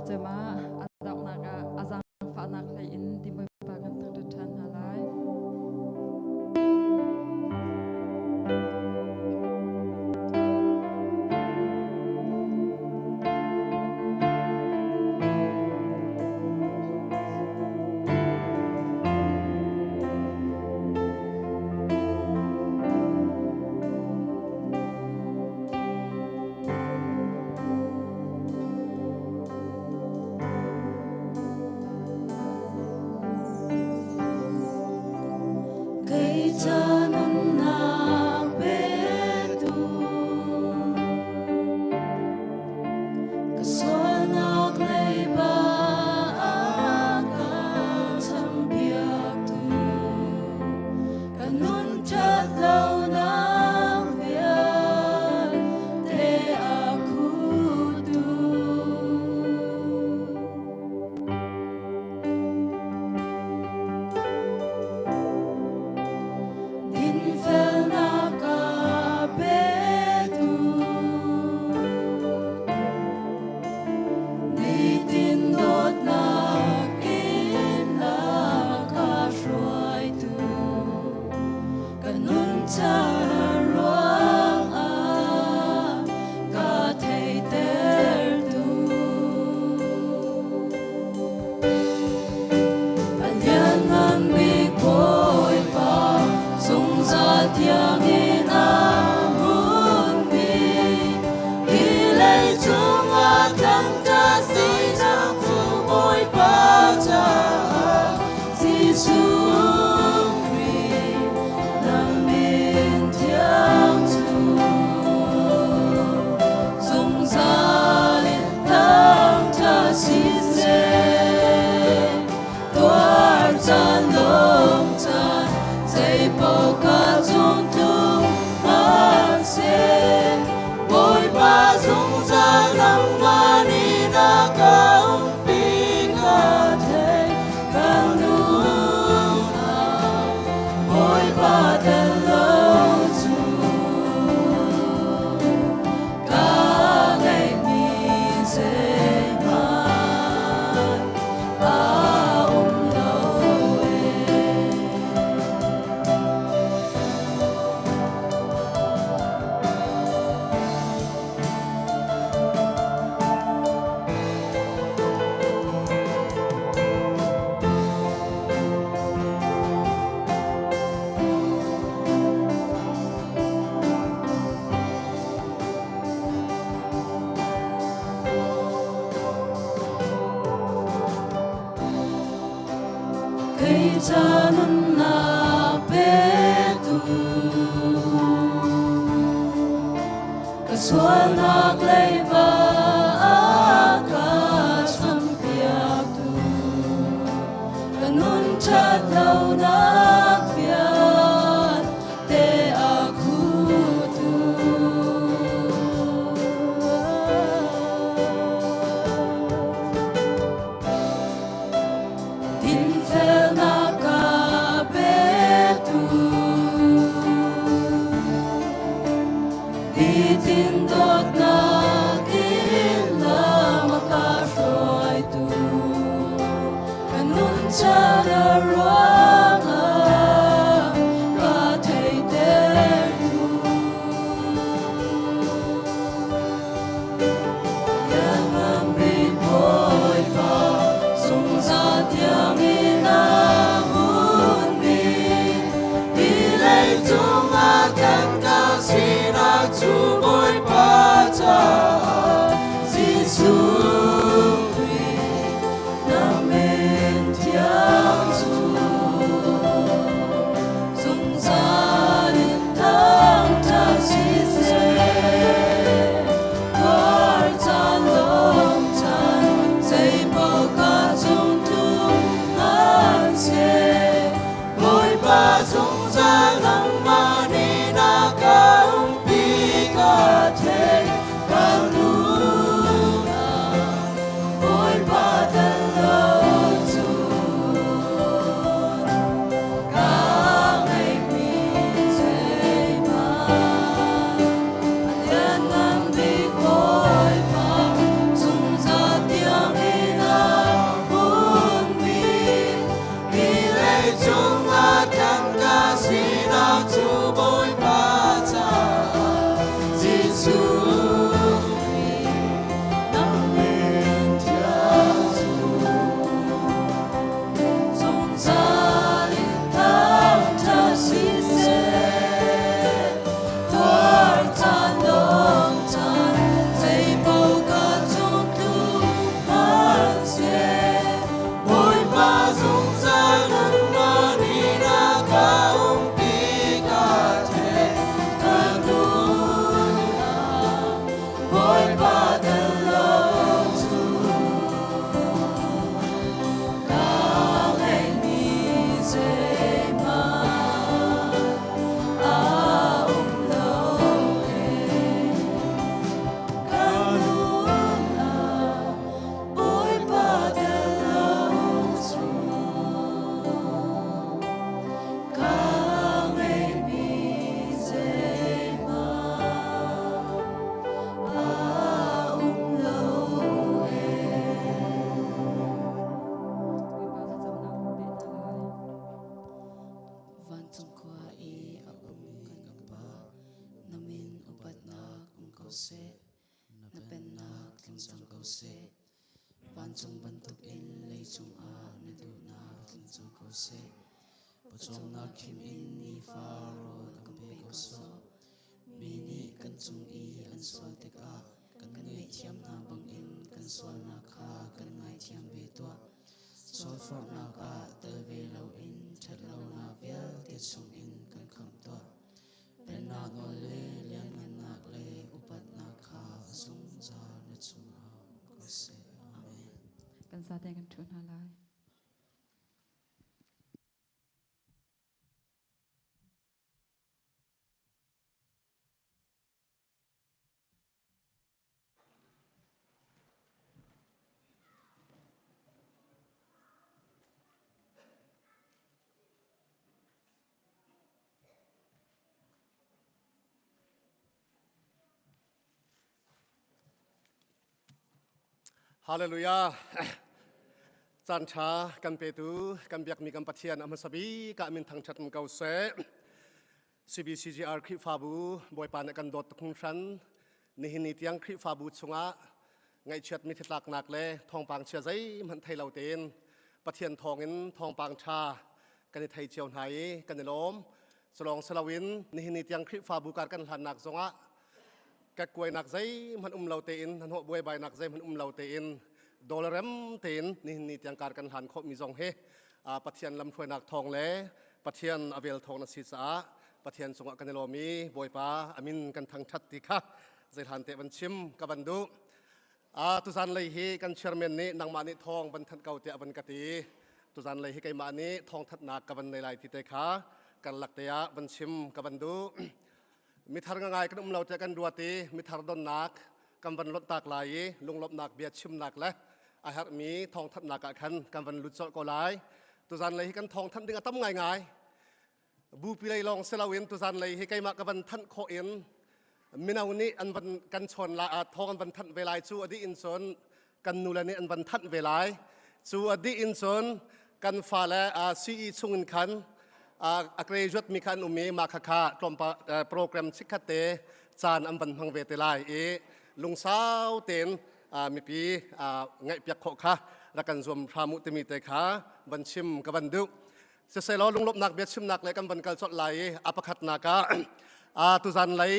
Cem ah a donghnak ah a zaangfahnak hlei in ti Bawipa kan thangṭhat ṭhan hna lai. Kei ca nunnak petu ka sualnak leiba a ka champiaktu ka nun ṭhat lonak vialte a khutu. Dinfelnak a petu nitin dawtnak in a ka hruaitu ka nun caan ruangah ka theihtertu. A lianngan bik Bawipa zungzal tiangin a hmunmi hi leicung ah thangṭhat sinak cu Bawipa caah Jesuh Khrih na min thiang cu zungzal in thangṭhat siseh. Tuar caan lawm caan zeipaoh ka cung tlung hmanhseh Bawipa zungzal nangmah nih na ka umpi ka thei ka nung ah Bawipa tel lo cu ka ngeihmi zeihmanh a um lo ee. Kei ca nunnak petu ka sualnak leiba a ka champiaktu ka nun ṭhat lonak vialte a khutu. Dinfelnak ka petu nitin dawtnak in. cu Bawipa caah Jesuh Khrih nang min thiang cu zungzal in thangṭhat siseh. Tuar caan dong caan zeipaoh ka cung tlung hmanhseh Bawipa zungzal nangmah nih na ka umpi ka thei ka nun ah Bawipa tel lo cu ka ngeihmi zeihmanh a um lo ee. Ka nun ah Bawipa tel lo cu ka ngeihmi zeihmanh a um lo ee. Bawipa thlacamnak kan peh hna lai. Vancung khua i a um kan Pa, na min upatnak um ko seh. Na pennak tling cang ko seh. Vancung bantukin leicung ah na duhnak tling cang ko seh. Pawcawmnak khim in nifa rawl kan pe ko sawh. Mi nih kan cung i an sual tikah kan ngaihthiam hna bangin kan sualnak kha kan ngaithiam ve tuah. Sualforhnak ah tel ve loin ṭhatlonak vialte chungin kan khamh tuah. Pennak nawl le lianngannak le upatnak kha zungzal na cungah um ko seh. Amen. Kan zaten kan ṭhu hna lai. Hallelujah. Caan ṭha kan petu kan biakmi kan Pathian a hmasa bik ah min thangṭhat ko seh. CBCGR Khrihfabu Bawipa nih kan dawt tuk hringhran. Nihin ni tiang Khrihfabu chungah ngaihchiat mi thitlaknak le thawngpang chia zeihmanh thei lo tein Pathian thawngin thawngpang ṭha kan i thei cio hna i kan i lawm. Culawng si loin nihin ni tiang Khrihfabu kar kan hlannak zongah kekkuainak zeihmanh um lo tein hnahnawh buaibainak zeihmanh um lo tein dawlarem tein nihin ni tiang kar kan hlan khawhmi zong hi Pathian lamhruainak thawng le Pathian a vel thawng na si caah Pathian cungah kan i lawm i Bawipa a min kan thangṭhat ti kha zeihlan te van chim ka van duh. Tuzan lei hi kan chairman nih nangmah nih thawng van thanh ko tiah van ka ti. Tuzan lei hi keimah nih thawngthanhnak ka van nei lai ti te kha karlak te ah van chim ka van duh. Mithar ngai kan um lo tiah kan ruat i mithar donnak kan van lonh tak lai i lunglawmhnak bia chimnak le a herhmi thawngthanhnak ah khan kan van lut colh ko lai. Tuzan lei hi kan thawngthanh ding a tam ngaingai. Bupi lei lawng si loin tuzan lei hi keimah ka van thanh khawh in mino nih an van kan chawn la thawng an van thanh ve lai cu a dih in cun kan nule nih an van thanh ve lai cu a dih in cun kan fale CE chung in khan a graduate mi kha an um i mah khakha tlawmpal program chikkhat te caan an van hmang ve te lai i lungsau tein mipi ngaihpiak khawh kha rak kan zuam hram u timi te kha van chim ka van duh. Siselaw lunglawmhnak biachimnak le kan van kal colh lai i a pakhatnak ah tuzan lei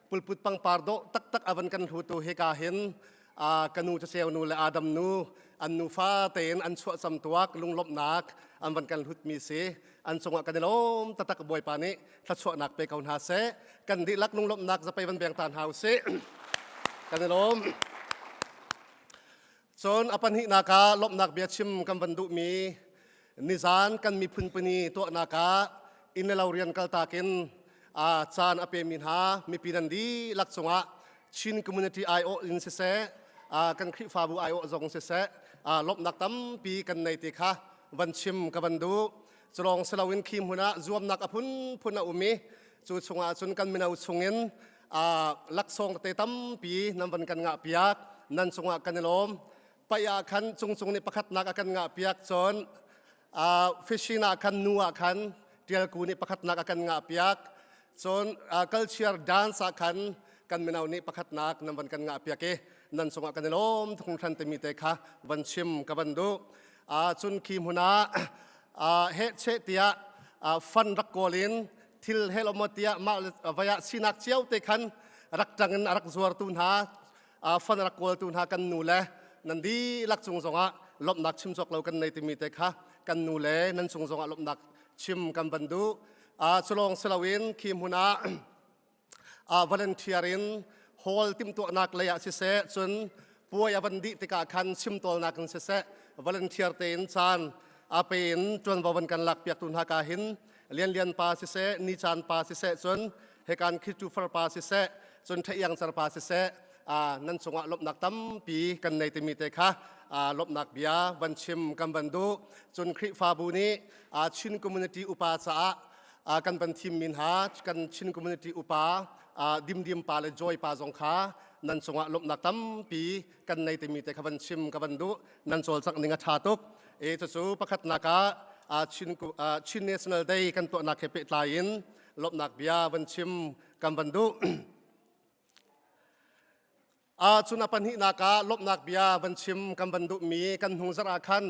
pulput pangpar dawh taktak a van kan hlutu hika hin ka nu caceu nu le Adam nu an nufa tein an chuah cam tuak lunglawmhnak an van kan hlutmi si an cungah kan i lawm taktak Bawipa nih thluachuahnak pe ko hna seh kan dihlak lunglawmhnak zapei van beng ta hna usih kan i lawm Cun a pahnihnak ah lawmhnak biachim kan van duhmi nizan kan miphun pini tuahnak ah inn le lo rian kaltak in caan a pemi hna mipi nan dihlak cungah Chin community aiawh in siseh kan Khrihfabu aiawh zong siseh lawmhnak tampi kan nei ti kha van chim ka van duh. Culawng si loin khi hmun ah zuamnak a phunphun a um i cu chungah cun kan mino chungin laksawng tete tampi nan van kan ngah piak nan cungah kan i lawm paih ah khan cungcung nih pakhatnak a kan ngah piak cun fishing ah khan nu ah khan Tialku nih pakhatnak a kan ngah piak. Cun culture dance ah khan kan mino nih pakhatnak nan van kan ngah piak i nan cungah kan i lawm tuk hringhran timi te kha van chim ka van duh. Cun khi hmun ah heh cheh tiah fund rak kawl in thil hel maw tiah mah vaya sinak cio te khan rak ṭang in a rak zuartu hna fund rak kawltu hna kan nu le nan dihlak cung zongah lawmhnak chim cawk lo kan nei timi te kha kan nu le nan cung zongah lawmhnak chim kan van duh. Culawng si loin khi hmun ah volunteer in hall timhtuahnak lei ah siseh, cun puai a van dih tikah khan chimtawlnak in siseh, volunteer tein caan a pe in ṭuanvo van kan lak piaktu hna ka hin Lian Lian pa siseh, Ni Caan pa siseh, cun hekan Christopher pa siseh, cun Theiang Cer pa siseh, nan cungah lawmhnak tampi kan nei timi te kha lawmhnak bia van chim kan van duh. Cun Khrihfabu nih Chin community upa caah kan van thimmi hna kan Chin community upa Dimdim pa le Joy pa zong kha nan cungah lawmhnak tampi kan nei timi te kha van chim ka van duh. Nan cawlcangh ning a ṭha tuk. E cucu pakhatnak ah Chin National Day kan tuahnak he pehtlai in lawmhnak bia van chim kan van duh. Cun a pahnihnak ah lawmhnak bia van chim kan van duhmi, kan hnung zarh ah khan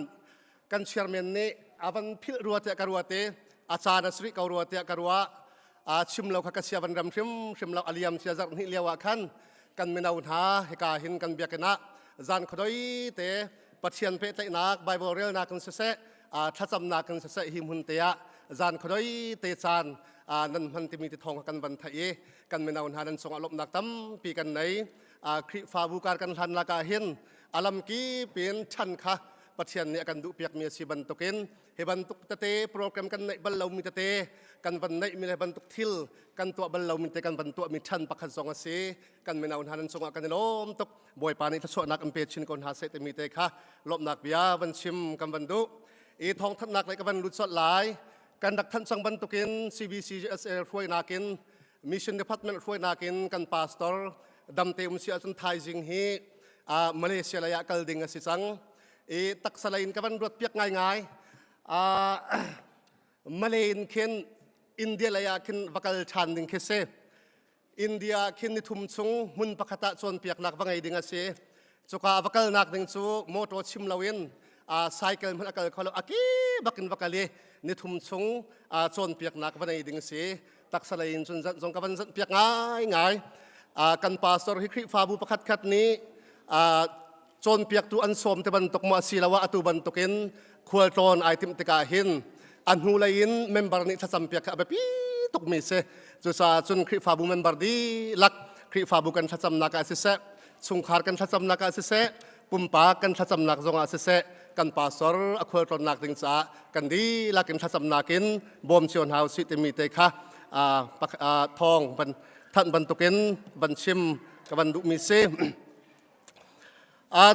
kan chairman nih a van philh rua tiah ka ruat i a caan a si rih ko rua tiah ka ruah. Chim lo kha ka sia van rem hrimhrim lo. A liam cia zarh hnih lio ah khan kan mino hna hika hin kan biakinn ah zan khuadoi te Pathian pehtlaihnak Bible relnak in siseh, thlacamnak in siseh, hi hmun te ah zan khuadoi te caan nan hman timi ti thawng kan van theih i kan mino hna nan cungah lawmhnak tampi kan nei. Khrihfabu kar kan hlan lak ah hin alam kip in ṭhan kha Pathian nih a kan duhpiakmi a si bantukin hi bantuk tete program kan neih bal lomi tete kan van neihmi le bantuk thil kan tuah bal lomi te kan van tuahmi ṭhan pakhat zong a si. Kan mino hna nan cungah kan i lawm tuk. Bawipa nih thluachuahnak an pe chin ko hna seh timi te kha lawmhnak bia van chim kan van duh i thawngthanhnak lei ka van lut colh lai. Kan rak thanh cang bantukin CBCUSA hruainak in, Mission Department hruainak in kan pastor damte um si ahcun thaizing hi Malaysia lei ah kal ding a si cang i taksa lei in ka van ruat piak ngaingai. Malay in khin India lei ah khin va kal ṭhan ding khi si. India khin ni thum chung hmun pakhat ah cawnpiaknak va ngei ding a si. Cuka va kalnak ding cu motor chim loin cycle hmanh a kal kho lo, a ki bakin va kal i ni thum chung cawnpiaknak va nei ding a si. Taksa lei in cun zong ka van zanh piak ngaingai. Kan pastor hi Khrihfabu pakhat khat nih cawnpiaktu an sawm te bantuk maw asiloah atu bantukin khualtlawn ai timh tikah hin a hnulei in member nih thlacam piak kha a biapi tukmi si. Cucaah cun Khrihfabu member dihlak Khrihfabu kan thlacamnak ah siseh, chungkhar kan thlacamnak ah siseh, pumpak kan thlacamnak zongah siseh, kan pastor a khualtlawnnak ding caah kan dihlak in thlacamnak in bawm cio hna usih timi te kha thawng van thanh bantukin van chim ka van duhmi si.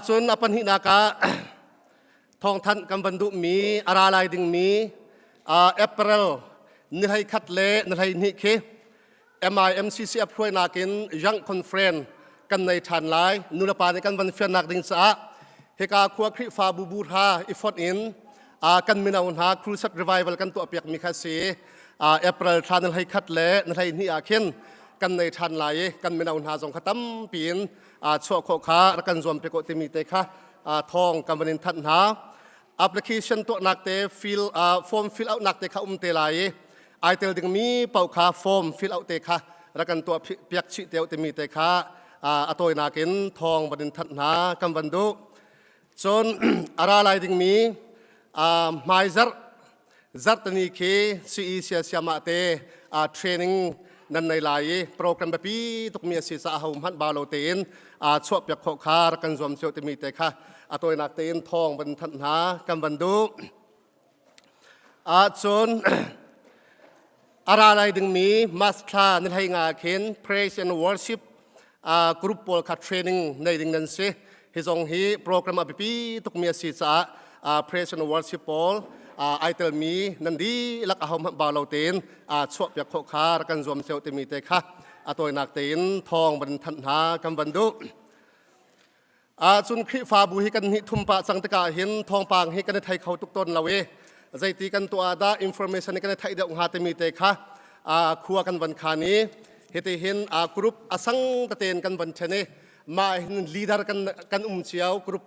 Cun a pahnihnak ah thawngthanh kan van duhmi, a ra lai dingmi April ni 11 le ni 12 khi MIMCCF hruainak in Young Conference kan nei ṭhan lai. Nulepa nih kan van fiannak ding caah hika khua Khrihfabu bu hra i fonh in kan mino hna Crusade Revival kan tuahpiakmi kha si. April thla ni 11 le ni 12 ah khin kan nei ṭhan lai i kan mino hna zong kha tampi in chuah khawh kha rak kan zuam pe ko timi te kha thawng kan van in thanh hna. Application tuahnak te, fill form fill out nak te kha um te lai i ai tel dingmi paoh kha form fill out te kha rak kan tuah piak chih te timi te kha a tawinak in thawng van in thanh hna kan van duh. Cun a ra lai dingmi hmaizarh zarhtini khi CE siasiamah te training nan nei lai i program biapi tukmi a si caah ho hmanh ba lo tein chuah piak khawh kha rak kan zuam cio timi te kha a tawinak tein thawng van thanh hna kan van duh. Cun a ra lai dingmi March thla ni 15 khin praise and worship group pawl kha training nei ding nan si. Hi zong hi program a biapi tukmi a si caah praise and worship pawl ai telmi nan dihlak a ho hmanh ba lo tein chuah piak khawh kha rak kan zuam cio timi te kha a tawinak tein thawng van thanh hna kan van duh. Cun Khrihfabu hi kan hnih thum pah cang tikah hin thawngpang hi kan i thei kho tuk tawn lo i. Zeiti kan tuah dah information kan i theih deuh hnga timi te kha khua kan van khan i hiti hin group a sang tein kan van ṭhen i mah hin leader kan um cio. Group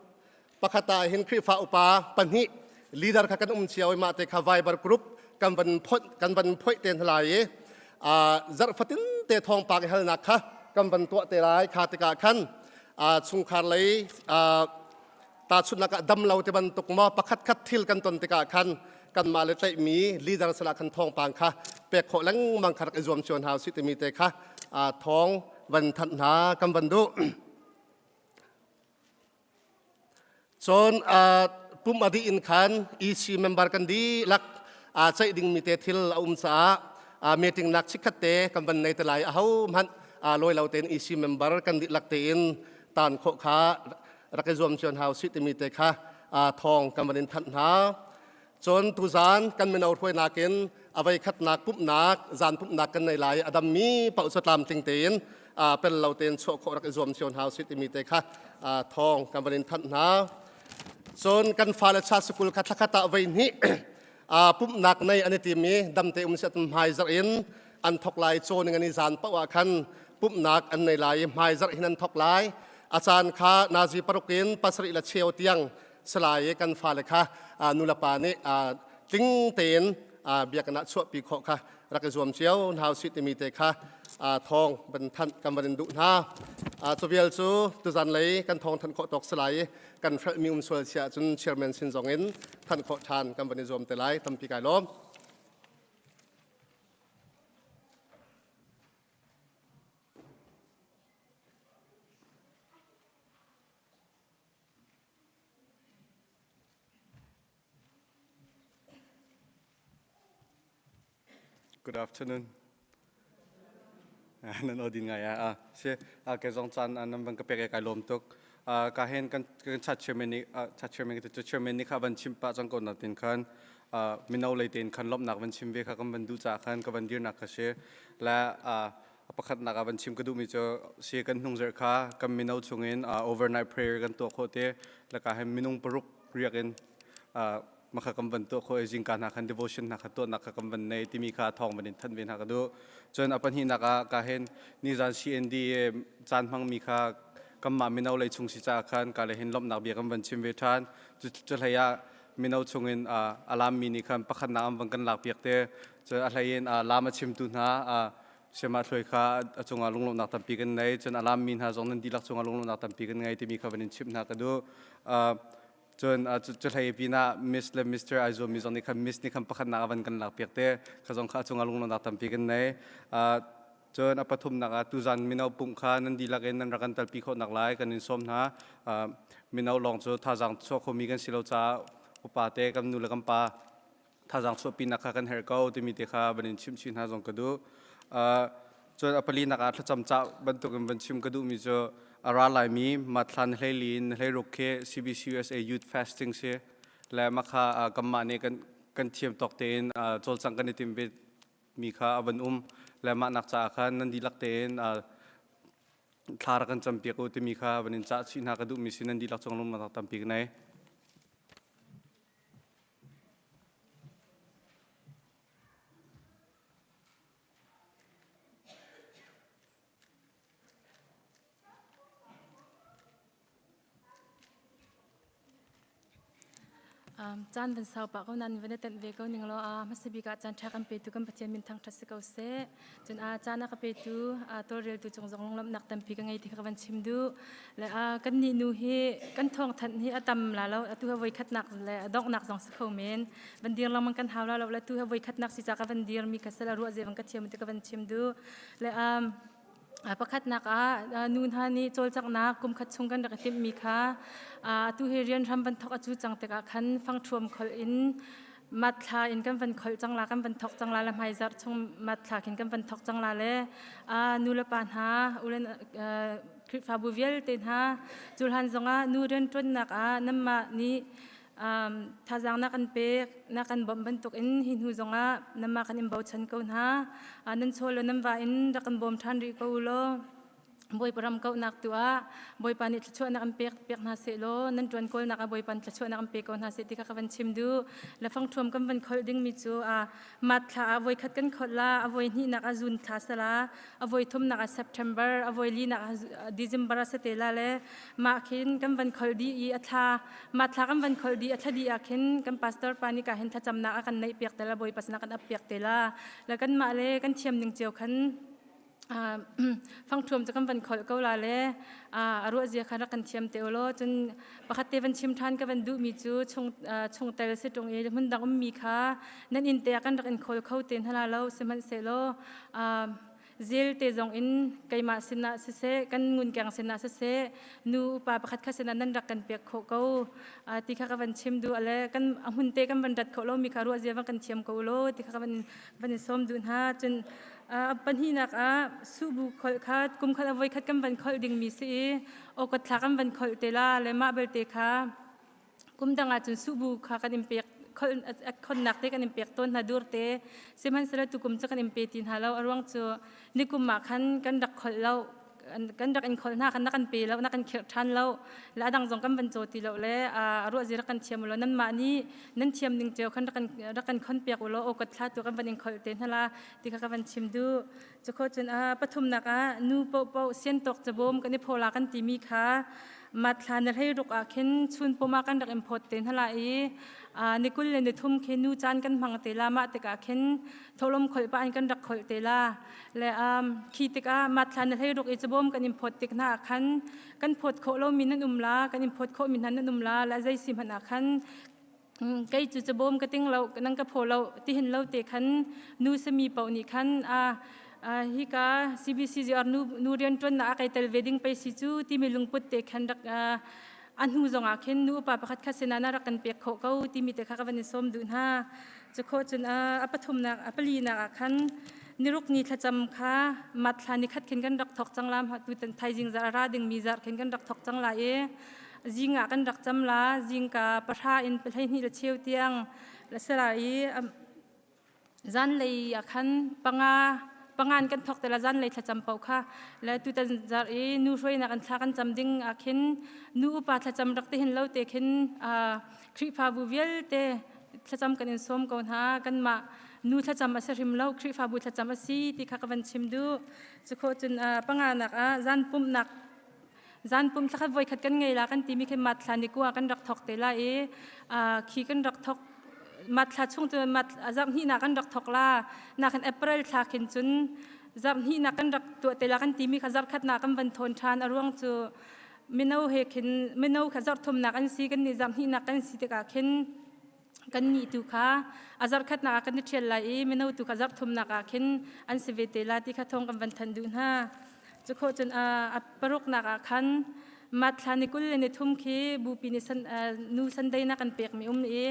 pakhat ah hin Khrihfa upa pahnih leader kha kan um cio i mah te kha Viber group kan van phoih kan van phoih te hna lai i zarh fatin te thawngpang i halnak kha kan van tuah te lai. Kha tikah khan chungkhar lei tahchunhnak ah dam lo ti bantuk maw, pakhat khat thil kan ton tikah khan kanmah le tlaihmi leader sala khan thawngpang kha pek khawh lengmang kha rak i zuam cio hna usih timi te kha thawng van thanh hna kan van duh. Cun pum a dih in khan EC member kan dihlak ceih dingmi te thil a um caah meeting nak chikkhat te kan van nei te lai. Aho hmanh lawi lo tein EC member kan dihlak tein tan khawh kha rak i zuam cio hna usih timi te kha thawng kan van in thanh hna. Cun tuzan kan mino hruainak in a voi khatnak pumhnak zan pumhnak kan nei lai. A dammi paoh cu tlamtling tein pel lo tein chuah khawh rak i zuam cio hna usih timi te kha thawng kan van in thanh hna. Cun kan fale cha sikul kha thlakhat ah voi hnih pumhnak nei an i tim i damte um siat hmai zarh in an thok lai. Cawn in an i zan paoh ah khan pumhnak an nei lai i hmai zarh hin an thok lai. A caan kha nazi 6 in 7 le cheu tiang salai i kan fale kha nulepa nih tling tein biakinn ah chuahpi khawh kha rak i zuam cio hna usih timi te kha thawng van thanh kan van in duh hna. Cu vial cu tuzan lei kan thawng thanh khawh tawk salai i kan hrelhmi um sual sia ahcun chairman sin zong in thanh khawh ṭhan kan van i zuam te lai. Tampi kai lawm. Good afternoon. Nan aw din ngai a si ke zong caan nan van ka pek e kai lawm tuk. Ka hen kan kan chat chairman ni chat chairman ke chairman ni kha van chim pa chang ko na tin khan mino lei ten khan lomnak van chim ve kha kan van du cha khan ka van dir nak kha si la. Pakhatnak ah van chim ka duhmi cu si kan hnung zarh kha kan mino chungin overnight prayer kan tuah khawh te laka hin minung paruk riak in makha kan van tuah khawh i zingka hna khan devotion hna kha tuahnak kha kan van nei timi kha thawng van in thanh ve hna ka duh. Cun a pahnihnak ah ka hin nizan CND caan hmangmi kha kanmah mino lei chung si caah khan ka le hin lawmhnak bia kan van chim ve ṭhan. Cu hlei ah mino chungin a lammi nih khan pakhatnak an van kan lak piak te. Cun a hlei in lam a chimtu hna Siamah Thluai kha a cungah lunglawmhnak tampi kan ngei. Cun a lammi hna zong nan dihlak cungah lunglawmhnak tampi kan ngei timi kha van in chimh hna ka duh. Cun cu hlei pinah Miss le Mr. ai zuammi zong nih khan Miss nih khan pakhatnak a van kan lak piak te kha zong kha a cungah lunglawmhnak tampi kan ngei. Cun a pathumnak ah tuzan mino pumh kha nan dihlak in nan rak kan talpi khawhnak lai kan in sawm hna. Mino lawng cu thazaang chuah khomi kan si lo caah upa te kan nu le kan pa thazaang chuahpinak kha kan herh ko timi te kha van in chimh chih hna zong ka duh. Cun a palinak ah thlacam cah bantukin van chim ka duhmi cu a ra laimi Mathlan 14 in 16 khi CBCUSA Youth Fasting si le makha kanmah nih kan kan thiam tawk tein cawlcang kan i tim ve mi kha a van um le mah nak caah khan nan dihlak tein thla rak kan campiak u timi kha van in cah chih hna ka duhmi si. Nan dihlak cung lungnak tampi ka nei. Caan van sau pah ko nan van i tenh ve ko ning law. Hmasa bik ah caan ṭha kan petu kan Pathian min thangṭhat si ko seh. Cun caan a ka petu tawlreltu cung zong lunglawmhnak tampi ka ngei ti kha ka van chim duh. Le kan nih nu hi kan thawngthanh hi a tam la lo. Atu ha voi khatnak le a donghnak zong si kho men. Van dir lengmang kan hau la lo le tu ha voi khatnak si ca ka van dir mi ka sal a ruah ze van ka thiam ti ka van chim duh. Le pakhatnak ah nu hna nih cawlcanghnak kum khat chung kan rak i timhmi kha atu hi rian hram van thawk a cu cang tikah khan fangṭhuam kholh in matthla in kan van kholh cang la, kan van thawk cang la le hmaizarh chung matthla khin kan van thawk cang la le nu le pa hna ulen Khrihfabu vialte hna culhan zongah nu rianṭuannak ah nanmah nih thazaang na kan pek na kan bawmh bantuk in hi hnu zongah nanmah kan in bochan ko hna. Nan chaw le nan va in rak kan bawm ṭhan rih ko u law. Bawipa ram kauhnak tu ah Bawipa nih thluachuahnak an pek pek hna seh law nan ṭuan kawlnak ah Bawipa nih thluachuahnak an pe ko hna seh ti kha ka van chim duh. Le fangṭhuam kan van kholh dingmi cu a mat thla ah voikhat kan kholh la, a voi hnihnak ah June thla sala, a voi thumnak ah September, a voi linak ah December a si te la le mah khin kan van kholh dih i a thla mah thla kan van kholh dih a thla dih ah khin kan pastor pa nih ka hin thlacamnak a kan neih piak te la Bawipa sinah kan ap piak te la le kanmah le kan thiam ning cio khan fangṭhuam cu kan van kholh ko la le a ruah zia kha rak kan thiam te u law cun pakhat te van chim ṭhan ka van duhmi cu chung chungtel si ṭung i hmun dang ummi kha nan inn te ah kan rak in khawl kho te hna la lo sihmanhsehlaw zel te zong in keimah sinah siseh kan ngunkeng sinah siseh nu upa pakhat kha sinah nan rak kan pek khawh ko ti kha ka van chim duh le kan a hmun te kan van rat khawh lomi kha ruah zia van kan thiam ko u law ti kha ka van van in sawm duh hna cun a pahnihnak ah suhbu kholh kha kum khat a voi khat kan van kholh dingmi si i awkot thla kan van kholh te la le mah belte kha kum dang ah cun suhbu kha kan in pek khonnak te kan in pek tawn hna dur te sihmanhsehlaw tukum cu kan in pe ti hna lo a ruang cu nikum ah khan kan rak kholh lo kan rak in kholh hna khan na kan pe lo na kan khirh ṭhan lo le a dang zong kan van caw ti lo le a ruah zi rak kan thiam ulaw nanmah nih nan thiam ning cio khan rak kan khon piak ulaw aw kat thla tu kan van in kholh te hna la ti kha ka van chim duh cukho cun a pathumnak ah nu paohpaoh siantawk cabawm kan i phola kan timi kha matthla na hlei ruk ah khin chun pum ah kan rak in phawt te hna la i ni kul le ni thum khi nu caan kan hmang te la mah tikah khin tholom kholh pa in kan rak kholh te la Le um, khi tikah matthla na hlei ruk i cabawm kan in phawt tik hna ah khan kan phawt khawh lomi nan um la, kan in phawt khawhmi hna nan um la, la zei si hmanh ah khan kei cu cabawm ka ting lo, nang ka phaw lo tihin lo te khan nu sami paoh nih khan a hika CBCGR nu nu rianṭuannak ah kai tel ve ding pei si cu timi lungput te khan rak a hnu zongah khin nu upa pakhat khat sinah na rak kan pek khawh ko timi te kha ka van i sawm duh hna. Cukhawh cun a pathumnak a palinak ah khan niruk ni thlacam kha matthla ni khat khin kan rak thok cang la tutan thaizing zarh a ra dingmi zarh khin kan rak thok cang la i zing ah kan rak cam la zingka pahra in 12 le cheu tiang la sala i zanlei ah khan panga pangan kan thok te la zanlei thlacam paoh kha le tutan zarh i nu hruainak an thla kan cam ding ah khin nu upa thlacam rak te hin lo te khin Khrihfabu vialte thlacam kan in sawm ko hna kanmah nu thlacam a si hrim lo Khrihfabu thlacam a si ti kha ka van chim duh cukhawh cun panganak ah zan pumhnak zan pum thlakhat voikhat kan ngei la kan timi khi matthla ni kua kan rak thok te la i khi kan rak thok matthla chung cu mat zarh hnihnak kan rak thok la na khan April thla khin cun zarh hnihnak kan rak tuah te la kan timi kha zarh khatnak kan van thawn ṭhan a ruang cu mino he khin mino kha zarh thumnak an si kan nih zarh hnihnak kan si tikah khin kan nih tu kha a zarh khatnak ah kan i ṭhial lai i mino tu kha zarh thumnak ah khin an si ve te la ti kha thawng kan van thanh duh hna cu khawh cun a paruknak ah khan matthla ni kul le ni thum khi bupi nih san, nu Sunday na kan pekmi um i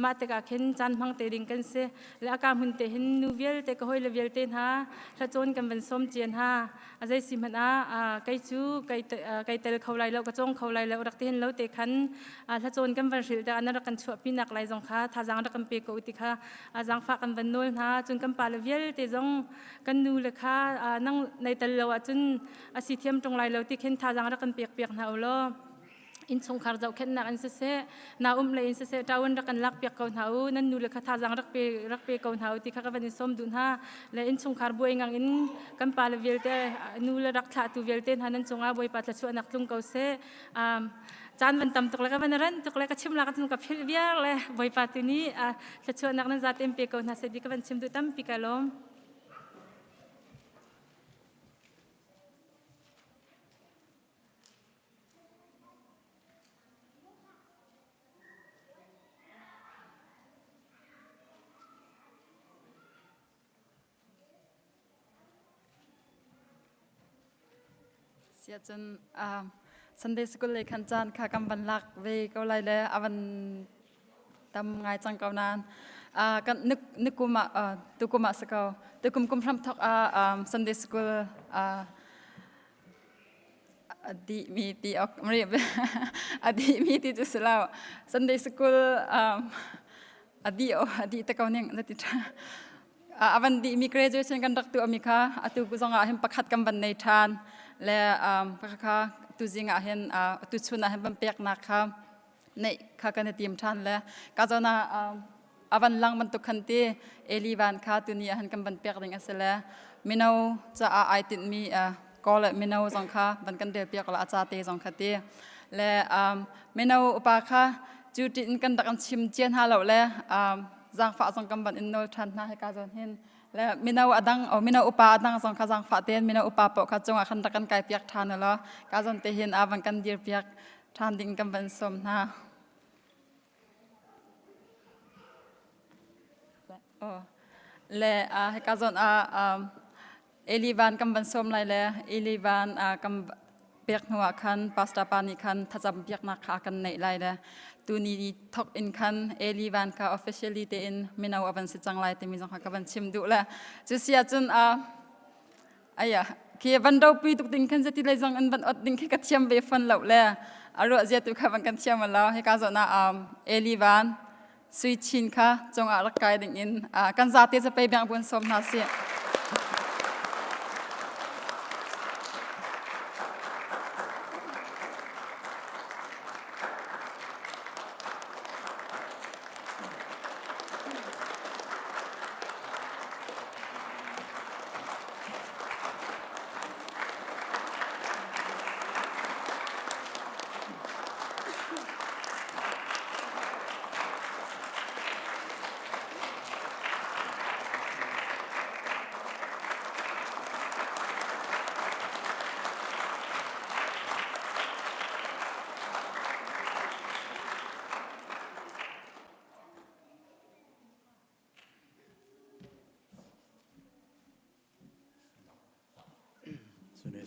mah tikah khin caan hmang te ding kan si le aka hmun te hin nu vialte ka hoi le vialte hna hlacawn kan van sawm cian ha a zei si hmanh ah kei cu kai tel kho lai lo ka cawng kho lai lo rak ti hin lo te khan hlacawn kan van hrilh tikah na rak kan chuahpi nak lai zong kha thazaang rak kan pe ko ti kha zaangfah kan van nawl hna cun kan pa le vialte zong kan nu le kha nang nei tel lo ahcun a si thiam ṭung lai lo ti khin thazaang rak kan pek piak hna u law innchungkhar zohkhenhnak in siseh na um le in siseh ṭaun rak kan lak piak ko hna u nan nu le kha thazaang rak pe rak pe ko hna u ti kha ka van in sawm duh hna le innchungkhar buai ngang in kan pa le vialte nu le rak thlahtu vialte hna nan cungah Bawipa thluachuahnak tlung ko seh caan van tam tuk le ka van ran tuk le ka chim la ka ka philh viar le Bawipa tu nih thluachuahnak nan zaten pe ko hna seh ti ka van chim duh tampi ka lawm Siahcun uh, Sunday school lei khan caan kha kan van lak ve ko lai le a van tam ngai cang ko nain uh, kan nikum ah uh, tukum ah si ko tukum kum hram thok ah um, Sunday school uh, a dihmi ti ok a dihmi ti cu si lo Sunday school um, a dih a dih te ko ning na ti ṭha. Avan dih mi graduation kan rak tuah mi kha atu zong ah hin pakhat kan van nei ṭhan le pakhat kha tu zing ah hin tu chun ah hin van peknak kha neih kha kan i tim ṭhan le ka zawn ah avan lang bantuk khan ti Eli van kha tuni ah hin kan van pek ding a si le mino caah ai tinhmi kawl le mino zong kha van kan rel piak la a ca te zong kha ti le mino upa kha cu ṭin kan rak an chim cia hna lo le zaangfah zong kan van in nawl ṭhan hna hika zawn hin le mino adang o mino upa adang zong kha zaangfah tein mino upa paoh kha cungah khan rak kan kai piak ṭhan law ka zawn te hin a van kan dir piak ṭhan ding kan van sawm hna. Oh. Le hika zawn ah Eli van kan van sawm lai le Eli van kan pek hnu ah khan pastor pa nih khan thlacam piaknak kha kan neih lai le tuni ni thok in khan Eli van kha officially tein mino a van si cang lai timi zong kha ka van chim duh le cu si ahcun aya khi van ropi tuk ding khan zeti lei zong in van ot ding khi ka thiam ve fon lo le a ruah zia tu kha van kan thiam lo hika zawn ah Eli van Sui Chin kha cungah rak kai ding in kan zate zapei beng bun sawm hna sih.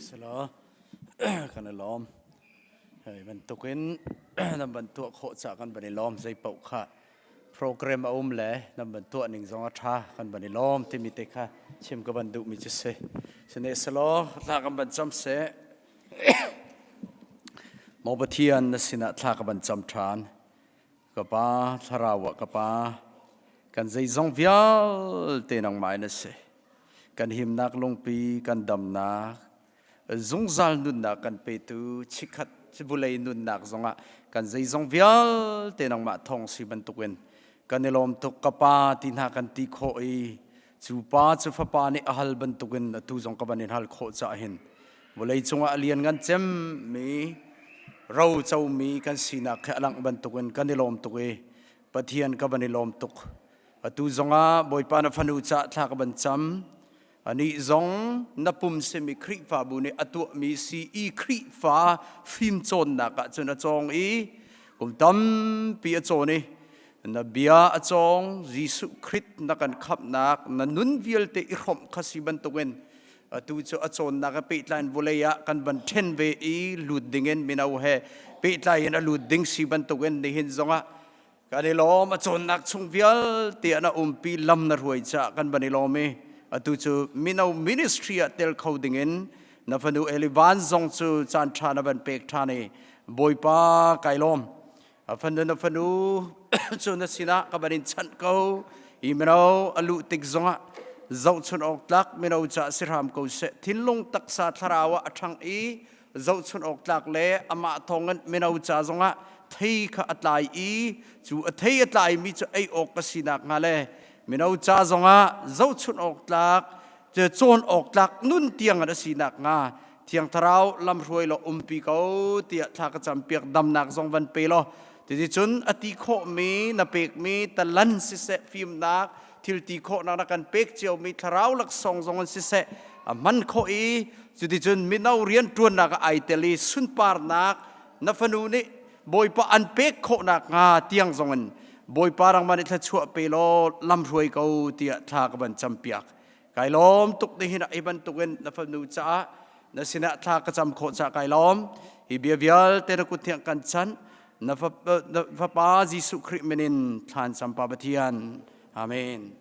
Sila kan i lawm. Hei bantukin nan ban tuah khawh ca kan ban i lawm zei paoh kha program a um le nan ban tuah ning zong a ṭha kan ban i lawm timi te kha chim ka ban duhmi cu si. Sine selaw thla kan ban cam seh. Maw Pathian na sinah thla ka ban cam ṭhan. Ka Pa, thlarau ah ka Pa, kan zeizong vialte nangmah in a si. Kan himnak lungpi, kan damnak, zungzal nunnak kan petu, chikkhat vulei nunnak zongah kan zeizong vialte nangmah thawng si bantukin kan i lawm tuk ka Pa ti hna kan ti khawh i cu pa cu fapa nih a hal bantukin atu zong ka van in hal khawh cah hin vawlei cungah a lian ngan cemmi ro comi kan sinak khi a langh bantukin kan i lawm tuk i Pathian ka van i lawm tuk. Atu zongah Bawipa na fanu cah thla ka van cam. Anih zong na pum simi Khrihfabu nih a tuahmi si i Khrihfa fimcawnnak ah cun a cawng i kum tampi a cawn i na bia a cawng Jesuh Khrist na kan khamhnak na nun vialte i hrawmh kha si bantukin atu cu a cawnnak a pehtlai in vawlei ah kan van ṭhen ve i lut dingin mino he pehtlai in a lut ding si bantukin nihin zongah kan i lawm a cawnnak chung vialte ah na umpi lam na hruai caah kan van i lawm i atu cu mino ministry ah tel kho dingin na fanu Elivan zong cu caan ṭha na van pek ṭhan i Bawipa kai lawm A fanu na fanu cu na sinah ka van in chanh ko. Hi mino a luh tik zongah zohchun awk tlak mino ca si hram ko seh. Thinlung taksa thlarau ah a ṭhang i zohchun awk tlak le amah thawngin mino ca zongah thei kha a tlai i cu a thei a tlaimi cu ei awk ka si nakhnga le mino ca zongah zohchun awk tlak cawn awk tlak nun tiang an a si nakhnga Thiang Thlarau lamhruai law umpi ko tiah thla ka campiak damnak zong van pe law Cuticun a ti khawhmi na pekmi talan siseh fimnak thil ti khawhnak na kan pek ciomi thlarau laksawng zong an siseh a hman khawh i cuticun mino rianṭuannak ah ai tel i sunparnak na fanu nih Bawipa an pek khawh nakhnga tiang zong in Bawipa rangman nih thluachuah pe law lamhruai ko tiah thla ka van campiak. Kai lawm tuk nihin ah hi bantukin na fanu caah na sinah thla ka cam khawh caah kai lawm. Hi bia vialte na kut thiang kan chanh. Na fapa Jesuh Khrih min in thlan cam pa Pathian. Amen.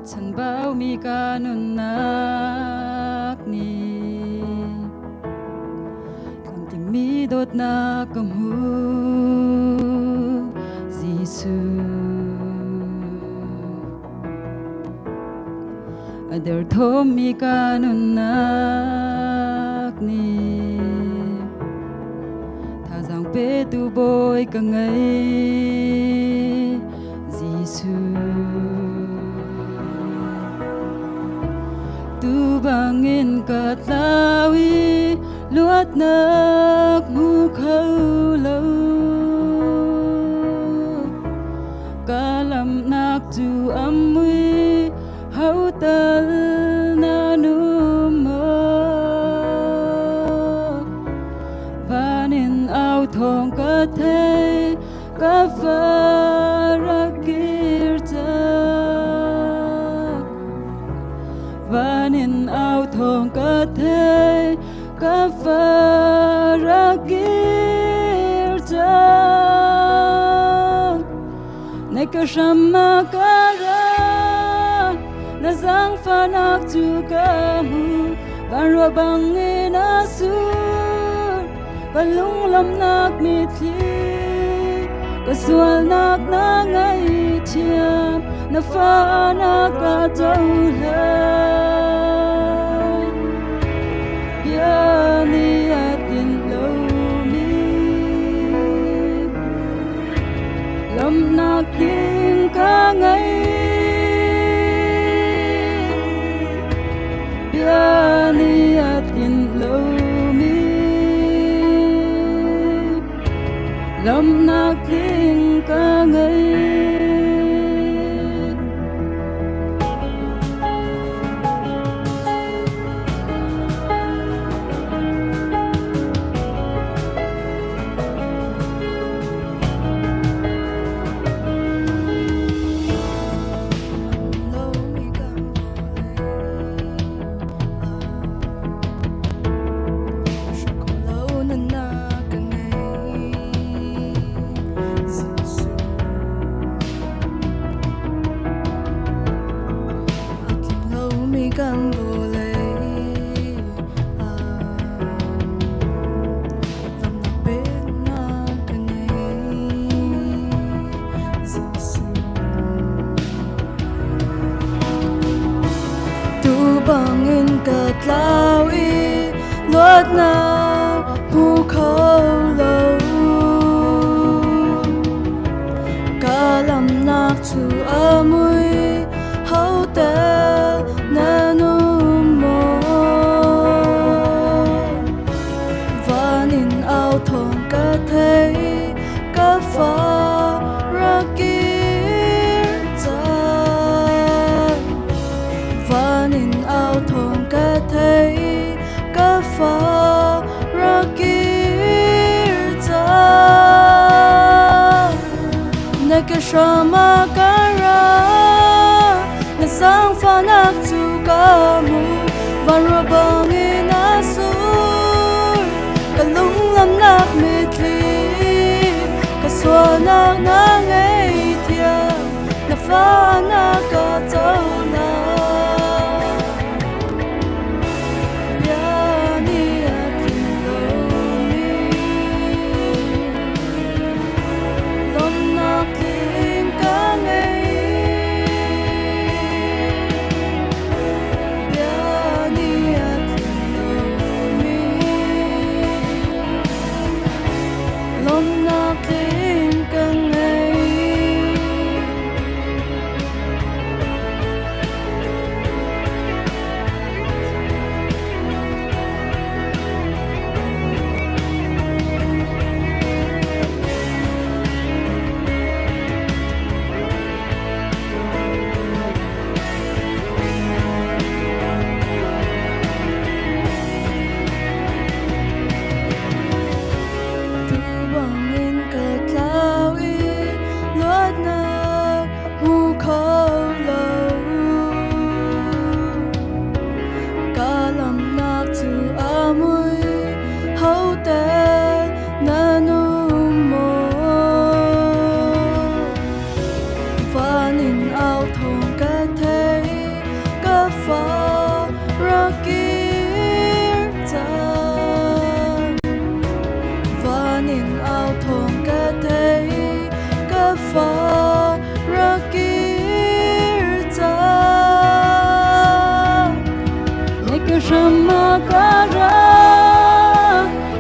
Chanbau mi ka nunnak nih tlamtling mi dawtnak ka hmu Jesuh. A derthawm mi ka nunnak nih thazaang petu Bawi ka ngei Jesuh. Tu bangin ka tlau i luatnak hmu kho lo. Ka lamnak cu a mui ho tal na num maw? Van in au thawng ka thei ka far kir cang. Van in au thawng ka thei ka far kir cang. Na ka hram a ka ra na zaangfahnak cu ka hmu van ruah bangin a sur ka lunglawmhnak mitthli ka sualnak na ngaihthiam na fa na ka cohlan bia nih a tlinh lomi Lawmhnak tling ka ngei. Bia nih a tlinh lomi. Lawmhnak tling ka ngei. Kan vawlei ah Damnak peknak ka ngei Jesuh. Tu bangin ka tlau i luatnak hmu kho lo. Ka lamnak cu a mui hotel na num maw? Van in au thawng ka thei ka fa rak kir cang Van in au thawng ka thei ka fa rak kir cang Na ka hram ah ka ra na zaangfahnak cu ka hmu vanruah bangin a sur ka lunglamnak mitthli ka sualnak na ngaihthiam na fa na ka cohlan bia nih a tlinh lomi lawmhnak tling ka ngei bia nih a tlinh lomi lawmhnak tling ka ngei. hram a ka ra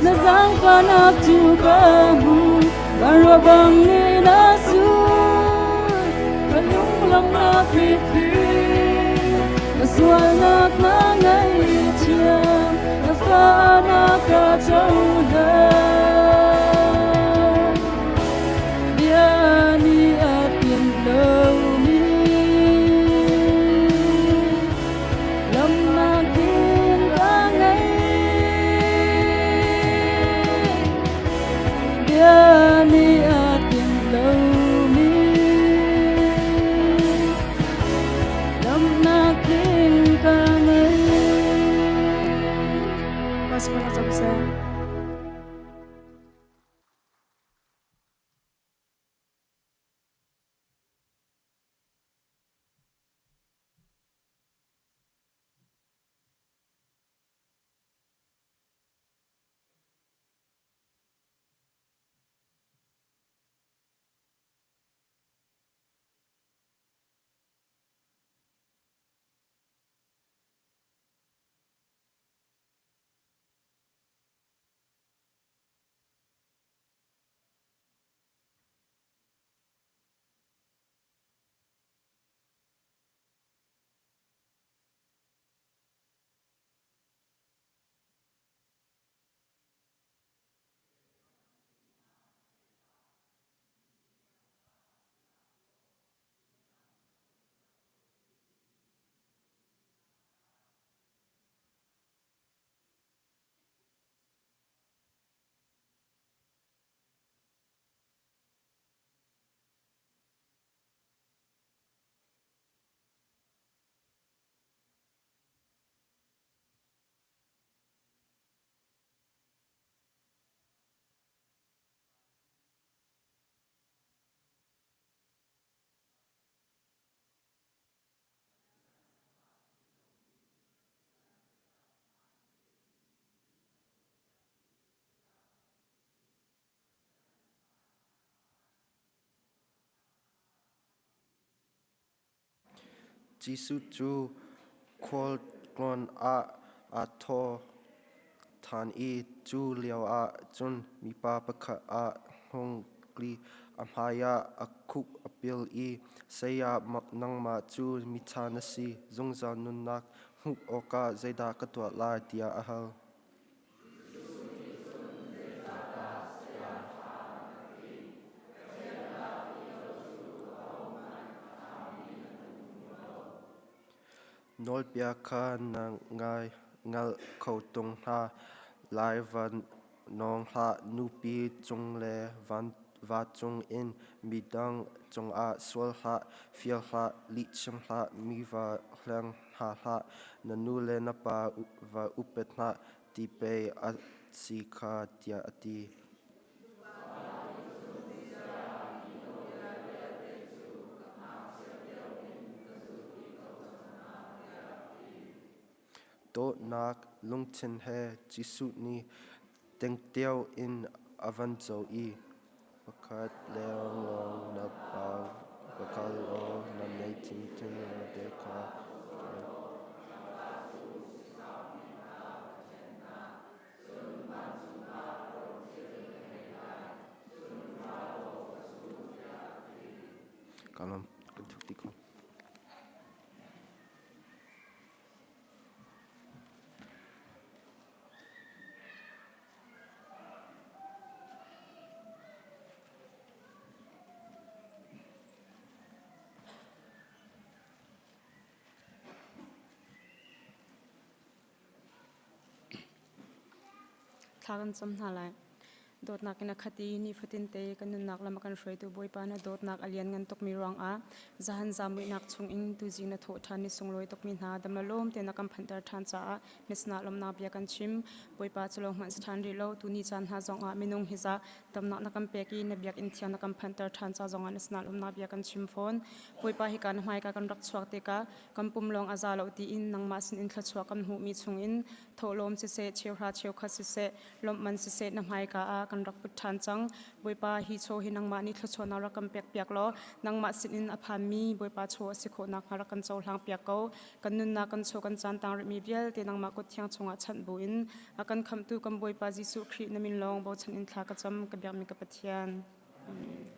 na zaangfahnak cu ka hmu vanruah bang in a sur ka lunglawmhnak mitthli na sualnak na ngaihthiam na fa na ka cohlan bia nih a pian lomi lamnak in ka ngei bia nih a pian lomi lamnak in ka ngei Gospel cam seh. Jesuh cu khualtlawn ah aa thawh ṭhan i cu lioah cun mipa pakhat a hung tli. A hmaiah a khuk a pil i, “Saya, nangmah cu miṭha na si. Zungzal nunnak hmuh awkah zeidah ka tuah lai?” tiah a hal. Nawlbia kha na ngal kho tung hna lai va nawng hlah, nupi cung le va cung in midang cungah sual hlah, fir hlah, lihchim hlah, mi va hleng hna hlah, na nu le na pa va upat hna ti pei a si kha tiah a ti. Dawtnak lungthin he Jesuh nih tengteo in a van co i pakhat leng lawng na pa va kal law na nei thingthing te kha Ka lawm. Kan thuk ti ko. Thla kan cam hna lai. Dawtnak in a khat i nifatin te kan nunnak lam a kan hruaitu Bawipa na dawtnak a lianngan tukmi ruangah zahan zamuihnak chungin tuzing na thawh ṭhan ni sunglawi tukmi hna dam le lawm te na kan phanhter ṭhan caah na sinah lawmhnak bia kan chim. Bawipa cu lo hmanh si ṭhan rih lo tuni caan hna zongah minung hi zah damnak na kan pek i na biakinn thiang na kan phanhter ṭhan ca zongah na sinah lawmhnak bia kan chim fawn. Bawipa hika na hmaika kan rak chuak tikah kan pum lawng a za lo tiin nangmah sinin thluachuah kan hmuhmi chungin thawhlawm siseh cheuhra cheukhat siseh lawmhman siseh na hmaika ah. kan rak put ṭhan cang. Bawipa, hi chaw hi nangmah nih thluachuahnak rak kan pekpiak law nangmah sinin a phanmi Bawipa chaw a si khawh nakhnga rak kan cohlang piak ko. Kan nunnak kan chaw kan caan tang rihmi vialte nangmah kut thiang chungah chanh buin a kan khamhtu kan Bawipa Jesuh Khrih na min lawng bochan in thla ka cam ka biakmi ka Pathian. Amen.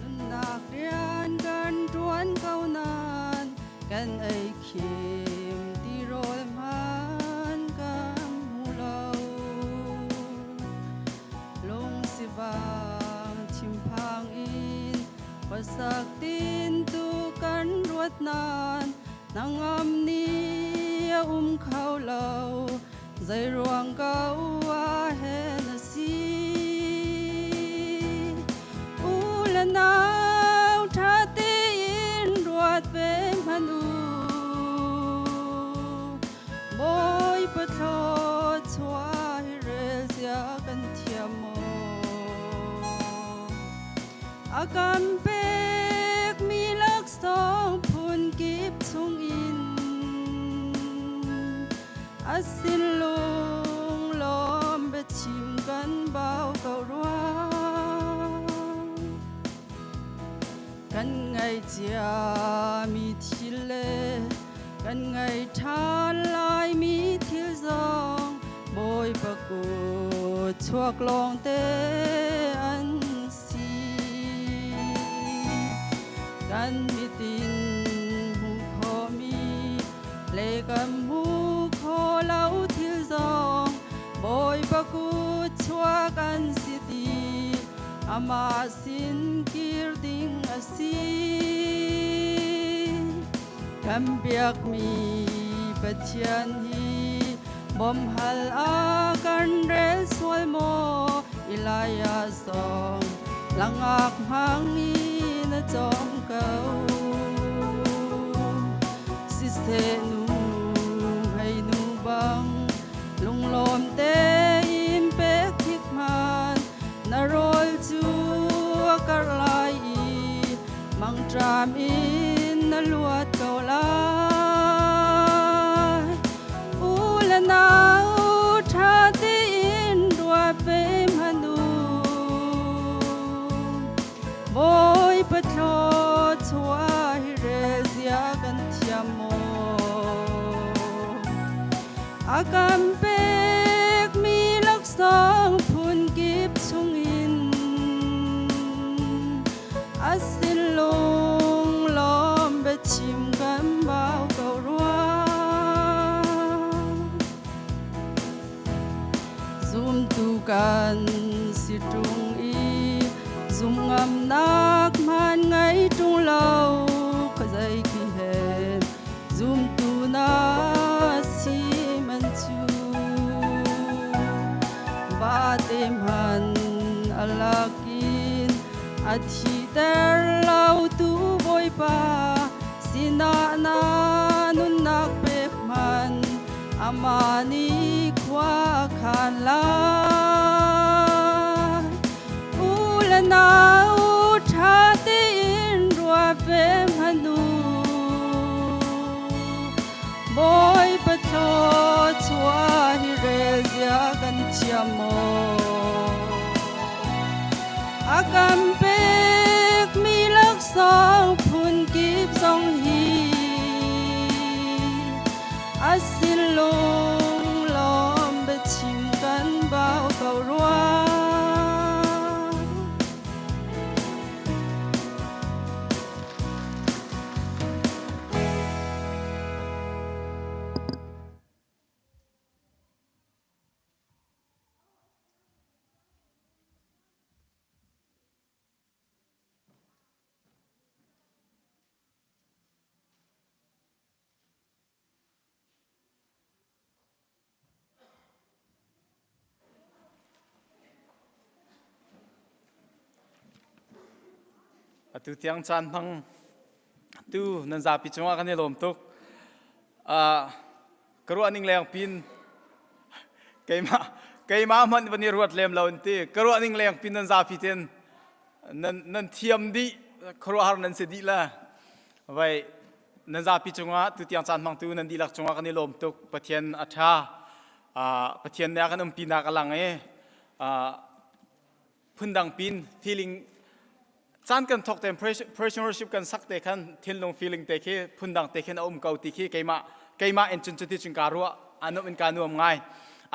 Nunnak rian kan ṭuan ko nain kan ei khim tirawl hman kan hmu lo. Lungsivang thinphang in khuasak tintu kan ruat nain hnangam ni a um kho lo. Zeiruang ko ah hen a si? U le nau ṭha tein ruat ve hmanh u. Bawipa thluachuah hi rel zia kan thiam maw? A kan pekmi laksawng phunkip chungin A sinlung lawm biachim kan bau ko rua. Kan ngaihcia mi thil le kan ngaih ṭhan laimi thil zong Bawipa kut chuak lawng te an si. Kan mitin hmuh khawhmi le kan hmu kho lo thil zong Bawipa kut chuak an si ti amah sin kir ding a si. Kan biakmi Pathian hi bawmhal a kan rel sual maw? Elijah zong langak hmang in a cawm ko. Siseh nu hei nu bang lunglawm tein pek hik hman na rawl cu a karh lai i mangṭam in na luat ko lai. U le nau ṭha tein ruat ve hmanh u. Bawipa thluachuah hi rel zia kan thiam maw? A kan pekmi laksawng phunkip chungin a sinlung lawm biachim kan bau ko rua. Zumtu kan si ṭung i zumngamnak hmaan ngei ṭung lo khuazei khi he zumtu na si man cu vate hman a lakin a thiter lo tu Bawipa. Sinah na nunnak pek hmanh amah nih khua a khan lai. U le nau ṭha tein ruah ve hmanh u. Bawipa thluachuah hi rel zia kan thiam maw? A kan pekmi laksawng phunkip zong hi a sin lunglawm biachim kan bau ko rua. Atu tiang caan hmang tu nan zapi cungah kan i lawm tuk. Uh, ka ruah ning leng pin keimah keimah hmanh van i ruat lem lo in ti ka ruah ning leng pin nan zapi ten nan nan thiam dih khuaruahhar nan si dih la vai nan zapi cungah tutiang caan hmangtu nan dihlak cungah kan i lawm tuk Pathian a ṭha Pathian nih a kan umpinak a lang i phundang pin feeling caan kan thawk te praise worship kan sak te khan thinlung feeling te khi phundang te khin a um ko ti khi keimah keimah in cun cuti cun kaa ruah anuam in kaa nuam ngai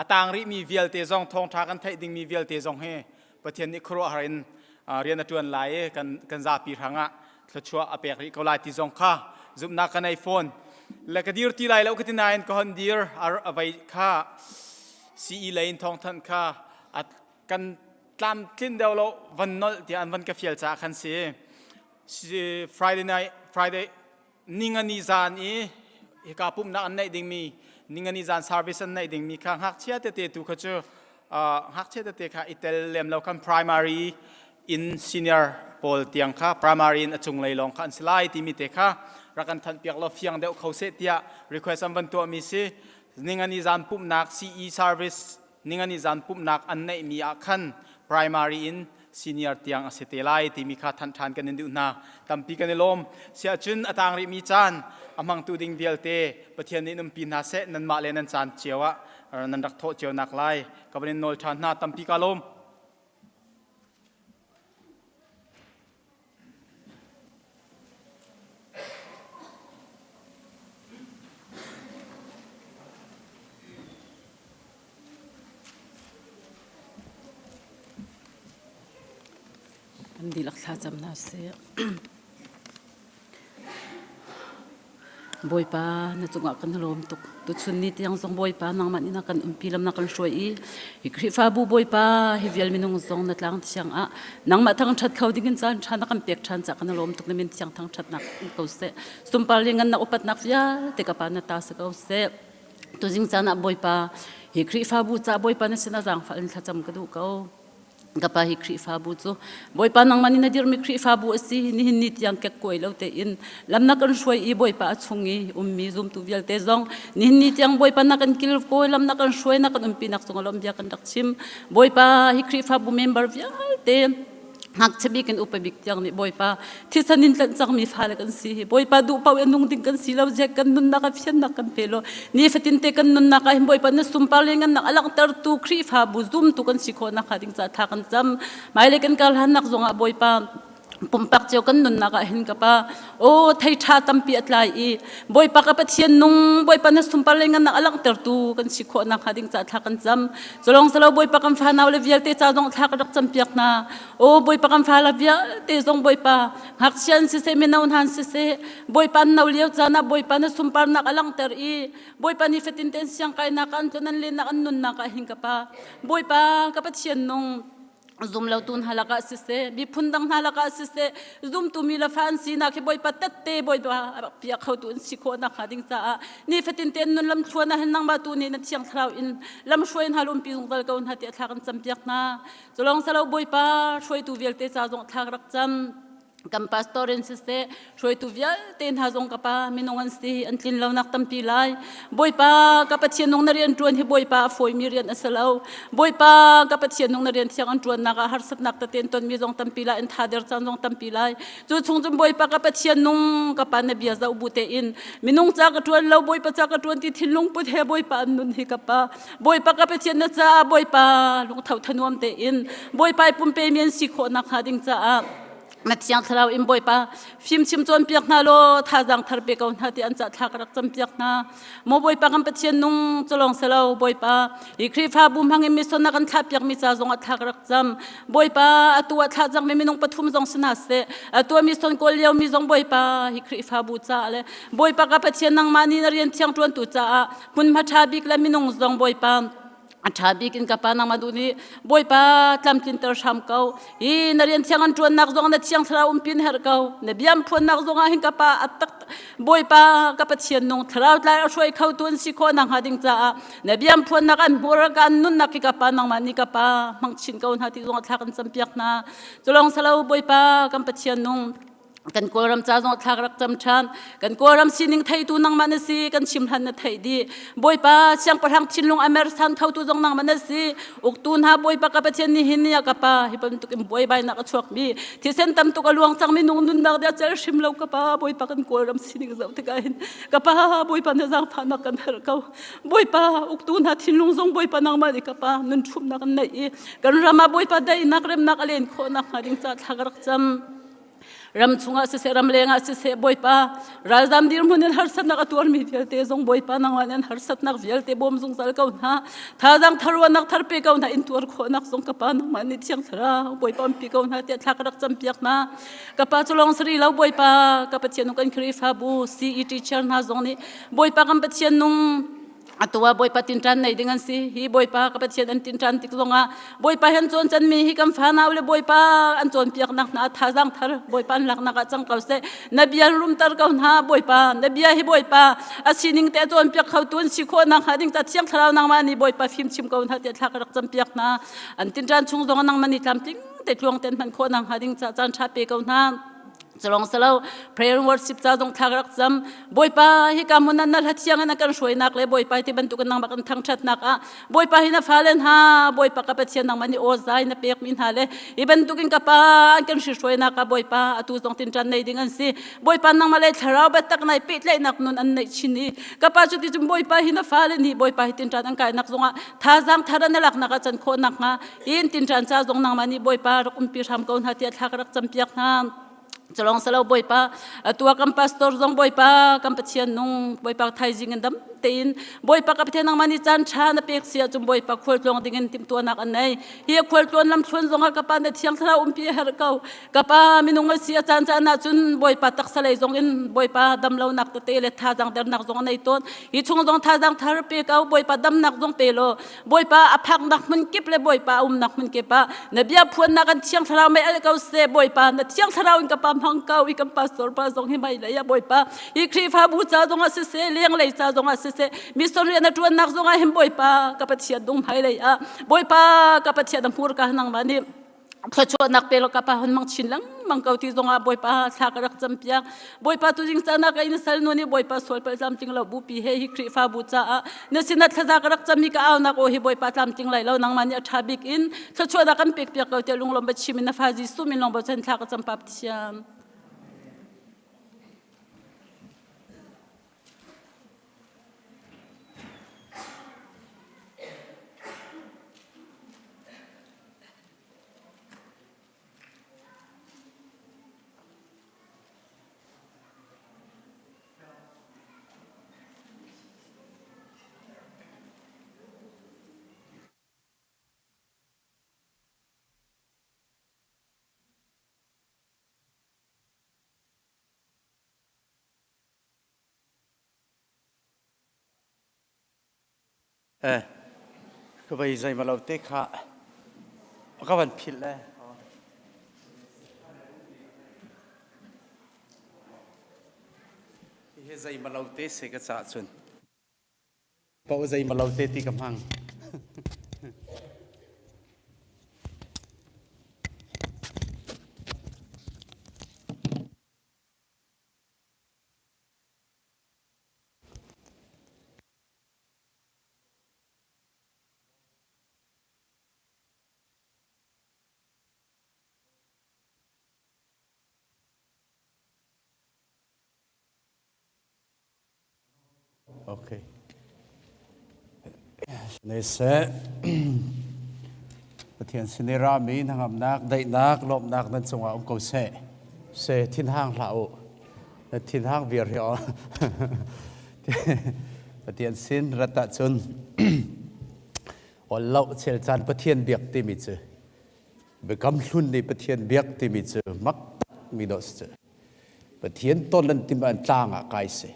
a tang rih mi vialte zong thawngṭha kan theih ding mi vialte zong hi Pathian nih khuaruahhar in rian a ṭuan lai i kan kan zapi hrangah thluachuah a pek rih ko lai ti zong kha zumhnak ka nei fawn le ka dir ti lai lo ka ti nain ka hon dir a vei kha CE lei in thawngthanh kha kan tlamtlin deuh lo van nolh tiah an van ka fial caah khan si Friday night Friday ningani zan i hika pumhnak an neih dingmi ningani zan service an neih dingmi kha ngakchia tete tu kha cu ngakchia tete kha i tel lem lo khan primary in senior pawl tiang kha primary in a cunglei lawng kha an si lai timi te kha rak kan thanh piak law fiang deuh kho seh tiah request an van tuahmi si ningani zan pumhnak CE service ningani zan pumhnak an neihmi ah khan primary in senior tiang a si te lai timi kha thanh ṭhan kan in duh hna tampi kan i lawm siahcun a tang rihmi caan a hmangtu ding vialte Pathian nih umpi hna seh nanmah le nan caan cio ah nan rak thawh cio nak lai ka van in nawl ṭhan hna tampi ka lawm Kan dihlak thlacam hna sih. Bawipa na cungah kan lawm tuk. Tuchun ni tiang zong Bawipa nangmah nih na kan umpi lam na kan hruai i hi Khrihfabu Bawipa hi vial minung zong na tlang thiang ah nangmah thangṭhat kho dingin caan ṭha na kan pek ṭhan ca kan lawm tuk na min thiang thangṭhatnak ko seh. Sunpar le ngan na upatnak vialte ka pa na ta si ko seh. Tuzing caan ah Bawipa hi Khrihfabu ca Bawipa na sinah zaangfah in thlacam ka duh ko. Ka pa hi Khrihfabu cu Bawipa nangmah nih na dirmi Khrihfabu a si nihin ni tiang kekkuai lo tein lam na kan hruai i Bawipa a chung i ummi zumtu vialte zong nihin ni tiang Bawipa na kan kilkawi lam na kan hruai na kan umpinak cungah lawm bia kan rak chim Bawipa hi Khrihfabu member vialte ngakchia bik in upa bik tiang nih Bawipa thisen in tlanh cangmi fale kan si hi Bawipa duh paoh in nung ding kan si lo je kan nunnak ah fiannak kan pe lo nifatin te kan nunnak ah hin Bawipa na sunpar le ngannak a langhtertu Khrihfabu zumtu kan si khawh nakhnga ding ca tha kan cam hmailei kan kar hlannak zongah Bawipa pumpak cio kan nunnak ah hin ka pa aw thei ṭha tampi a tlai i Bawipa ka Pathian nung Bawipa na sunpar le ngannak a langhtertu kan si khawh nakhnga ding ca thla kan cam Culong salo Bawipa kan fanau le vialte ca zong thla ka rak campiak hna. O Bawipa kan fala vialte zong Bawipa ngakchia an siseh mino hna an siseh Bawipa an no lio caan ah Bawipa na sunparnak a langhter i Bawipa ni fatin ten siangkainak an tlun an lennak an nunnak ah hin ka pa Bawipa ka Pathian nung zumlotu hna lakah siseh miphun dang hna lakah siseh zumtu mi le fa an sinak hi Bawipa tette Bawipa piak khotu an si khawh nakhnga ding caah nifatin te nun lam thluan ah hin nangmah tu nih na thiang thlarau in lam hruai hna lumpi zungzal ko hna tiah thla kan campiak hna culong salo Bawipa hruaitu vialte ca zong thla rak cam. Kan pastor in siseh, hruaitu vialte hna zong ka pa minung an si, an tlin lonak tampi lai. Bawipa ka Pathian nung na rian ṭuan hi Bawipa a fawimi rian a si lo. Bawipa ka Pathian nung na rian thiang an ṭuannak ah harsatnak tete an tonmi zong tampi lai, an thader caan zong tampi lai. Cu chung cun Bawipa ka Pathian nung ka pa na bia zoh bu tein minung ca ka ṭuan lo Bawipa ca ka ṭuan ti thinlung put he Bawipa an nun hi ka pa Bawipa ka Pathian na caah Bawipa lungtho thanuam tein Bawipa i pumpe mi an si khawh nakhnga ding caah na thiang thlarau in Bawipa fimchim cawnpiak hna law thazaang thar pe ko hna ti an cah thla ka rak campiak hna maw Bawipa kan Pathian nung culong selo Bawipa hi Khrihfabu hmang in mission na kan thlah piak mi ca zong ah thla ka rak cam Bawipa atu ah thlah cang mi minung pathum zong si hna seh atu ah mission kawl lio mi zong Bawipa hi Khrihfabu caah le Bawipa ka Pathian nangmah nih na rian thiang ṭuantu caah hmunhma ṭha bik le minung zong Bawipa a ṭha bik in ka pa nangmah duh nih Bawipa tlamtlinter hram ko hi na rian thiang an ṭuannak zong na thiang thlarau umpin herh ko na biam phuannak zong ah hin ka pa a tak Bawipa ka Pathian nung thlarau tlai a hruai kho tu an si khawh nakhnga ding caah na biam phuannak an hmur an nunnak hi ka pa nangmah nih ka pa hmang chin ko hna ti zong a thla kan campiak hna culong salo Bawipa kan Pathian nung kan Kawlram ca zong thlak rak cam ṭhan kan Kawlram sining theitu nangmah na si kan chim hlan na theih dih Bawipa siangpahrang thinlung a mersan khotu zong nangmah na si uktu hna Bawipa ka Pathian ni hin ni ah ka pa hi bantuk in buaibainak a chuakmi thisen tam tuk a luang cangmi nung nunnak dia cel hrim lo ka pa Bawipa kan Kawlram sining zoh tikah hin ka pa Bawipa na zaangfahnak kan herh ko Bawipa uktu hna thinlung zong Bawipa nangmah nih ka pa nun ṭhumnak an neih i kan ram ah Bawipa daihnak remnak a len khawh nakhnga ding ca thla ka rak cam ram chungah siseh ram lengah siseh Bawipa ralzam dirhmun in harsatnak a tuarmi vialte zong Bawipa nangmah nih an harsatnak vialte bawm zungzal ko hna thazaang tharuanak thar pe ko hna in tuar khawhnak zong ka pa nangmah nih thiang thlarau Bawipa umpi ko hna tiah thla ka rak campiak hna ka pa cu lawng sari lo Bawipa ka Pathian kan Khrihfabu CE teacher hna zong nih Bawipa kan Pathian nung atu ah Bawipa tinṭan nei ding an si hi Bawipa ka Pathian an tinṭan tik zongah Bawipa he an cawn canmi hi kan fanau le Bawipa an cawnpiaknak hna thazaang thar Bawipa an laknak ah cang ko seh na bia rumter ko hna Bawipa na bia hi Bawipa a sining te a cawnpiak kho tu an si khawh nakhnga ding ca thiang thlarau nangmah nih Bawipa fimchim ko hna tiah thla ka rak campiak hna an tinṭan chung zong nangmah nih tlamtling te tluang ten hman khawh nakhnga ding ca caan ṭha pe ko hna Culong salo prayer and worship ca zong thla rak cam Bawipa hi ka mun na hla thiang in kan hruainak le Bawipa ti bantuk in nangmah kan thangthatnak ah Bawipa hi na fale hna Bawipa ka Pathian nangmah nih aw zai na pek mi hna le hi bantuk in ka pa an kan hruainak ah Bawipa atu zong tin ṭan nei ding an si Bawipa nangmah le thlarau biatak nai pehtlaihnak nun an neih chin i ka pa cu ti cun Bawipa hi na fale nih Bawipa hi tin ṭan an kainak zongah thazaang thar an laknak ah can khawh nakhnga in tinṭan ca zong nangmah nih Bawipa rak umpi hram ko hna tiah thla ka rak campiak hna culong salo Bawipa atu kan pastor zong Bawipa kan Pathian nung Bawipa thaizing in dam tein Bawipa ka Pathian nangmah nih caan ṭha na pek si ahcun Bawipa khualtluang ding in timhtuahnak an nei hi khualtluan lamthluan zong ah ka pa na thiang thlarau umpi a herh ko ka pa minung a si a caan caan ahcun Bawipa taksa lei zong in Bawipa damlonak tete le thazaang dernak zong a nei tawn hi chung zong thazaang thar pe ko Bawipa damnak zong pe law Bawipa a phaknak hmun kip le Bawipa a umnak hmun kip ah na bia phuannak an thiang thlarau mei al ko seh Bawipa na thiang thlarau in ka pa hmang ko i kan pastor pa zong hi mai lei ah Bawipa hi Khrihfabu ca zong ah siseh lenglei ca zong ah siseh mission rian a ṭuannak zong ah hin Bawipa ka Pathian dung hmai lei ah Bawipa ka Pathian a hmurka nangmah nih thluachuahnak pe law ka pa hun mang chin lengmang ko ti zongah Bawipa thla ka rak campiak Bawipa tu jing caan ah ka in sal nu nih Bawipa sual palh tlamtling lo bupi he hi Khrihfabu caah na sinah thlaza ka rak cam i ka aunak aw hi Bawipa tlamtling lai lo nangmah nih a ṭha bik in thluachuahnak kan pek piak ko tiah lunglawm ba chim in na fa Jesuh min lawng bochan thla ka cam pa Pathian Eh, ka vei zei ma lo te kha ka van philh le. Hi zei ma lo te se ka ca cun. Pa zei ma lo te ti ka hmang. Okay. Ne seh. Pathian sin i rami hnangamnak, daihnak, lawmhnak nan cungah um ko seh. Se thinhang hlah u. Na thinhang viar hi aw. Pathian sin rat ahcun ol lo chel caan Pathian biak timi cu biakam hlun nih Pathian biak timi cu mak mi dawh si cu. Pathian ton an tim an tlang ah kai si.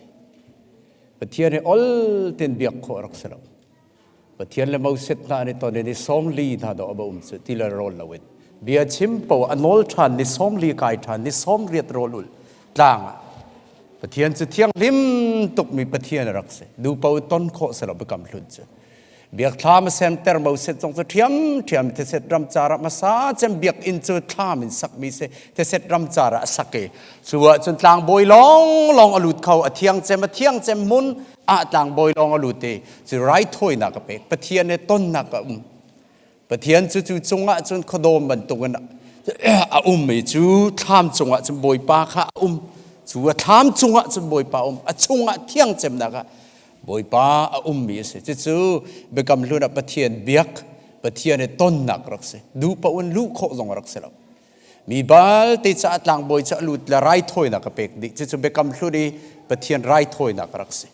Pathian hi ol ten biak khawh rak si lo. Pathian le Moses hna an i ton i ni 40 hna dawh a va um cu ti le rawl loin. Bia chim po a nawl ṭhan ni 40 kai ṭhan ni 80 rawl ul tlang ah Pathian cu thianghlim tukmi Pathian a rak si. Dupo ton khawh si lo biakam hlun cu. Biakthlam a semter Moses zong cu ṭhiamṭhiam theset ram car ah hmasa cem biakinn cu thlam in sakmi si theset ram car ah a sak i cu ah cun tlangbawi lawnglawng a lut kho a thiang cem a thiang cem hmun ah tlangbawi lawng a lut i cu raithawinak a pek Pathian he tonnak a um Pathian cu cu cungah cun khuadawm bantukin a um i cu thlam cungah cun Bawipa kha a um cu a thlam cungah cun Bawipa a um a chungah thiang cemnak ah Bawipa a ummi a si cucu biakam hlun ah Pathian biak Pathian i tonnak rak si duh paoh in luh khawh zong a rak si lo mi balte caah tlangbawi cu a lut le raithawinak a pek dih cucu biakam hlun i Pathian raithawinak a rak si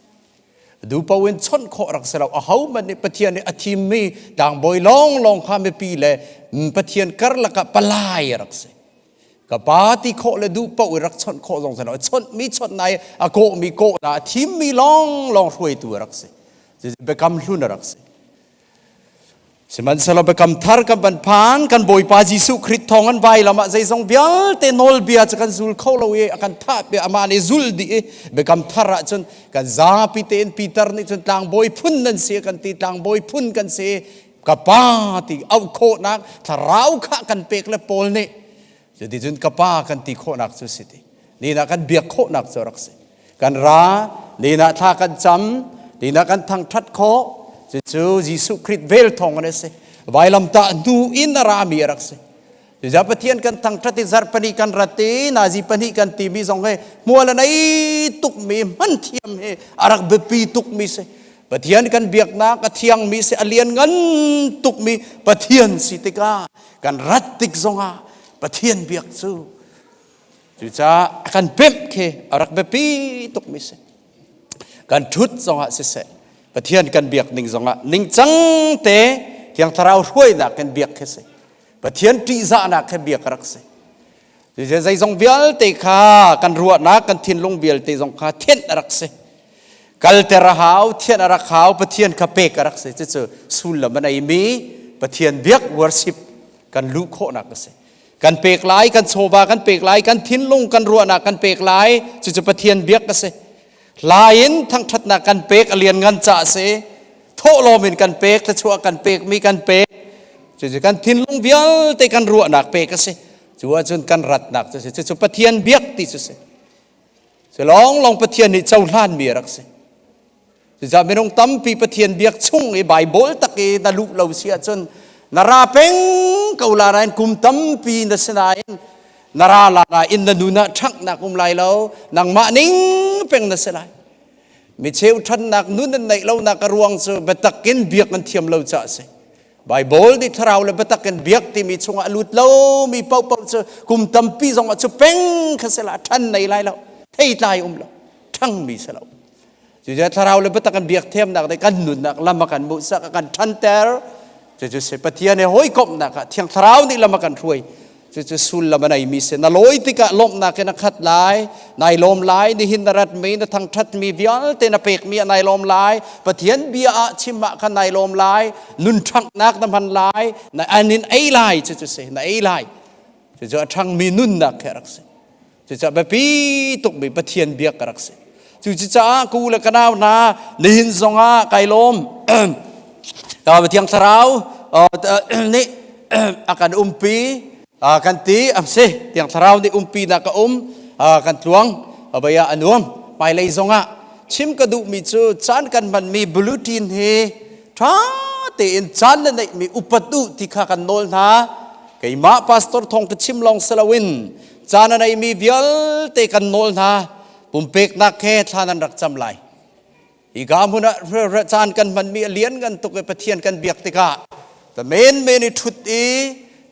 duh paoh in chawnh khawh rak si lo ahohmanh nih Pathian nih a thimmi tlangbawi lawnglawng kha mipi le Pathian karlak ah palai a rak si ka pa ti khawh le duh paoh i rak chawnh khawh zong si lo a chawnhmi chawnh na i a kawhmi kawh na a thimmi lawnglawng hruaitu a rak si biakam hlun a rak si Sihmanhsehlaw biakam thar kan van phan kan Bawipa Jesuh Khrih thawng an vailam ah zeizong vialte nawlbia cu kan zul kho lo i a kan thah piak amah nih zul dih i biakam thar ah cun kan zapi tein Peter nih cun tlangbawi phun nan si kan ti tlangbawi phun kan si ka pa ti auh khawhnak thlarau kha kan pek le Paul nih Cuticun ka pa kan ti khawhnak cu si ti. Nina kan biak khawhnak cu rak si. Kan ra, nina thla kan cam, nina kan thangṭhat khawh. Cucu Jesuh Khrih vel thawng an si. Vailamtah hnu in a rami a rak si. Cucaah Pathian kan thangṭhat i zarh pahnih kan rat i nazi pahnih kan timi zong hi hmual a nei tukmi hman thiam hi a rak biapi tukmi si. Pathian kan biaknak a thiangmi si, a lian ngan tukmi Pathian si tikah kan rat tik zongah Pathian biak cu cucaah a kan pemh khi a rak biapi tukmi si kan ṭhut zongah siseh Pathian kan biak ning zongah ningcang te Thiang Thlarau hruainak kan biak khi si Pathian ṭihzahnak he biak a rak si zeizong vialte kha kan ruahnak kan thinlung vialte zong kha thianh a rak si kalter a hau thianh a rak hau Pathian kha pek a rak si cucu sullam a neimi Pathian biak worship kan luh khawhnak a si kan pek lai kan chawva kan pek lai kan thinlung kan ruahnak kan pek lai cucu Pathian biak a si hla in thangṭhatnak kan pek a lian ngan ca a si thawhlawm in kan pek thluachuah kan pekmi kan pek cucu kan thinlung vialte kan ruahnak pek a si cu ahcun kan ratnak cu si cucu Pathian biak ti cu si Cu lawnglawng Pathian nih cohlanmi a rak si. Cucaah minung tampi Pathian biak chung i Baibal tak i na luh lo si ahcun na ra peng ko la nain kum tampi na si nain na ra la nain na nun ah ṭhanghnak um lai lo nangmah ning peng na si lai. Mi cheu ṭhannak nun an neih lonak a ruang cu biatak in biak an thiam lo caah a si. Baibal nih thlarau le biatak in biak timi chungah a lut lomi paohpaoh cu kum tampi zong ah cu peng kha si la ṭhan nei lai lo theitlai um lo ṭhangmi si lo cucu thlarau le biatak in biak thiamnak nih kan nunnak lam a kan hmuhsak a kan ṭhanter cucu si Pathian he hawikomhnak ah Thiang Thlarau nih lam a kan hruai Cucu sullam a neimi si. Na lawi tikah lawmhnak in a khat lai, nai lawm lai, nihin na ratmi, na thangṭhatmi vialte na pekmi ah nai lawm lai, Pathian bia ah chim ah khan nai lawm lai, nun ṭhanghnak na hman lai, na an in ei lai, cucu si, na ei lai. Cucu a ṭhangmi nunnak khi a rak si. Cucaah biapi tukmi Pathian biak a rak si. Cucaah ka u le ka nau hna nihin zongah kai lawm. Ka Thiang Thlarau nih a kan umpi kan ti am si. Thiang Thlarau nih umpi nak a um kan tluang abaya a nuam. Hmailei zongah chim ka duhmi cu caan kan hmanmi bulletin hi ṭha tein caan na neihmi upat u ti kha kan nawl hna. Keimah pastor thawng ka chim lawng si loin Caan a neimi vialte kan nawl hna. Pumpeknak he thla nan rak cam lai. Hika hmun ah caan kan hmanmi a lian ngan tuk i Pathian kan biak tikah ta men men i ṭhut i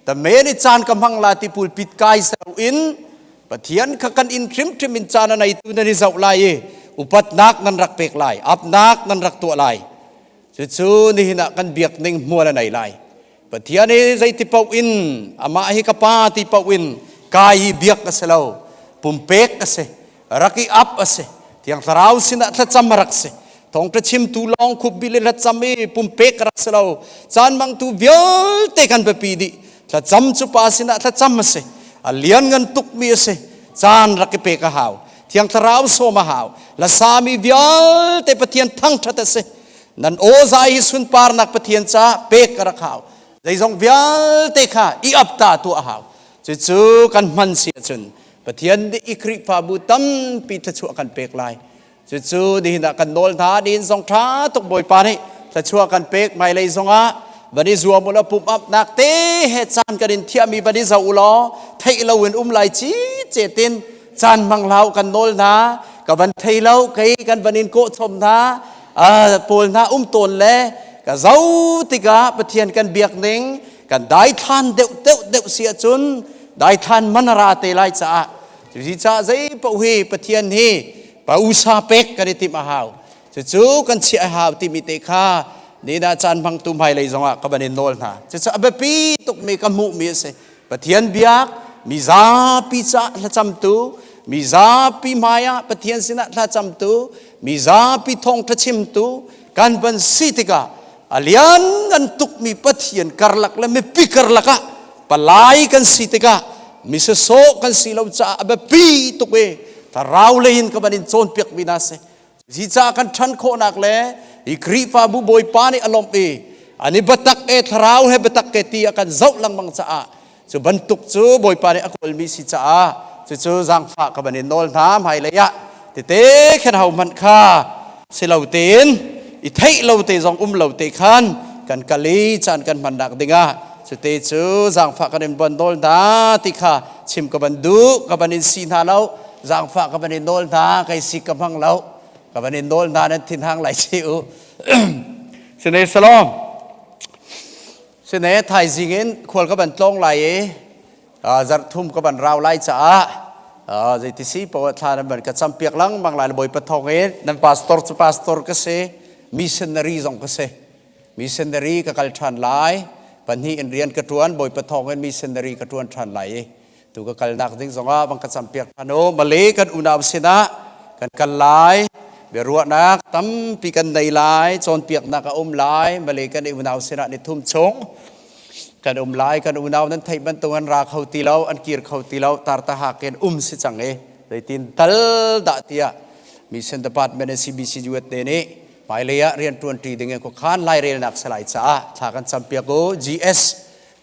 ta men i caan ka hmang la ti pulpit kai sero in Pathian kha kan inn hrimhrim in caan a neitu nan i zoh lai i upatnak nan rak pek lai, apnak nan rak tuah lai. Cucu nihin ah kan biak ning hmual a nei lai. Pathian hi zeiti paoh in amah hi ka pa ti paoh in kai hi biak a si lo. Pumpek a si. Rak i ap a si. Thiang Thlarau sinah thlacam a rak si. Thawngṭha chimtu lawng khupbil i thlacam i pumpek a rak si lo. Caan mangtu vialte kan biapi dih. Thlacam cu pa sinah thlacam a si. A lianngan tukmi a si. Caan rak i pek a hau. Thiang Thlarau sawm a hau. Lasami vialte Pathian thangṭhat a si. Nan aw zai hi sunparnak Pathian caah pek ka rak hau. Zeizong vialte kha i apta tuah a hau. Cucu kan hman si ahcun Pathian nih i Khrihfabu tampi thluachuah kan pek lai. Cucu nihin ah kan nawl hna nihin zong ṭha tuk Bawipa nih thluachuah kan pek hmailei zongah van i zuam ulaw pumh upnak te he caan kan in thiahmi van i zoh ulaw theih loin um lai ci cetin caan hmang hlah kan nawl hna ka van thei lo kei kan van in kawh chom hna pawl hna um tawn le ka zo tikah Pathian kan biak ning kan daithlan deuh deuh deuh si ahcun daithlan man a ra te lai caah cuci caah zei paoh hi Pathian hi pausa pek kan i timh a hau cucu kan chiah a hau timi te kha nina caan hmangtu hmailei zongah ka van in nawl hna cucu a biapi tukmi ka hmuhmi a si Pathian biak mi zapi caah thlacamtu mi zapi hmaiah Pathian sinah thlacamtu mi zapi thawngṭha chimtu kan van si tikah a lianngan tukmi Pathian karlak le mipi karlak ah palai kan si tikah mi sasawh kan si lo caah a biapi tuk i thlarau lei in ka van in cawnpiakmi hna si Zica kan ṭhan khawhnak le hi Khrihfabu Bawipa nih a lawmh i an i biatak e thlarau he biatak ke ti a kan zoh lengmang caah cu bantuk cu Bawipa nih a kawlmi si caah cucu zaangfah ka van in nawl hna hmailei ah tete khan ho hmanh kha si lo tein i theih lo te zong um lo te khan kan kal i caan kan hmannak dingah cute cu zaangfah kan in bon nawl hna ti kha chim ka van duh ka van in si hna lo zaangfah ka van in nawl hna kei si ka hmang lo ka van in nawl hna nan thinhang lai si u sine salom sine thaizing in khual ka van tlong lai i zarh thum ka van rau lai caah zeiti si poah thla nan van ka campiak lengmang lai bawipa thawng in nan pastor cu pastor ka si missionary zong ka si missionary ka kal ṭhan lai pahnih in rian ka ṭuan bawipa thawng in missionary ka ṭuan ṭhan lai i Tu ka kalnak ding zongah bang ka campiak hna u. Malay kan unau sinah kan kal lai. Biaruahnak tampi kan nei lai. Cawnpiaknak a um lai. Malay kan unau sinah ni thum chung kan um lai. Kan unau nan theih bantuk an ra kho ti lo, an kir kho ti lo. Tartahak in um si cang i zeitin tal dah tiah Mission Department and CBC USA nih hmailei ah rian ṭuanṭi ding in khuakhan lairelnak salai caah thla kan campiak u. GS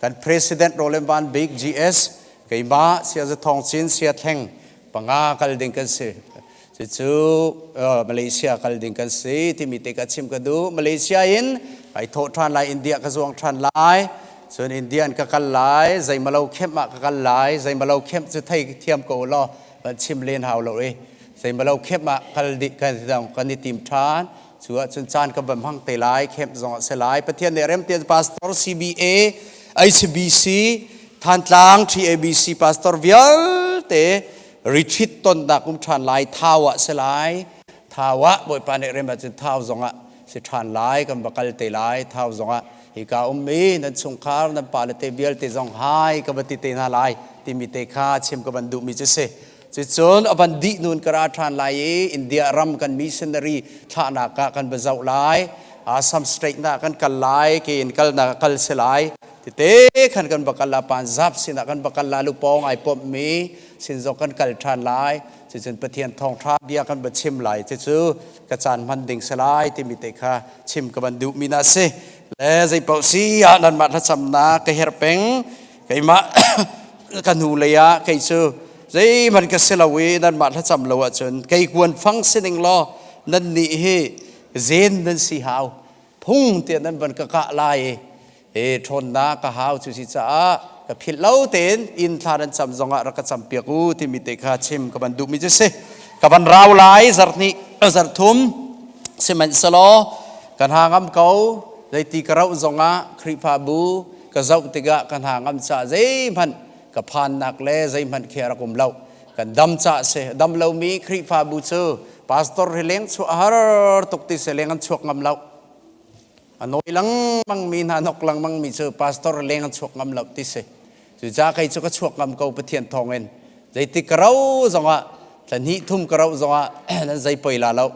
Kan President Roland Van Bik GS keimah Siaza Thawng Cin Sia Thleng panga kal ding kan si. Cucu Malaysia kal ding kan si timi te ka chim ka duh. Malaysia in kai thawh ṭhan lai India ka zuang ṭhan lai. Cun India in ka kal lai zeimalo kemp ah ka kal lai zeimalo kemp cu thei thiam ko law kan chim len hau lo i zeimalo kemp ah kal dih kan kan i tim ṭhan. Cu ahcun caan ka van hmang te lai, camp zong a si lai. Pathian nih rem tian pastor CBA, HBC, Thantlang TABC pastor vialte retreat tonnak um ṭhan lai, Thau ah si lai. Thau ah Bawipa nih rem ahcun Thau zong ah si ṭhan lai, kan va kal te lai, Thau zong ah hika ummi nan chungkhar, nan pale te vialte zong hai ka va ti te hna lai timi te kha chim ka van duhmi cu si. Cucun a van dih nun ka ra ṭhan lai i India ram kan missionary thlahnak ah kan va zoh lai. Assam State na kan kal lai, ke in kalnak kal si lai. Tete khan kan va kal la Punjab sinah kan va kal la lupawng ai pommi sin zong kan kal ṭhan lai. Cucun Pathian thawngṭha bia kan va chim lai. Cucu ka caan hman ding si lai timi te kha chim ka van duhmi na si. Le zeipaoh si ah nanmah thlacamnak ka herh peng. Keimah ka hnu lei ah kei cu zeihmanh ka si lo i nanmah thlacam lo ahcun kei kuan fang sining law nan nih hi zen nan si hau phung tiah nan van ka kah lai i e ṭhawnnak ka hau cu si caah ka philh lo tein inn thla nan cam zongah rak ka campiak u timi te kha chim ka van duhmi cu si ka van rau lai zarh hnih zarh thum. Sihmanhsehlaw kan ha ngam ko zeiti ka rauh zongah Khrihfabu ka zoh tikah ka hna ngam caah zeihmanh ka phannak le zeihmanh khi a rak um lo. Kan dam caah si. Dam lomi Khrihfabu cu pastor hi leng chuah a har tuk ti si leng an chuak ngam lo. A nawi lengmang mi hna nok lengmang mi cu pastor leng an chuak ngam lo ti si. Cucaah kei cu ka chuak ngam ko Pathian thawngin. Zeitik ka ro zongah thla hnih thum ka ro zongah nan zei poi la lo.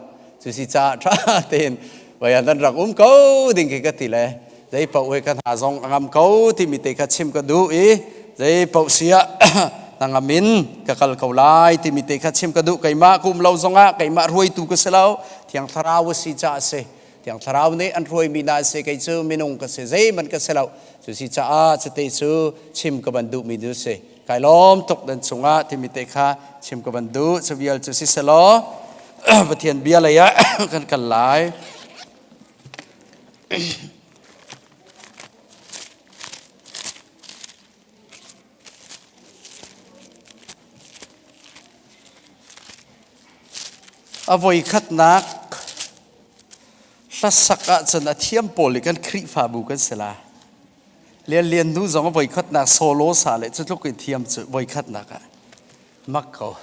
Cu si caah ṭha tein vai ah nan rak um ko ding khi ka ti le zei paoh he ka hna zong a ngam ko timi te kha chim ka duh i zei paoh si ah na ngam in ka kal ko lai timi te kha chim ka duh keimah ka um lo zongah keimah ruaitu ka si lo Thiang Thlarau a si caah a si Thiang Thlarau nih an hruaimi hna si kei cu minung ka si zeihmanh ka si lo cu si caah cute cu chim ka van duhmi cu si kai lawm tuk nan chungah timi te kha chim ka van duh cu vial cu si selaw Pathian bia lei ah kan kal lai A voikhatnak hlasak ahcun a thiam pawl i kan Khrihfabu kan si la. Lian Lian nu zong a voikhatnak solo sa le cu tluk in thiam cu voikhatnak ah mak ko.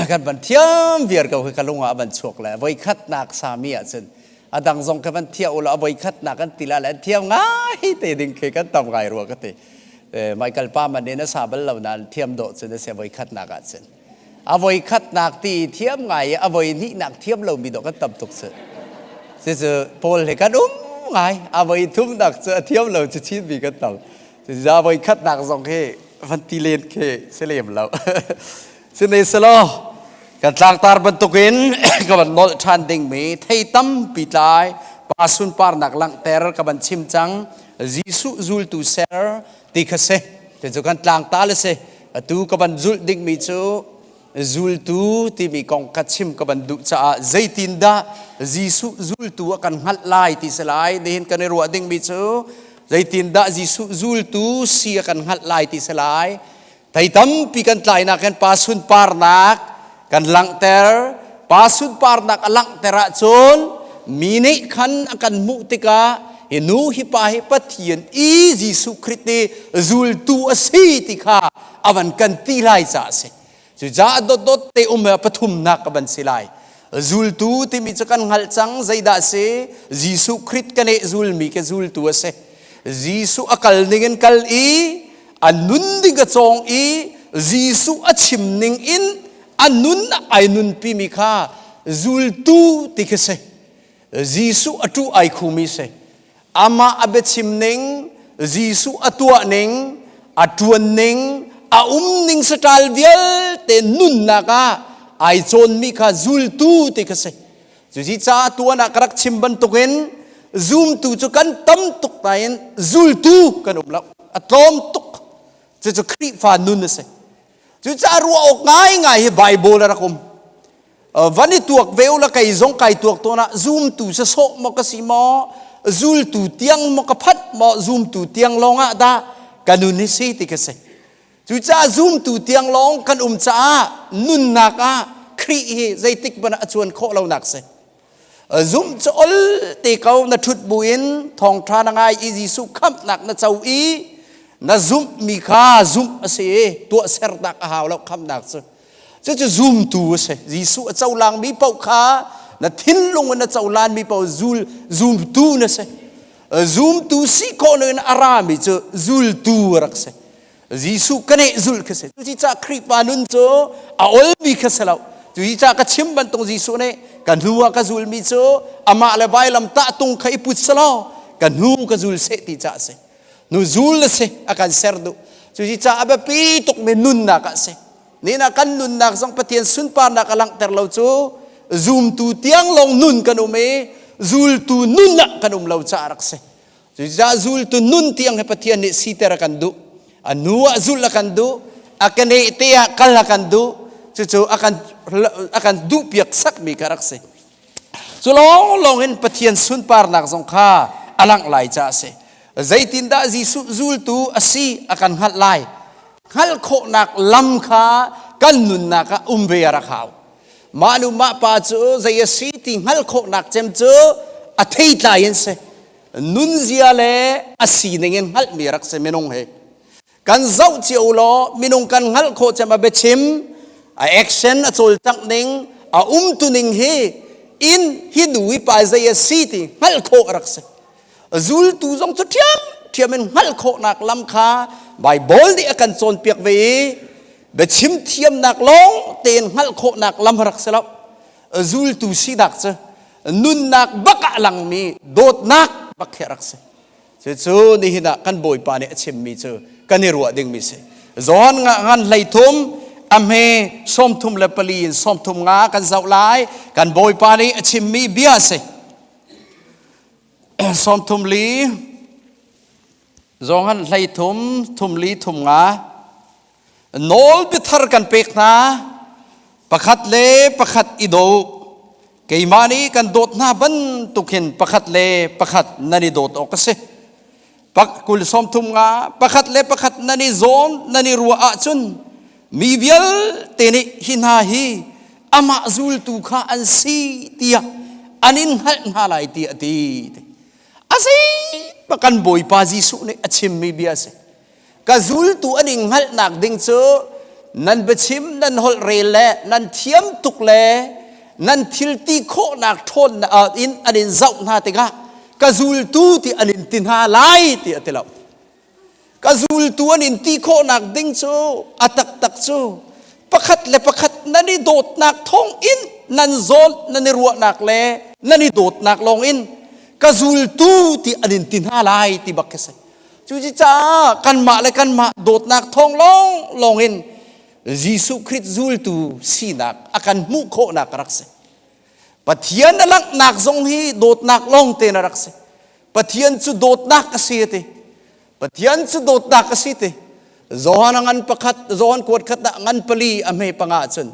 kan van thiam viar ko khi ka lung ah a van chuak le voikhatnak sami ahcun a dang zong ka van thiah ulaw a voikhatnak kan ti la le an thiam ngai te ding khi kan tam ngai rua ka ti. Michael pa man in a sa bal lo nain thiam dawh cun a si voikhatnak ahcun. A voikhatnak ti thiam ngai i a voi hnihnak thiam lomi dawh kan tam tuk cu. Cucu Paul he kan um ngai. A voi thumnak cu a thiam lo cu chinmi kan tam. Cucu a voikhatnak zong hi van ti len khi si lem lo. Sihmanhsehlaw kan tlangtar bantukin ka van nolh ṭhan dingmi thei tampi tlai pa sunparnak langhter ka van chim cang Jesuh zultu ser ti kha si cucu kan tlangta le si atu ka van zulh dingmi cu zultu timi kong ka chim ka van duh caah zeitindah Jesuh zultu a kan hngalh lai ti si lai nihin kan i ruah dingmi cu zeitindah Jesuh zultu si a kan hngalh lai ti si lai Thei tampi kan tlainak hin pa sunparnak kan langhter. Pa sunparnak a langhter ahcun mi nih khan a kan hmuh tikah hi nu hi pa hi Pathian i Jesuh Khrih nih zultu a si ti kha a van kan ti lai caah a si. Cucaah dotdot te um pathumnak a van si lai. Zultu timi cu kan hngalh cang zeidah a si? Jesuh Khrih kan eh zulmi ke zultu a si. Jesuh a kal ning in kal i a nun ding a cawng i Jesuh a chim ning in a nun ai nunpimi kha zultu ti khi si. Jesuh a ṭuh ai khumi si. Amah a biachim ning, Jesuh a tuah ning, a ṭuan ning, a um ning saṭal vialte nunnak ah ai cawnmi kha zultu ti kha si. Cuci caah tuan ah ka rak chim bantukin zumtu cu kan tam tuk nain zultu kan um lo. A tlawm tuk. Cucu Khrihfa nun a si. Cucaah ruah awk ngaingai hi Bible a rak um. Van i tuak ve u la kei zong kai tuak tawn ah zumtu sasawh maw ka si maw zultu tiang maw ka phanh maw zumtu tiang lawng ah dah ka nun hi si ti ka si. Cucaah zumtu tiang lawng kan um caah nunnak ah Khrih hi zeitik hmanh ah a cuan khawh lonak si. Zumh cu ol te ko na ṭhut buin thawngṭha na ngai i Jesuh khamhnak na co i na zumhmi kha zumh a si i tuahsernak a hau lo khamhnak cu. Cucu zumtu a si. Jesuh a cohlangmi paoh kha na thinlung in na cohlanmi paoh zul zumtu na si. Zumtu si khawh in a rami cu zultu a rak si. Jesuh ka neh zulh khi si. Cucaah Khrihfa nun cu a olmi kha si lo. Cucaah ka chim bantuk Jesuh nih ka hnu ah ka zulmi cu amah le vailam tahtung kha i put selaw ka hnu ka zul seh ti caah a si. Nu zul a si a kan ser duh. Cucaah a biapi tukmi nunnak ah a si. Nina kan nunnak zong Pathian sunparnak a langhter lo cu zumtu tiang lawng nun kan um i zultu nun ah kan um lo caah rak si. Cucaah zultu nun tiang hi Pathian nih siter a kan duh. A nu ah zulh a kan duh. A ka neh te ah kal a kan duh. Cucu a kan, a kan duhpiak sakmi kha rak si. Cu lawnglawng in Pathian sunparnak zong kha a langh lai caah a si. Zeitindah Jesuh zultu a si a kan hngalh lai? Hngalh khawhnak lam kha kan nunnak ah um ve a rak hau. Mah nu mah pa cu zei a si ti hngalh khawhnak cem cu a theitlai in si. Nunzia le a sining in hngalhmi rak si minung hi. Kan zoh cio law minung kan hngalh khawh cem a biachim, a action, a cawlcangh ning, a umtu ning hi in hi nu hi pa zei a si ti hngalh khawh a rak si. Zultu zong cu ṭhiam ṭhiam in hngalh khawhnak lam kha Baibal nih a kan cawnpiak ve i biachim thiamnak lawng tein hngalh khawhnak lam rak si lo. Zultu sinak cu nunnak bak ah langmi dawtnak bak khi a rak si. Cucu nihin ah kan Bawipa nih a chimmi cu kan i ruah dingmi si. John ngan 13 a hme 34 in 35 kan zoh lai. Kan Bawipa nih a chimmi bia a si. 34 Johan 13 thum li thum nga nawl biathar kan pek hna pakhat le pakhat i do keimah nih kan dawt hna bantuk hin pakhat le pakhat nan i dawt awk a si pak kul sawm thum nga pakhat le pakhat nan i zawn nan i ruah ahcun mi vialte nih hi hna hi amah zultu kha an si tiah an in hngalh hna lai tiah a ti a zei kan bawipa Jesuh nih a chimmi bia a si Ka zultu an i hngalhnak ding cu nan biachim nan holh rel le nan thiam tuk le nan thil ti khawhnak ṭhawnnak in an in zoh hna tikah ka zultu ti an in ti hna lai ti a ti lo. Ka zultu an in ti khawhnak ding cu a taktak cu pakhat le pakhat nan i dawtnak thawng in nan zawn nan i ruahnak le nan i dawtnak lawng in ka zultu ti an in ti hna lai ti bak khi si. Cucaah kanmah le kanmah dawtnak thawng lawnglawng in Jesuh Khrih zultu sinak a kan hmuh khawhnak a rak si. Pathian a langhnak zong hi dawtnak lawng tein a rak si. Pathian cu dawtnak a si a ti. Pathian cu dawtnak a si ti. Johan a ngan pakhat, Johan kuat khat ah ngan pali a hme panga cun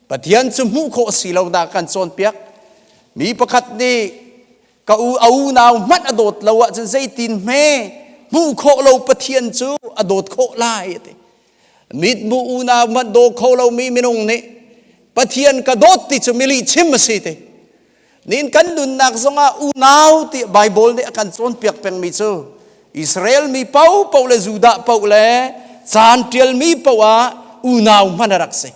Pathian cu hmuh khawh si lo dah kan cawnpiak. Mi pakhat nih ka u a unau hmanh a dawt lo ahcun zeitin hme hmuh khawh lo Pathian cu a dawt khawh lai a ti mithmuh unau hmanh daw kho lomi minung nih Pathian ka dawt ti cu milih chim a si ti nin kan nunnak zongah unau ti Bible nih a kan cawnpiak pengmi cu Israel mi paoh paoh le Judah paoh le caan ṭialmi paoh ah unau hman a rak si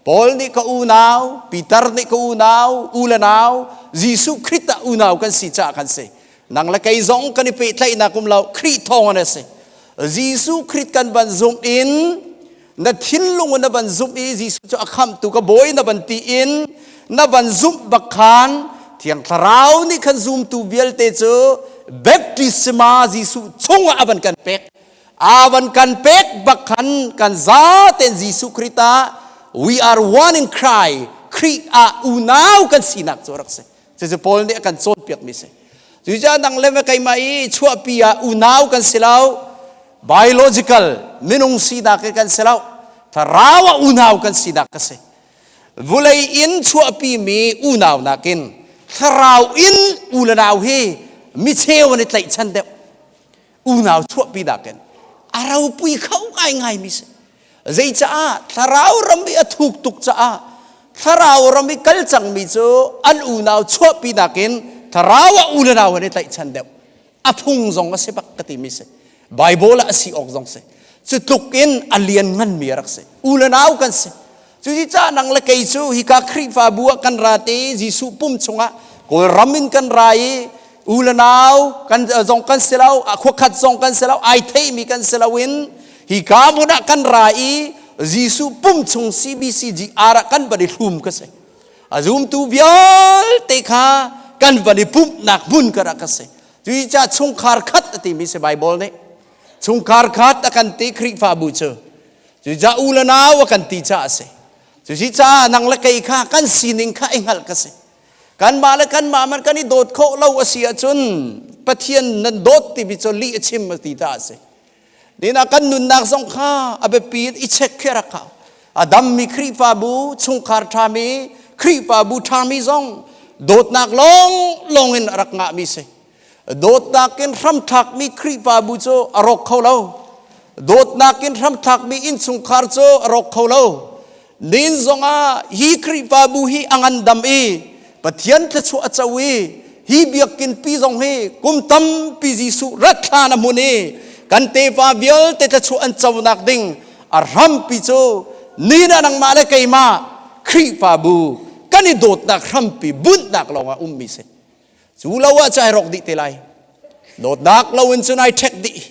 Paul nih ka unau, Peter nih ka unau, u le nau, Jesuh Khrih ah unau kan si caah kan si. Nang le kei zong kan i pehtlaihnak um lo, Khrih thawng an si. Jesuh Khrih kan van zumh in na thinlung na van zumh i Jesuh cu a khamhtu ka bawi na van ti in na van zumh bak khan Thiang Thlarau nih khan zumtu vialte cu baptisma Jesuh chungah a van kan pek. A van kan pek bak khan kan zaten Jesuh Khrih ah we are one in Christ Khrih ah unau kan sinak cu rak si cucu Paul nih a kan cawnpiak mi si cucaah nang le keimah i chuahpi ah unau kan si lo biological minung sinak kan si lo thlarau ah unau kan sinak ka si vulei in chuahpi mi unau nakin thlarau in u le nau hi micheu an i tlaihchan deuh unau chuahpi nakin a ropui kho ngaingai mi si zeicaah thlarau ram i a thuk tuk caah thlarau ram i kal cangmi cu an unau chuahpi nakin thlarau ah u le nau an i tlaihchan deuh a phung zong a si bak ka timi si Bible ah a si awk zong si cu tluk in a lian nganmi a rak si u le nau kan si Cuticah nang le kei cu hika Khrihfabu ah kan ra te i Jesuh pum chungah Kawlram in kan ra i u le nau kan zong kan si lo, khuakhat zong kan si lo, ai theimi kan si lo in hika hmun ah kan ra i Jesuh pum chung CBCGR ah kan van i hlum ka si. A zumtu vialte kha kan van i pumhnak hmun ka rak ka si. Cuticah chungkhar khat a timi si Bible nih. Chungkhar khat a kan ti Khrihfabu cu. Cucaah u le nau a kan ti caah a si. Cucaah nang le kei kha kan sining kha i hngalh ka si. Kanmah le kanmah man kan i dawt khawh lo a si ahcun Pathian nan dawt timi cu lih a chim a ti ta a si. Nina kan nunnak zong kha a biapi in i check khi a rak hau. A dammi Khrihfabu, chungkhar ṭhami, Khrihfabu ṭhami zong dawtnak lawnglawng in a rak ngahmi si. Dawtnak in hramthlakmi Khrihfabu cu a rawk kho lo. Dawtnak in hramthlakmi innchungkhar cu a rawk kho lo. Nin zongah hi Khrihfabu hi a ngandam i Pathian thluachuah a co i hi biakinn pi zong hi kum tampi Jesuh rat thlan a hmun i kan tefa vialte thluachuah an conak ding a hrampi cu ni na nangmah le keimah Khrihfabu kan i dawtnak hrampi bunhnak lawngah ummi si. Cu lo ah cu ai rawk dih te lai. Dawtnak lo in cun ai ṭhek dih.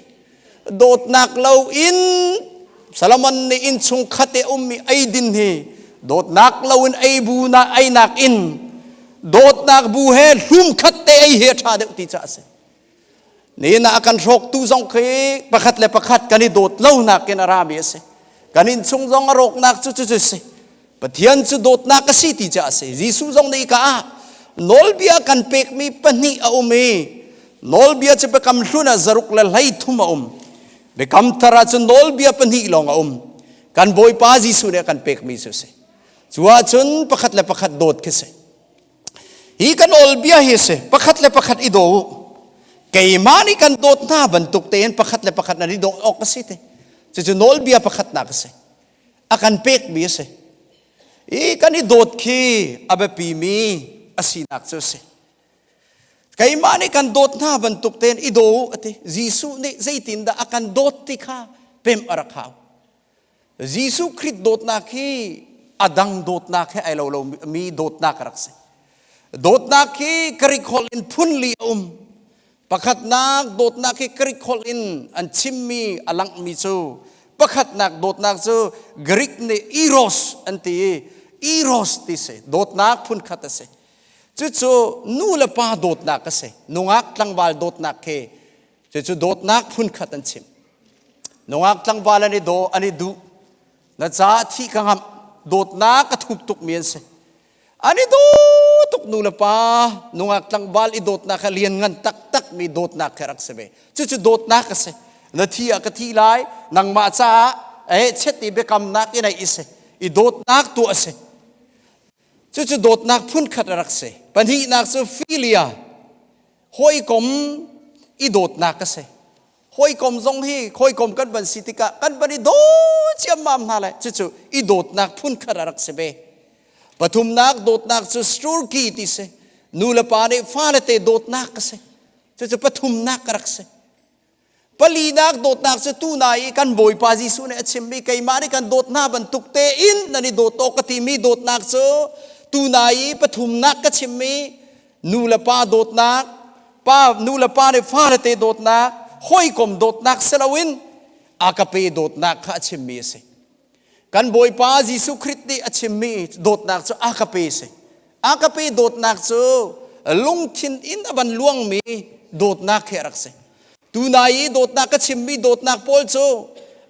Dawtnak lo in Solomon nih innchung khat i ummi eidin hi dawtnak lo in ei bu na einak in dawtnak bu he hlum khat te ei hi a ṭha deuh ti ca a si. Nihin ah a kan hrawktu zong khi pakhat le pakhat kan i dawt lonak in a rami a si. Kan innchung zong a rawknak cu cucu si. Pathian cu dawtnak a si ti cu a si. Jesuh zong nih ka ah nawlbia kan pekmi pahnih a um i nawlbia cu biakam hlun ah zaruk le 33 a um. Biakam thar ah cun nawlbia pahnih lawng a um. Kan Bawipa Jesuh nih a kan pekmi cu a si. Cu ahcun pakhat le pakhat dawt khi si. Hi ka nawlbia hi a si. Pakhat le pakhat i daw u. Keimah nih kan dawt hna bantuk tein pakhat le pakhat nan i dawt awk a si te. Cucu nawlbia pakhatnak a si. A kan pekmi a si. I kan i dawt khi a biapimi a sinak cu a si. Keimah nih kan dawt hna bantuk tein i daw u a ti. Jesuh nih zeitindah a kan dawt ti kha pemh a rak hau. Jesuh Khrih dawtnak hi a dang dawtnak he ai lo lomi dawtnak a rak si. Dawtnak hi Greek holh in phunli a um. Pakhatnak dawtnak hi Greek holh in an chimmi a langhmi cu pakhatnak dawtnak cu Greek nih eros an ti i eros ti si dawtnak phunkhat a si. Cucu nu le pa dawtnak a si. Nungak tlangval dawtnak khi cucu dawtnak phunkhat an chim. Nungak tlangval an i daw an i duh. Na caah thih ka ngamh. Dawtnak a thup tukmi an si. An i daw tuk nu le pa nungak tlangval i dawtnak kha lian ngan taktak mi dawtnak kha rak si ve. Cucu dawtnak a si. Na thi ah ka thi lai, nangmah caah eh chet i biakamnak in ai i si. I dawtnak tuah a si. Cucu dawtnak phunkhat a rak si. Pahnihnak cu filia, hawikom i dawtnak a si. Hawikom zong hi hawikom kan van si tikah kan van i daw ciammam hna lai. Cucu i dawtnak phunkhat a rak si ve. Pathumnak dawtnak cu storge ti si. Nu le pa nih fale te dawtnak a si. Cucu pathumnak a rak si. Palinak dawtnak cu tuna i kan Bawipa Jesuh nih a chimmi keimah nih kan dawt hna bantuk tein nan i dawt awk ka timi dawtnak cu tuna i pathumnak ka chimmi nu le pa dawtnak, pa nu le pa nih fale te dawtnak, hawikom dawtnak si loin agape dawtnak kha a chimmi a si. Kan Bawipa Jesuh Khrih nih a chimmi dawtnak cu agape a si. Agape dawtnak cu lungthin in a van luangmi dawtnak khi a rak si. Tunai i dawtnak ka chimmi dawtnak pawl cu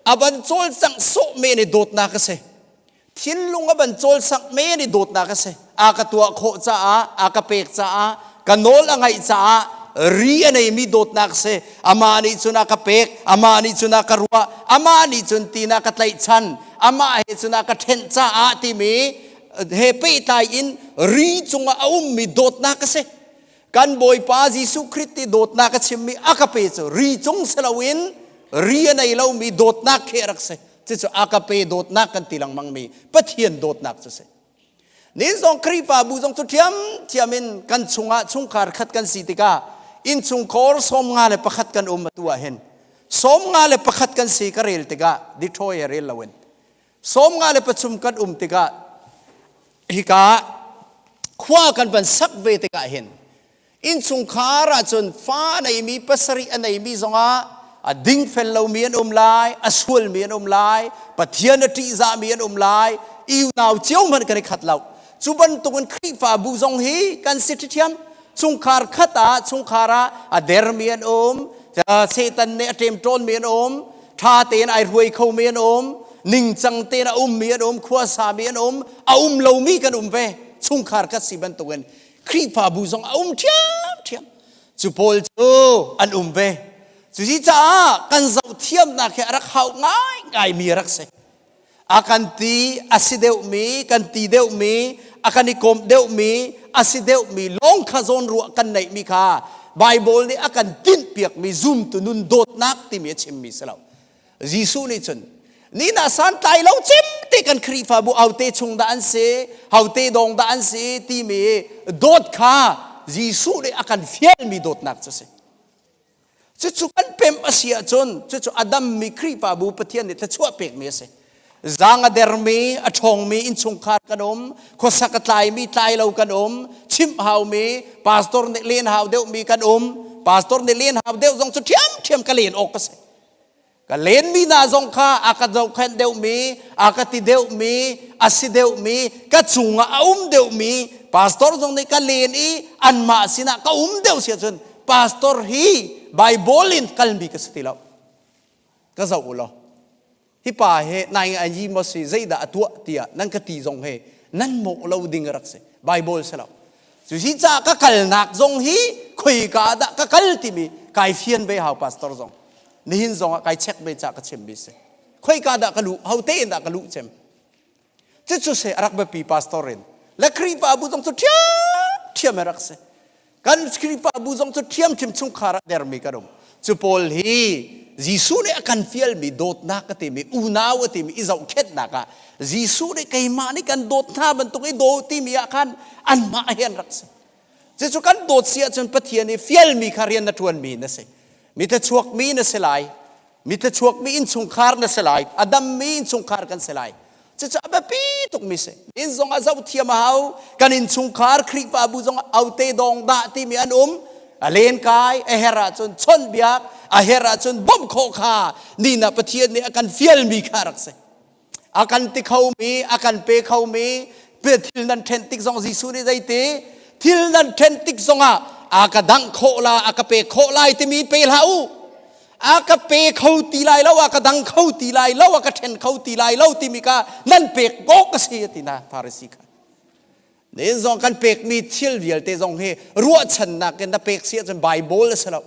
a van cawlcangh sawh men i dawtnak a si. Thinlung a van cawlsangh men i dawtnak a si. A ka tuah khawh caah, a ka pek caah, ka nawl a ngaih caah ri a neimi dawtnak a si. Amah nih cun a ka pek, amah nih cun a ka ruah, amah nih cun tina ka tlaihchan, amah he cun a ka ṭhenh caah timi he pehtlai in ri cungah a ummi dawtnak a si. Kan Bawipa Jesuh Khrih ti dawtnak a chimmi a ka pe cu ri cung si loin ri a nei lomi dawtnak khi a rak si. Cucu agape dawtnak kan ti lengmangmi Pathian dawtnak cu si. Nin zong Khrihfabu zong cu ṭhiamṭhiam in kan chungah chungkhar khat kan si tikah innchungkhar 51 kan um atu ah hin 51 kan si ka rel tikah Detroit he rel loin 53 kan um tikah hika khua kan van sak ve tikah hin Innchungkhar ahcun fa a neimi pasarih a neimi zongah a dingfel lomi an um lai, a sualmi an um lai, Pathian a ṭihzahmi an um lai, i unau cio hmanh kan i khat lo. Cu bantukin Khrihfabu zong hi kan si ṭhiṭhiam. Chungkhar khat ah chungkhar ah a dermi an um, Satan nih a ṭemṭawnmi an um, ṭha tein ai hruai khomi an um, ningcang tein a ummi an um, khuasami an um, a um lomi kan um ve. Chungkhar khat si bantukin Khrihfabu zong a um ṭhiamṭhiam. Cu pawl cu an um ve. Cuci caah kan zohthiamnak hi a rak hau ngaingaimi a rak si. A kan ti a si deuhmi, kan ti deuhmi, a kan i kawmh deuhmi, a si deuhmi lawng kha zawnruah kan neihmi kha Baibal nih a kan tinhpiakmi zumtu nun dawtnak timi a chimmi si lo. Jesuh nih cun ni na santlai lo cim te. te kan Khrihfabu aute chung dah an si, haute dong dah an si timi dawt kha Jesuh nih a kan fialmi dawtnak cu a si. Cucu kan pemh a si ahcun cucu a dammi Khrihfabu Pathian nih thluachuah pekmi a si. Zaang a dermi, a ṭhawngmi innchungkhar kan um, khuasak a tlaimi tlai lo kan um, chimh haumi, pastor nih len hau deuhmi kan um, pastor nih len hau deuh zong cu ṭhiamṭhiam ka len awk a si. Ka lenmi hna zong kha a ka zohkhenh deuhmi, a ka ti deuhmi, a si deuhmi, ka cungah a um deuhmi, pastor zong nih ka len i anmah sinah ka um deuh si ahcun pastor hi Bible in kalmi ka si ti lo. Ka zoh u law. Hi pa he nai a yi maw si zeidah a tuah tiah nan ka ti zong he nan mawh lo ding a rak si. Bible si lo. Cusi caah ka kalnak zong hi khoika dah ka kal timi kai fian ve hau pastor zong. Nihin zong ah kai check ve ca ka chimmi si. Khoika dah ka luh, ho te in dah ka luh cem. Cucu se a rak biapi pastor in. Le Khrihfabu zong cu ṭhiamṭhiam a rak si. Kan Khrihfabu zong cu ṭhiamṭhiam chungkhar ah dermi kan um. Cu pawl hi Jesuh nih a kan fialmi dawtnak a timi unau a timi i zohkhenhnak ah Jesuh nih keimah nih kan dawt hna bantuk i daw timi ah khan anmah hi an rak si. Cucu kan dawt si ahcun Pathian i fialmi kha rian na ṭuanmi na si. Mi thluachuakmi na si lai. Mi thluachuakmi innchungkhar na si lai. A dammi innchungkhar kan si lai. Cucu a biapi tukmi si. Inn zong a zoh thiam a hau. Kan innchungkhar Khrihfabu zong aute dawng dah timi an um. A len kai, a her ahcun chawnhbiak, a her ahcun bawmh khawh kha nina Pathian nih a kan fialmi kha rak si. A kan ti khomi, a kan pe khomi, thil nan ṭhen tik zong Jesuh nih zeiti thil nan ṭhen tik zongah a ka dangh khawh la, a ka pe khawh lai timi pe hlah u. A ka pe kho ti lai lo, a ka dang kho ti lai lo, a ka ṭhen kho ti lai lo timi kha nan pek awk a si ti na Pharisee kha. Nen zong kan pekmi thil vialte zong hi ruahchannak in na pek si ahcun Bible a si lo.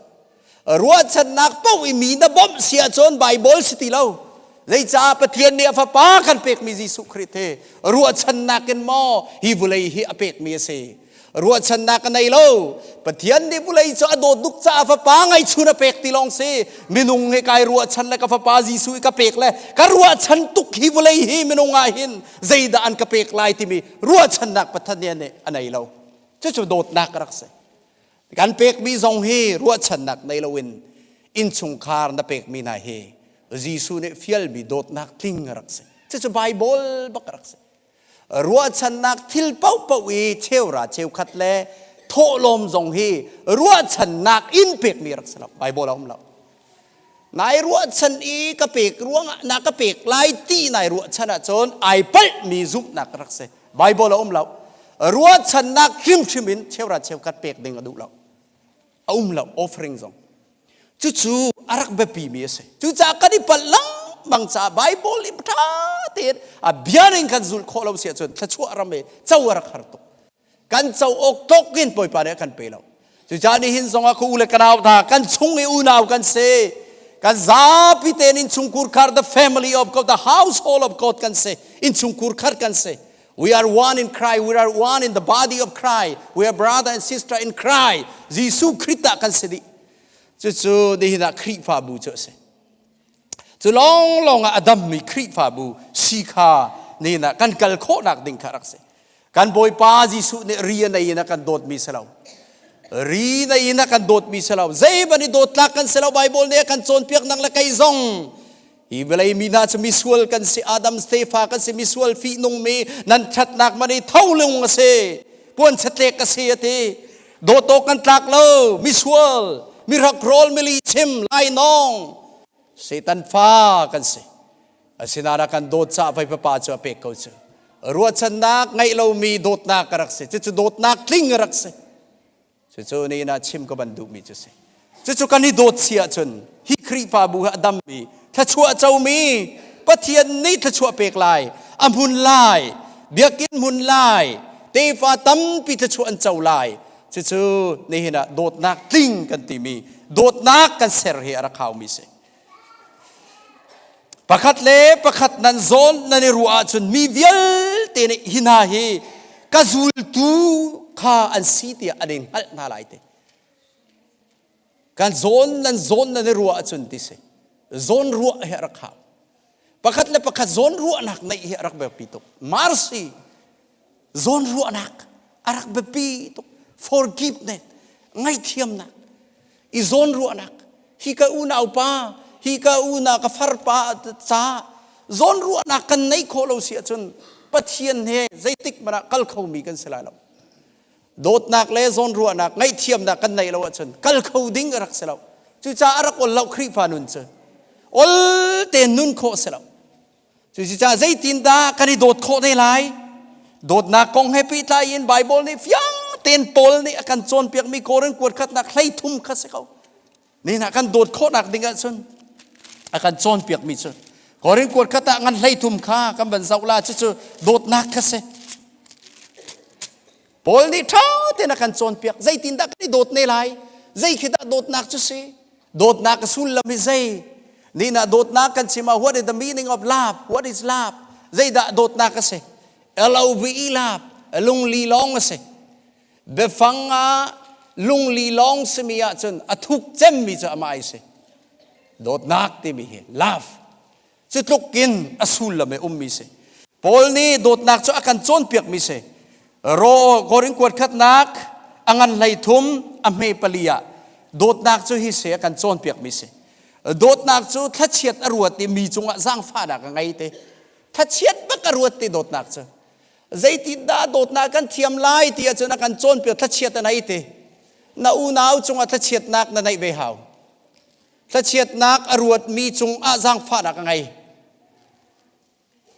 Ruahchannak paoh i mi na bawmh si ahcun Bible si ti lo. Zeicah Pathian nih a fapa kan pekmi Jesuh Khrih hi ruahchannak in maw hi vulei hi a pekmi a si. Ruahchannak a nei lo. Pathian nih vulei cu a dawt duk caah fapa ngeichun a pek ti lawng si. Minung he kai ruahchan le ka fapa Jesuh i ka pek le ka ruahchan tuk hi vulei hi minung ah hin zeidah an ka pek lai timi ruahchannak Pathian nih a nei lo. Cucu dawtnak a rak si. Kan pekmi zong hi ruahchannak nei loin innchungkhar na pekmi hna hi Jesuh nih fialmi dawtnak tling a rak si. Cucu Bible bak a rak si. Ruahchannak thil paohpaoh i cheura cheukhat le thawhlawm zong hi ruahchannak in pekmi rak si lo. Bible a um lo. Nai ruahchan i ka pek ruangah na ka pek lai ti nai ruahchan ahcun ai palhmi zumhnak rak si. Bible a um lo. Ruahchannak hrimhrim in cheura cheukhat pek ding a duh lo. A um lo offering zong. Cucu a rak biapimi a si. Cucaah kan i palh lengmang caah Bible i ṭha tein a bia ning kan zulh khawh lo si ahcun thluachuah ram i co a rak har tuk. Kan co awk tawk in Bawipa nih a kan pe lo. Cucaah nihin zongah ka u le ka nau hna kan chung i unau kan si. Kan zapi tein innchungkhur khar the family of God, the household of God kan si. Innchungkhur khar kan si. We are one in Christ. We are one in the body of Christ. We are brother and sister in Christ. Jesuh Khrih ah kan si dih. Cucu nihin ah Khrihfabu cu a si. Cu lawnglawng ah a dammi Khrihfabu si kha nihin ah kan kal khawhnak ding kha rak si. Kan Bawipa Jesuh nih ri a nei in a kan dawtmi si lo. Ri nei in a kan dawtmi si lo. Zeiban i dawtlak kan si lo. Bible nih a kan cawnpiak nang le kei zong Hi vawlei mi hna cu misual kan si, Adam tefa kan si, misual fihnung mi, nan ṭhatnak man i tholung a si, puan chatlek a si a ti. Dawt awk kan tlak lo, misual, mi hrakrawl, mi lihchim, lainawng, Satan fa kan si. Asinain a kan dawt caah voi papa cu a pek ko cu. Ruahchannak ngeih lomi dawtnak a rak si. Cucu dawtnak tling a rak si. Cucu nihin ah chim ka van duhmi cu si. Cucu kan i dawt si ahcun hi Khrihfabu hi a dammi, thluachuah comi, Pathian nih thluachuah pek lai, a hmun lai, biakinn hmun lai, tefa tampi thluachuah an co lai. Cucu nihin ah dawtnak tling kan timi, dawtnak kan ser hi a rak haumi si. Pakhat le pakhat nan zawn nan i ruah ahcun mi vialte nih hi hna hi ka zultu kha an si tiah an in hngalh hna lai ti. Kan zawn nan zawn nan i ruah ahcun ti si. Zawn ruah hi a rak hau. Pakhat le pakhat zawn ruahnak neih hi a rak biapi tuk. Mercy zawn ruahnak a rak biapi tuk. Forgiveness ngaihthiamnak i zawn ruahnak hi ka unau pa hi ka unau ka farpa ca zawn ruahnak kan neih khawh lo si ahcun Pathian he zeitik hmanh ah kal khomi kan si lai lo. Dawtnak le zawnruahnak, ngaihthiamnak kan neih lo ahcun kal kho ding a rak si lo. Cucaah a rak ol lo Khrihfa nun cu. Ol tein nun khawh si lo. Cucaah zeitindah kan i dawt khawh te lai? Dawtnak kong he pehtlai in Bible nih fiang tein Paul nih a kan cawnpiakmi Korin kuatkhatnak 13 kha si ko. Nihin ah kan dawt khawhnak ding ahcun a kan cawnpiakmi cu Korin kuat khat ah ngan 13 kha kan van zoh la cucu dawtnak kha si. Paul nih ṭha tein a kan cawnpiak zeitindah kan i dawt ne lai zei khi dah dawtnak cu si dawtnak a sullam hi zei Nihin ah dawtnak kan chim ah what is the meaning of love what is love zeidah dawtnak a si L O V E love lungli lawng a si Biafang ah lungli lawng simi ahcun a thuk cemmi cu amah ai si. Dawtnak timi hi love cu tluk in a sullam i ummi si. Paul nih dawtnak cu a kan cawnpiakmi si. Ro Korin kuat khatnak a ngan 13 a hme pali ah dawtnak cu hi si a kan cawnpiakmi si. Dawtnak cu thlachiat a ruat i mi cungah zaangfahnak a ngei te. Thlachiat bak a ruat te dawtnak cu. Zeitindah dawtnak kan thiam lai ti ahcun a kan cawnpiak thlachiat a nei ti. Na unau cungah thlachiatnak na neih ve hau. Thlachiatnak a ruatmi cungah zaangfahnak a ngei.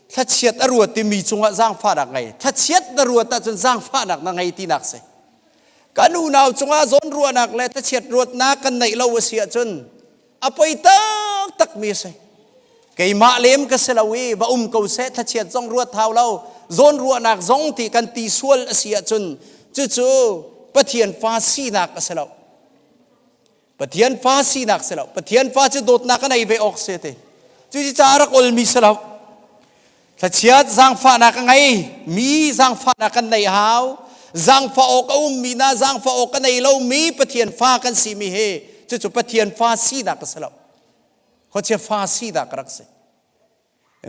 Thlachiat a ruat timi cungah zaangfahnak ngei. Thlachiat na ruat ahcun zaangfahnak na ngei tinak si. Kan unau cungah zawnruahnak le thlachiat ruatnak kan neih lo a si ahcun a poi taktak mi a si keimah lem ka si lo i va um ko seh thlachiat zong ruat hau lo zawn ruahnak zong ti kan ti sual a si ahcun cucu Pathian fa sinak a si lo Pathian fa sinak si lo Pathian fa cu dawtnak a nei ve awk si ti cuci caah rak olmi si lo Thlachiat zaangfahnak a ngei mi zaangfahnak kan neih hau. Zaangfah awk a ummi na zaangfah awk a nei lomi Pathian fa kan simi hi cucu Pathian fa sinak a si lo. Khuachia fa sinak a rak si.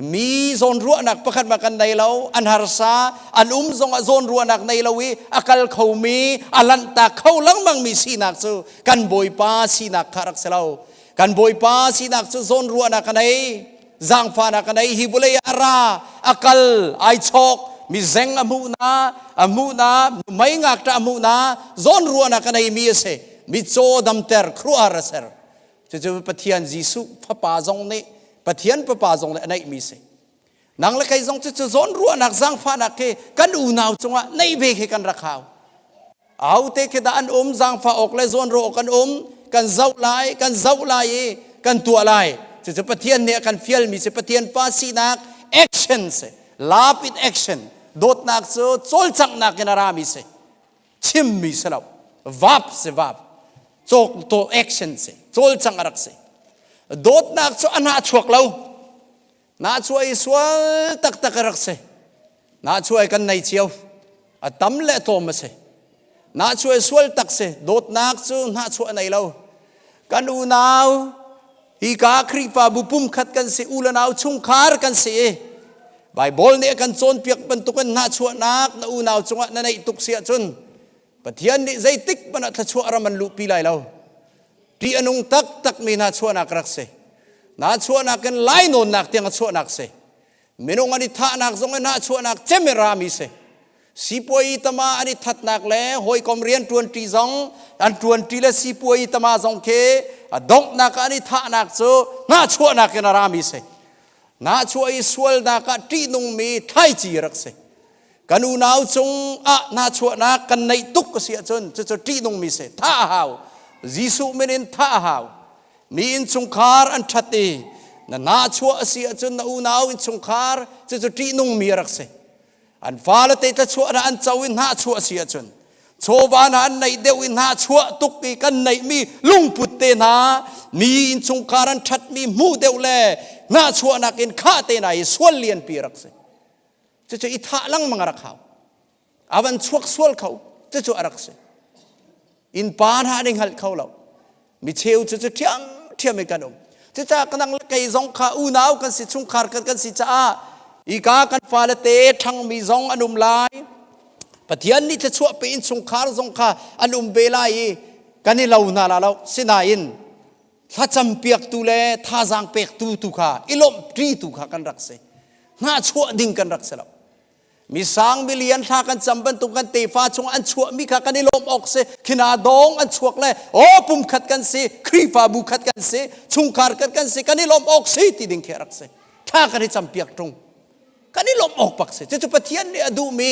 Mi zawnruahnak pakhat ma kan nei lo, an harsa, an um zong ah zawnruahnak nei lo i a kal khomi, a lanhtak kho lengmang mi sinak cu kan Bawipa sinak kha rak si lo. Kan Bawipa sinak cu zawnruahnak a nei. Zaangfahnak a nei hi vawlei ah a ra a kal ai chawk mi zeng a hmuh na a hmuh na mei ngakṭah a hmuh na zawnruahnak a neimi a si mitcaw damter khuaruahhar a ser cucu Pathian Jesuh fapa zong nih Pathian fapa zong nih a neihmi si nang le kei zong cucu zawnruahnak zaangfahnak khi kan unau cungah neih ve khi kan rak hau Ahote khi dah an um zaangfah awk le zawnruah awk an um kan zoh lai kan zoh lai i kan tuah lai cucu Pathian nih a kan fialmi si Pathian pa sinak action si love in action dawtnak cu cawlcanghnak in a rami si chimmi si lo vap si vap cawk to action si cawlcangh a rak si dawtnak cu a hnah chuak lo Nahchuah i sual taktak a rak si. Nahchuah i kan nei cio. A tam le tlawm a si. Nahchuah i sual tak si. Dawtnak cu nahchuah a nei lo. Kan unau hi ka Khrihfabu pumkhat kan si, u le nau chungkhar kan si i Baibal nih a kan cawnpiak bantukin nahchuahnak na unau cungah na neih tuk si ahcun Pathian nih zeitik hmanh ah thluachuah ram an luhpi lai lo. Ṭih a nung taktakmi hna chuahnak rak si. Nahchuahnak in lainawnnak tiang a chuahnak si. Minung an i thahnak zong in nahchuahnak cem in rami si. Sipuai tama an i thatnak le hawikom rian ṭuanṭi zong an ṭuanṭi le sipuai tama zong khi a donghnak ah an i thahnak cu nahchuahnak in a rami si. Nahchuah i sualnak ah ṭihnungmi thlaici rak si. Kan unau cung ah nahchuahnak kan neih tuk a si ahcun cucu ṭihnungmi si. Thah a hau. Jesuh min in thah a hau. Mi innchungkhar an ṭhat i na nahchuah a si ahcun na unau innchungkhar cucu ṭihnungmi a rak si. An fale te tlachuah hna an co i hnahchuah a si ahcun chawva hna an neih deuh i hnahchuah tuk i kan neihmi lungput te hna mi innchungkhar an ṭhatmi hmuh deuh le hnahchuahnak in khah te hna hi sual lianpi a rak si. Cucu i thah lengmang a rak hau. A van chuak sual kho. Cucu a rak si. Innpa hna an i hngalh kho lo. Mi cheu cu cu ṭhiamṭhiam in kan um. Cucaah kanang le kei zong kha unau kan si chungkhar kan kan si caah ika kan fale te ṭhangmi zong an um lai. Pathian nih thluachuah pe in chungkhar zong kha an um ve lai i kan i lo hna la lo. Sinain thlacam piaktu le thazaang pektu tu kha i lawmhṭi tu kha kan rak si. Hnahchuah ding kan rak si lo. Mi sang milian thla kan cam bantuk kan tefa chung an chuahmi kha kan i lawm awk si. Khina dong an chuak le aw pum khat kan si, Khrihfabu khat kan si, chungkhar khat kan si, kan i lawm awk si ti ding khi a rak si. Thla kan i cam piak ṭung. Kan i lawmh awk bak si. Cucu Pathian nih a duhmi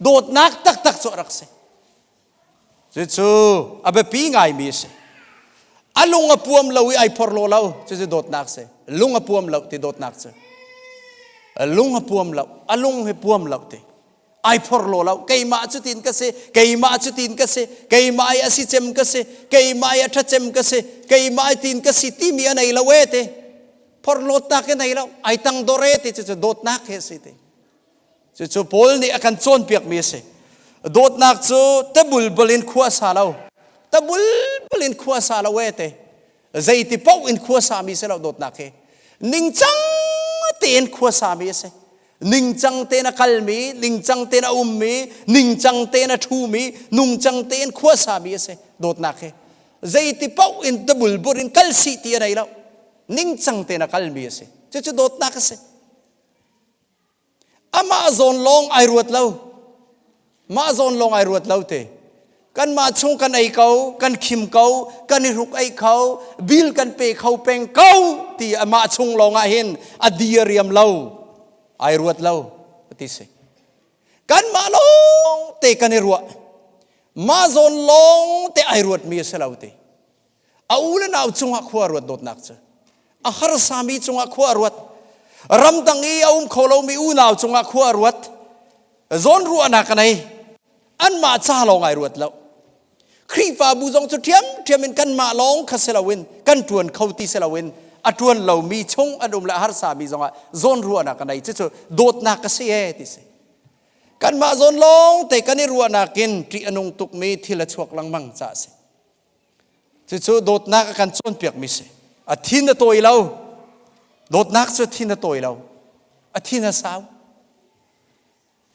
dawtnak taktak cu a rak si. Cucu a biapi ngaimi a si. A lung a puam lo i ai phorhlaw lo cucu dawtnak si. Lung a puam lo ti dawtnak cu. Lung a puam lo, a lung hi puam lo ti. Ai phorhlaw lo, keimah cu tin ka si, keimah cu tin ka si, keimah i a si cem ka si, keimah i a ṭha cem ka si, keimah i tin ka si timi a nei lo e ti. Phorhlawtnak hi nei lo, ai tang dor e ti cucu dawtnak hi a si ti. Cucu Paul nih a kan cawnpiakmi a si. Dawtnak cu tabulbul in khua sa lo. Tabulbul in khua sa lo e te. Zeiti paoh in khua sami si lo dawtnak hi. Ningcang tein khua sami a si. Ningcang tein a kalmi, ningcang tein a ummi, ningcang tein a ṭhumi, nungcang tein khua sami a si dawtnak hi. Zeiti paoh in tabulbur in kal sih ti a nei lo. Ningcang tein a kalmi a si. Cucu dawtnak a si. Amah zawn lawng ai ruat lo. Mah zawn lawng ai ruat lo te. Kanmah chung kan ei ko, kan khim ko, kan i hruk ei kho, bil kan pe kho peng ko ti amah chung lawng ah hin a di a riam lo. Ai ruat lo ti si. Kanmah lawng te kan i ruah. Mah zawn lawng te ai ruat mi a si lo ti. A u le nau cungah khua ruat dawtnak cu. A harsami cungah khua ruat. Ramdang i a um kho lomi unau cungah khua ruat. Zawn ruahnak a nei. Anmah ca lawng ai ruat lo. Khrihfabu zong cu ṭhiamṭhiam in kanmah lawng kha si loin kan ṭuan kho ti si loin a ṭuan lomi chung an um le a harsami zongah zawn ruahnak a nei. Cucu dawtnak a si ee ti si. Kanmah zawn lawng te kan i ruahnak in ṭih a nung tukmi thil a chuak lengmang caah a si. Cucu dawtnak a kan cawnpiakmi si. A thin a tawi lo. Dawtnak cu thin a tawi lo. A thin a sau.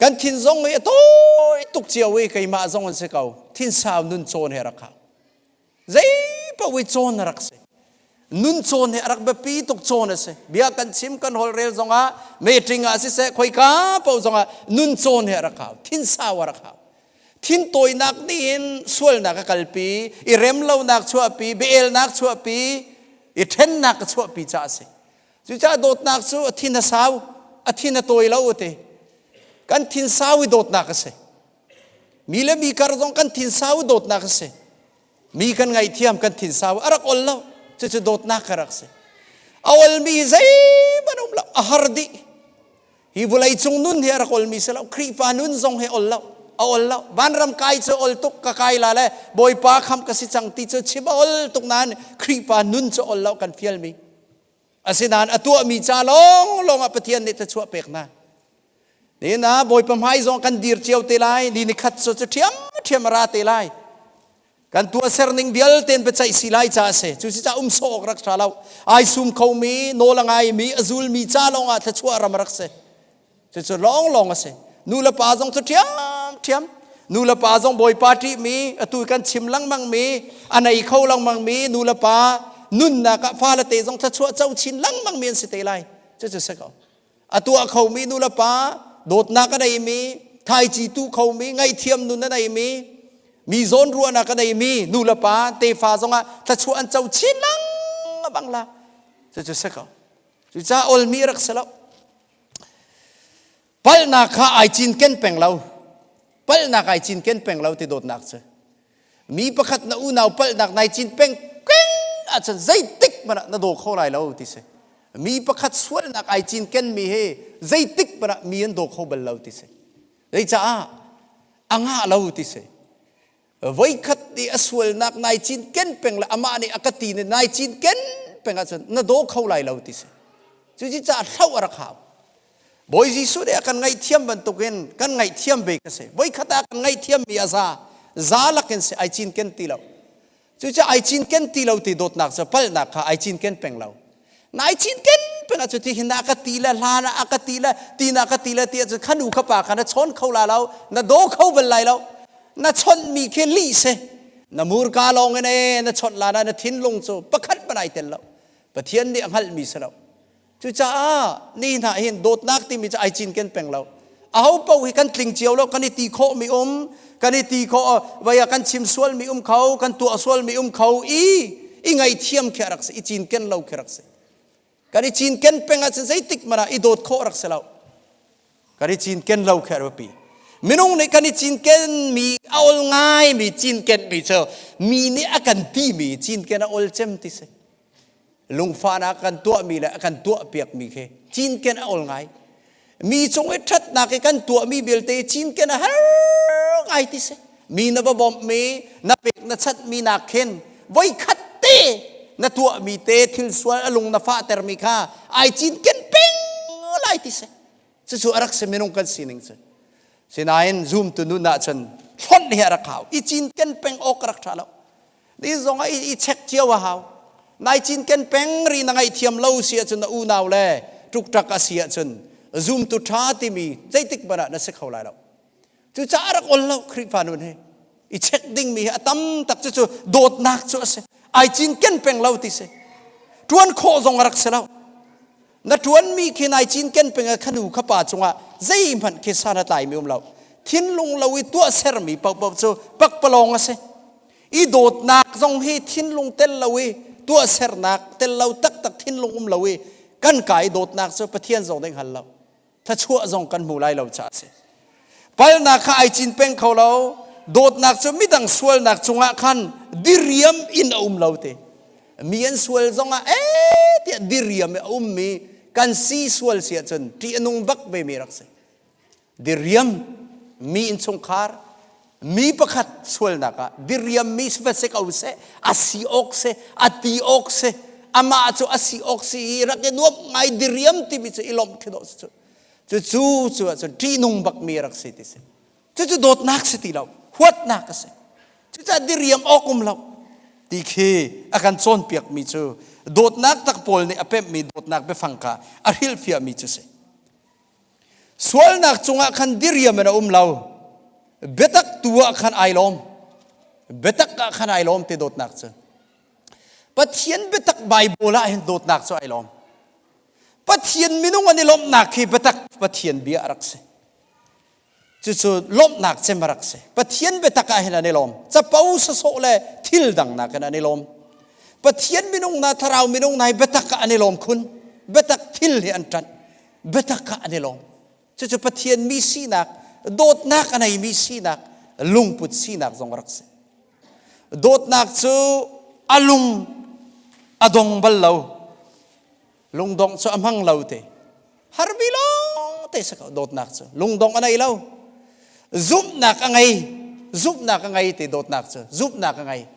Kan thin zong hi a tawi tuk cio i keimah zong an si ko. Thin sau nun cawn he rak hau. Zei paoh i cawn a rak si. Nun cawn hi a rak biapi tuk cawn a si. Bia kan chim kan holhrel zongah meeting ah siseh khoika paoh zongah nun cawn hi a rak hau. Thin sau a rak hau. Thintawinak nih hin sualnak a kalpi, i remlonak chuahpi, biaelnak chuahpi, i ṭhennak a chuahpi caah a si. Cucaah dawtnak cu a thin a sau, a thin a tawi lo a ti. Kan thin sau i dawtnak a si. Mi le mi kar zong kan thin sau i dawtnak a si. Mi kan ngaihthiam kan thin sau a rak ol lo. Cucu dawtnak a rak si. A olmi zeihmanh um lo, a har dih. Hi vawlei cung nun hi a rak olmi si lo. Khrihfa nun zong hi ol lo. A ol lo. Vanram kai cu ol tuk ka kai la le Bawipa kham ka si cang ti cu chim a ol tuk nain Khrihfa nun cu ol lo kan fialmi. Asinain a tuahmi ca lawnglawng ah Pathian nih thluachuah pek hna. Nihin ah Bawipa hmai zong kan dir cio te lai. Ni ni khat cu cu ṭhiamṭhiam a ra te lai. Kan tuahser ning vialte in biaceih si lai ca a si. Cu si ca um sawh awk rak ṭha lo. Ai sum khomi, nawl a ngaimi, a zulmi ca lawng ah thluachuah ram a rak si. Cucu lawnglawng a si. Nu le pa zong cu ṭhiamṭhiam. Nu le pa zong Bawipa ṭihmi, atu kan chim lengmangmi, a nei kho lengmangmi nu le pa nunnak ah fale te zong thluachuah co chin lengmangmi an si te lai. Cucu si ko. A tuah khomi nu le pa, dawtnak a neimi, thaici tu khomi, ngaihthiam nun a neimi, mi zawn ruahnak a neimi nu le pa tefa zongah thluachuah an co chin lengmang la. Cucu si ko. Cucaah olmi rak si lo. Palhnak kha ai cinken peng lo. Palhnak ai cinken peng lo ti dawtnak cu. Mi pakhat na unau palhnak nai cin peng peng ahcun zeitik hmanh ah na daw kho lai lo ti si. Mi pakhat sualnak ai cinken mi hi zeitik hmanh ah mi an daw kho bal lo ti si. Zeicaah a ngah lo ti si. Voikhat i a sualnak nai cinken peng le amah nih a ka ti ni nai cinken peng ahcun na daw kho lai lo ti si. Cuci caah hloh a rak hau. Bawi Jesuh nih a kan ngaihthiam bantukin kan ngaihthiam ve ka si. Voikhat ah kan ngaihthiam mi a za. Za lakin si ai cinken ti lo. Cucaah ai cinken ti lo ti dawtnak cu palhnak kha ai cinken peng lo. Nai cinken peng ah cu ti hin a ka ti le hlan ah a ka ti le ti na ka ti le ti ahcun kha nu kha pa kha na chawn kho la lo, na daw kho bal lai lo. Na chawnh mi khi lih si. Na murka lawng in e na chawnh la na na thinlung cu pakhat hmanh ai tel lo. Pathian nih a hngalhmi si lo. Cucaah ni hna hin dawtnak timi cu ai cinken peng lo. Aho paoh hi kan tling cio lo, kan i ti khawh mi um, kan i ti khawh, vai ah kan chim sual mi um kho, kan tuah sual mi um kho i i ngaihthiam khi a rak si, i cinken lo khi rak si. Kan i cinken peng ahcun zeitik hmanh ah i dawt khawh rak si lo. Kan i cinken lo khi a biapi. Minung nih kan i cinken mi a ol ngai mi cinken mi cu mi nih a kan ti mi cinken a ol cem ti si. Lungfahnak kan tuahmi le a kan tuahpiakmi khi cinken a ol ngai. Mi cung i ṭhatnak i kan tuahmi vialte cinken a har ngai ti si. Mi na va bawmhmi, na pek na chanhmi nak khin voikhat te na tuahmi te thil sual a lung na fahtermi kha ai cinken peng lai ti si. Cucu a rak si minung kan sining cu. Sinain zumtu nun ahcun hlonh hi a rak hau. I cinken peng awk a rak ṭha lo. Ni zong ah i check cio a hau. Nai cinken peng ri na ngaihthiam lo si ahcun na unau le ṭukṭak a si ahcun zumtu ṭha timi zeitik hmanh ah na si kho lai lo. Cucaah rak ol lo Khrihfa nun hi. I check dingmi hi a tam tak cucu dawtnak cu a si. Ai cinken peng lo ti si. Ṭuan khawh zong a rak si lo. Na ṭuanmi khi nai cinken peng ah khanu kha pa cungah zeihmanh khi san a tlaimi um lo. Thinlung lo i tuahsermi paohpaoh cu pakpalawng a si. I dawtnak zong hi thinlung tel lo i tuahsernak tel lo taktak thinlung um lo i kan ka i dawtnak cu Pathian zong nih hngal lo. Thluachuah zong kan hmu lai lo caah a si. Palnak kha ai cin peng kho lo. Dawtnak cu midang sualnak cungah khan diriam in a um lo te. Mi an sual zongah ee tiah diriam i a ummi kan si sual si ahcun ṭih a nung bak ve mi rak si. Diriam mi innchungkhar mi pakhat sualnak ah diriam mi va si ko seh a si awk si a ti awk si amah cu a si awk si i rak i nuamh ngai diriam timi cu i lawmh khi dawh si cu cucu cu ahcun ṭihnung bak mi rak si ti si cucu dawtnak si ti lo huatnak a si cucaah diriam awk um lo ti khi a kan cawnpiak mi cu dawtnak tak pawl nih a pemhmi dawtnak biafang kha a hrilhfiahmi cu si Sualnak cungah khan diriam in a um lo. Biatak tu ah khan ai lawm. Biatak ah khan ai lawm ti dawtnak cu. Pathian biatak Bible ah hin dawtnak cu ai lawm. Pathian minung an i lawmhnak hi biatak Pathian bia a rak si. Cucu lawmhnak cem a rak si. Pathian biatak ah hin an i lawm. Capo sawsawh le thil dang nakin an i lawm. Pathian minung na thlarau minung na hi biatak ah an i lawm khun. Biatak thil hi an ṭanh. Biatak ah an i lawm. Cucu Pathian mi sinak, dawtnak a neimi sinak, lungput sinak zong a rak si. Dawtnak cu a lung a dong bal lo. Lungdongh cu a hmang lo te. Harmi lawng te si ko dawtnak cu. Lungdongh a nei lo. Zumhnak a ngei. Zumhnak a ngei te dawtnak cu. Zumhnak a ngei.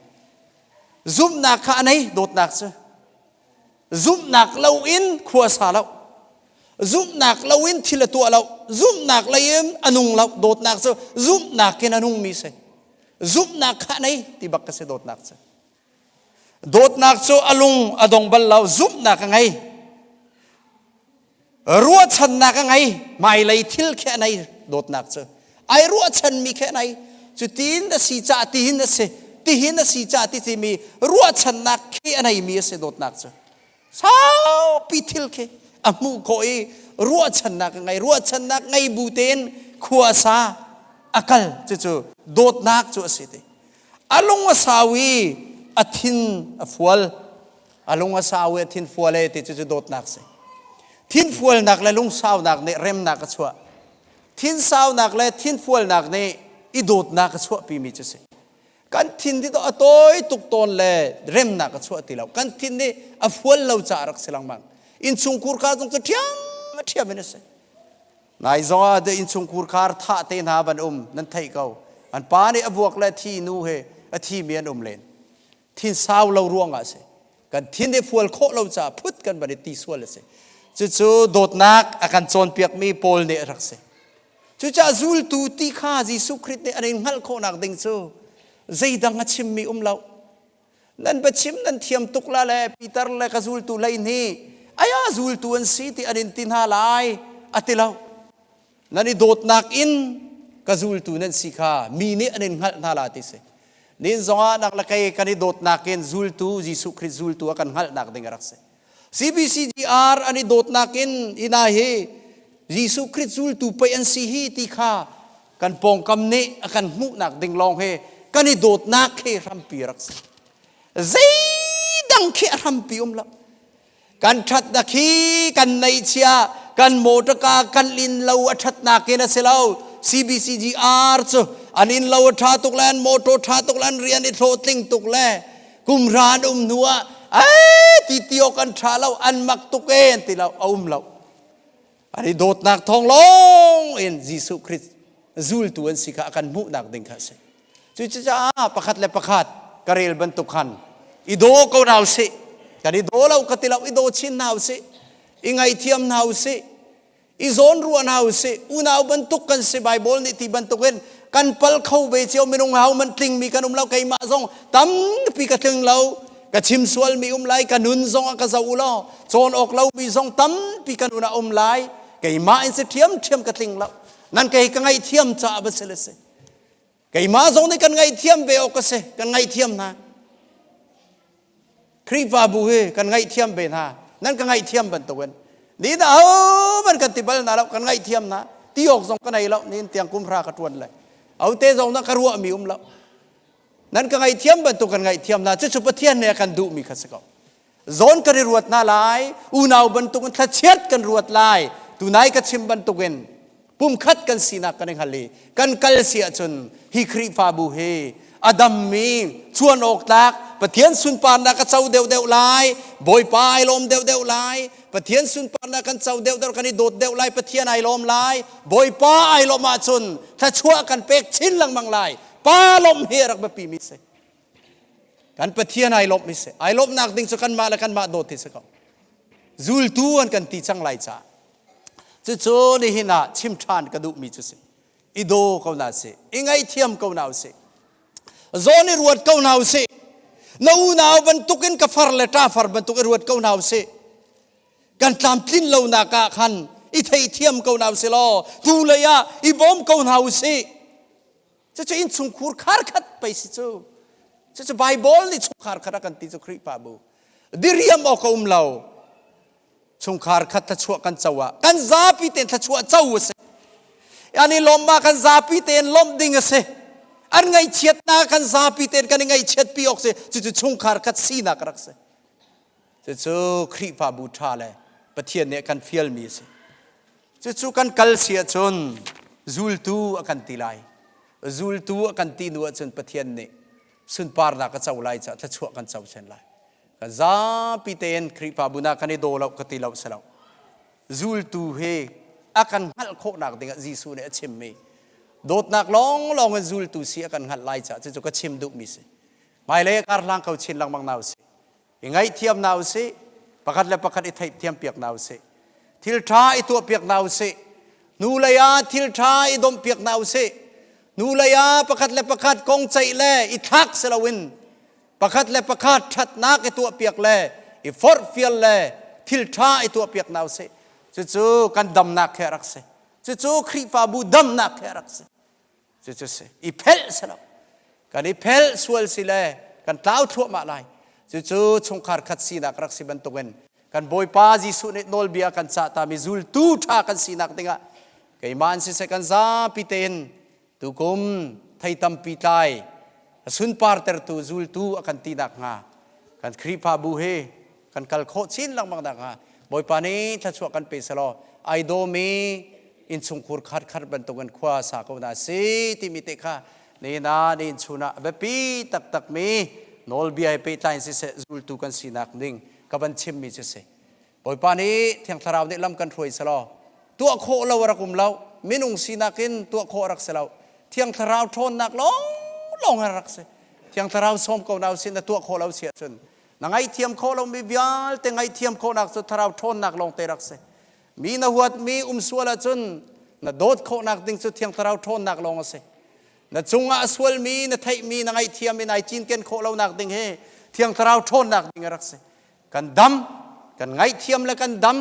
Zumhnak kha a nei dawtnak cu. Zumhnak loin khua sa lo. Zumhnak loin thil a tuah lo. Zumhnak lei in a nung lo. Dawtnak cu zumhnak in a nungmi si. Zumhnak kha a nei ti bak ka si dawtnak cu. Dawtnak cu a lung a dong bal lo, zumhnak a ngei. Ruahchannak a ngei, hmailei thil khi a nei dawtnak cu. Ai ruahchanmi khi a nei. Cu tiin a si cah tihin a si, tihin a si cah ti timi ruahchannak khi a neimi a si dawtnak cu. Saupi thil khi a hmuh khawh i ruahchannak a ngei. Ruahchannak ngei bu tein khua a sa, a kal cucu dawtnak cu a si ti. A lung a sau i a thin a fual. A lung a sau i a thin fual e ti cucu dawtnak si. Thinfualnak le lungsaunak nih remnak a chuah. Thinsaunak le thinfualnak nih i dawtnak a chuahpimi cu si. Kan thin hi a tawi tuk tawn le remnak a chuah ti lo. Kan thin nih a fual lo caah rak si lengmang. Innchungkhur kha zong cu ṭhiam ṭhiam in a si. Nai zong ah de innchungkhur khar thah te hna van um nan theih ko. An pa nih a vuak le thi nu he a thi mi an um len. Thin sau lo ruang ah si. Kan thin i fual khawh lo caah phut kan van i ti sual a si. Cucu dawtnak a kan cawnpiakmi Paul nih a rak si. Cucaah zultu ti kha Jesuh Khrih nih an in hngalh khawhnak ding cu zeidang a chimmi um lo. Nan biachim nan thiam tuk la le Peter le ka zultu lei nih. Aya zultu an si ti an in ti hna lai a ti lo. Nan i dawtnak in ka zultu nan si kha mi nih an in hngalh hna la ti si. Nin zongah nak le kei kan i dawtnak in zultu Jesuh Khrist zultu a kan hngalhnak ding a rak si. CBCGR an i dawtnak in hina hi Jesuh Khrist zultu pei an si hi ti kha kan pawngkam nih a kan hmuhnak ding lawng hi kan i dawtnak hi hrampi rak si. Zeidang khi a hrampi um lo. Kan ṭhatnak hi kan neihchia kan motorka kan inn lo a ṭhatnak in a si lo. CBCGR cu an inn lo a ṭha tuk le an motor ṭha tuk le an rian i hlawhtling tuk le kumhra an um hnu ah ai ti ti awk an ṭha lo an mak tuk e an ti lo a um lo. An i dawtnak thawng lawng in Jesuh Khrist zultu an si kha a kan hmuhnak ding kha a si. Cucaah pakhat le pakhat ka rel bantuk khan i daw ko hna usih. Kan i daw lo ka ti lo, i daw chin hna usih. I ngaihthiam hna usih. I zawnruah hna usih. Unau bantuk kan si Bible nih ti bantukin kan pal kho ve cio minung hau man tlingmi kan um lo keimah zong tampi ka tling lo ka chim sualmi um lai ka nun zong a ka zoh u law cawn awk lomi zong tampi ka nun a um lai keimah in si ṭhiamṭhiam ka tling lo nan kei ka ngaihthiam caah va si le si Keimah zong nih kan ngaihthiam ve awk a si. Kan ngaihthiam hna. Khrihfabu hi kan ngaihthiam ve hna. Nan ka ngaihthiam bantukin. Ni dah hohmanh kan ti bal hna lo, kan ngaihthiam hna. Ti awk zong ka nei lo, nihin tiang kum hra ka ṭuan le. Aute zong na ka ruahmi um lo. Nan ka ngaihthiam bantuk kan ngaihthiam hna. Cucu Pathian nih a kan duhmi kha si ko. Zawn kan i ruat hna lai, unau bantukin thlachiat kan ruat lai. Tunai ka chim bantukin pumkhat kan sinak kan i hngal i kan kal si ahcun hi Khrihfabu hi a dammi chuan awk tlak Pathian sunparnak a co deuhdeuh lai, Bawipa ai lawm deuhdeuh lai, Pathian sunparnak kan co deuhdeuh kan i dawt deuh lai, Pathian ai lawm lai, Bawipa ai lawm ahcun thluachuah kan pek chin lengmang lai. Pa lawmh hi a rak biapi mi si. Kan Pathian ai lawmh hi si. Ai lawmhnak ding cu kanmah le kanmah dawt hi si ko. Zultu an kan ti cang lai caah. Cucu nihin ah chim ṭhan ka duhmi cu si. I daw ko hna sih. I ngaihthiam ko hna usih. Zawn i ruat ko hna usih. Na unau bantukin ka far le ṭafar bantuk i ruat ko hna usih. Kan tlamtlin lonak ah khan i theithiam ko hna usih law tu lei ah i bawm ko hna usih. Cucu innchungkhur khar khat pei si cu. Cucu Bible nih chungkhar khat a kan ti cu Khrihfabu. Diriam awk a um lo. Chungkhar khat thluachuah kan co ah kan zapi tein thluachuah co a si. An i lawmh ah kan zapi tein lawmh ding a si. An ngaihchiatnak kan zapi tein kan i ngaihchiat pi awk si. Cucu chungkhar khat sinak a rak si. Cucu Khrihfabu ṭha le Pathian nih a kan fialmi a si. Cucu kan kal si ahcun zultu a kan ti lai. Zultu a kan ti hnu ahcun Pathian nih sunparnak a co lai caah thluachuah kan co sen lai. Kan zapi tein Khrihfabu na kan i daw lo ka ti lo si lo. Zultu hi a kan hngalh khawhnak dingah Jesuh nih a chimmi dawtnak lawnglawng in zultu si a kan hngalh lai caah cucu ka chim duhmi si. Hmailei a kar hlang kho chin lengmang na usih. I ngaihthiam hna usih. Pakhat le pakhat i theihthiam piak hna usih. Thil ṭha i tuah piak hna usih. Hnulei ah thil ṭha i domh piak hna usih. Hnulei ah pakhat le pakhat kong ceih le i thlak si loin pakhat le pakhat ṭhatnak i tuah piak le i forhfial le thil ṭha i tuah piak hna usih. Cucu kan damnak he a rak si. Cucu Khrihfabu damnak he a rak si. Cucu si. I phelh si lo. Kan i phelh sual si le kan tlau thluahmah lai. Cucu chungkhar khat sinak rak si bantukin kan Bawipa Jesuh nih nawlbia kan cah tami zultu ṭha kan sinak dingah keimah an siseh kan zapi tein tukum thei tampi tlai a sunpartertu zultu a kan ti nakhnga kan Khrihfabu hi kan kal khawh chin lengmang nakhnga Bawipa nih thluachuah kan pe selaw ai dawmi innchungkhur khat khat bantukin khua sa ko na si timi te kha nihin ah nihin chun ah biapi taktakmi nawlbia he pehtlai in siseh zultu kan sinak ding ka van chimmi cu si Bawipa nih Thiang Thlarau nih lam kan hruai selaw tuah khawh lo a rak um lo minung sinak in tuah khawh a rak si lo Thiang Thlarau ṭhawnnak lawnglawng a rak si Thiang Thlarau sawm ko na usih na tuah khawh lo si ahcun na ngaihthiam khawh lomi vialte ngaihthiam khawhnak cu thlarau ṭhawnnak lawngte rak si mi na huatmi um sual ahcun na dawt khawhnak ding cu thiang thlarau ṭhawnnak lawng a si na cungah a sualmi na theihmi na ngaihthiam i nai cinken khawh lonak ding hi thiang thlarau ṭhawnnak ding a rak si kan dam. Kan ngaihthiam le kan dam.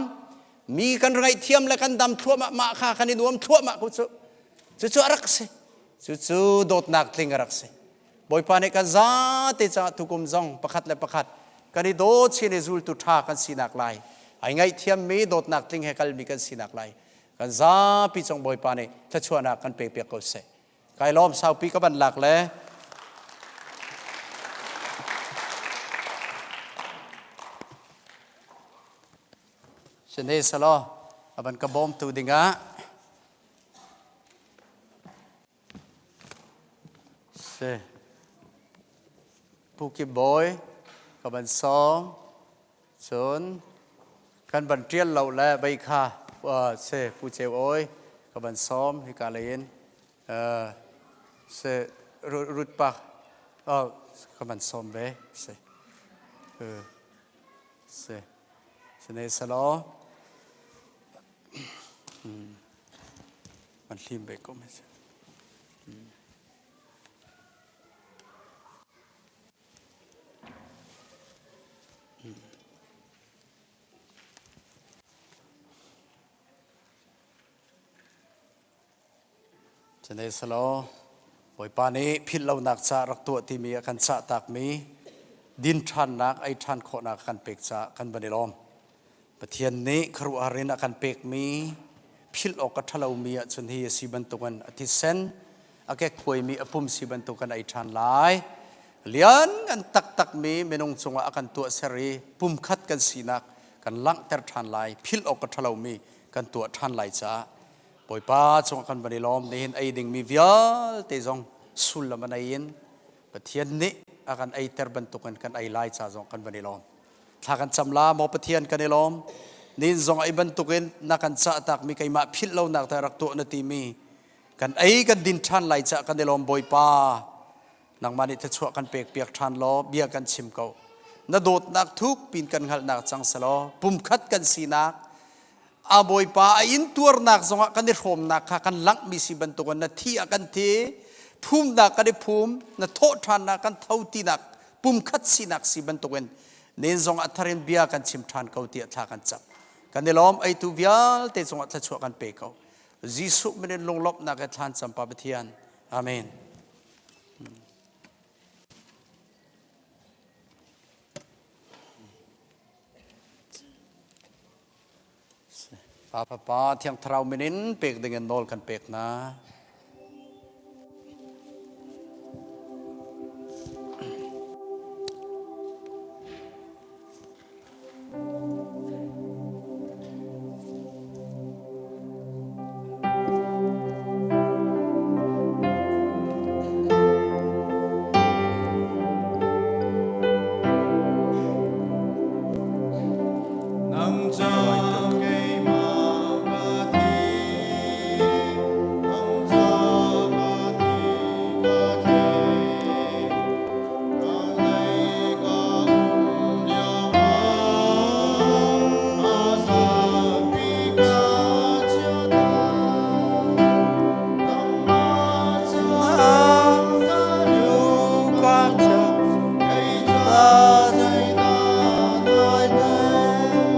Mi kan ngaihthiam le kan dam thluahmah mah kha kan i nuam thluahmah ko cu. Cucu a rak si. Cucu dawtnak tling a rak si. Bawipa nih kan zate caah tukum zong pakhat le pakhat kan i daw chin i zultu ṭha kan sinak lai. Ai ngaihthiammi dawtnak tling he kalmi kan sinak lai. Kan zapi cung Bawipa nih thluachuahnak kan pek piak ko seh. Kai lawm saupi ka van lak le Sine salo avan ka bawmtu dingah Si. Pu Kim Bawi ka van sawm. Cun kan van ṭial lo le bei kha si Pu Ceu Awi ka van sawm hika lei in si Rut pa ka van sawm ve si. Si. Sine salo. Van hlim ve ko me si. Sihmanhsehlaw Bawipa nih philhlonak ca rak tuah timi a kan cahtakmi din ṭhannak ei ṭhan khawhnak a kan pek caah kan van i lawm. Pathian nih khuaruahhar in a kan pekmi philh awk a ṭhalomi ahcun hi a si bantukin a thisen a kekhuaimi a pum si bantukin ei ṭhan lai. Lian ngan taktakmi minung cungah a kan tuahser i pumkhat kan sinak kan langhter ṭhan lai. Philh awk a ṭhalomi kan tuah ṭhan lai caah Bawipa cungah kan van i lawm. Nihin ei dingmi vialte zong sullam an ei in Pathian nih a kan eiter bantukin kan ei lai ca zong kan van i lawm. Thla kan cam la maw Pathian kan i lawm. Nin zong ei bantukin na kan cah takmi keimah philh lonak te rak tuah na timi kan ei kan din ṭhan lai ca kan i lawm Bawipa. Nangmah nih thluachuah kan pek piak ṭhan law bia kan chim ko. Na dawtnak thuk pin kan hngalhnak cang selaw pumkhat kan sinak a Bawipa a intuarnak zongah kan i hrawmnak kha kan langhmi si bantukin na thi ah kan thi phumnak kan i phum na thawh ṭhannak kan tho tinak pumkhat sinak si bantukin nen zong a thar in bia kan chim ṭhan ko tiah thla kan cam kan i lawm eitu vialte cungah thluachuah kan pe ko Jesuh min in lunglawmhnak he thlan cam pa Pathian amen Pa Fapa Thiang Thlarau min in pek ding in nawl kan pek hna. Nang ca keimah ka thi, nang ca ka thi ka thei. Ralei ka um lio ah, a zapi ka chiata. Nangmah ca ka lu ka kei ca zeidah nai tel.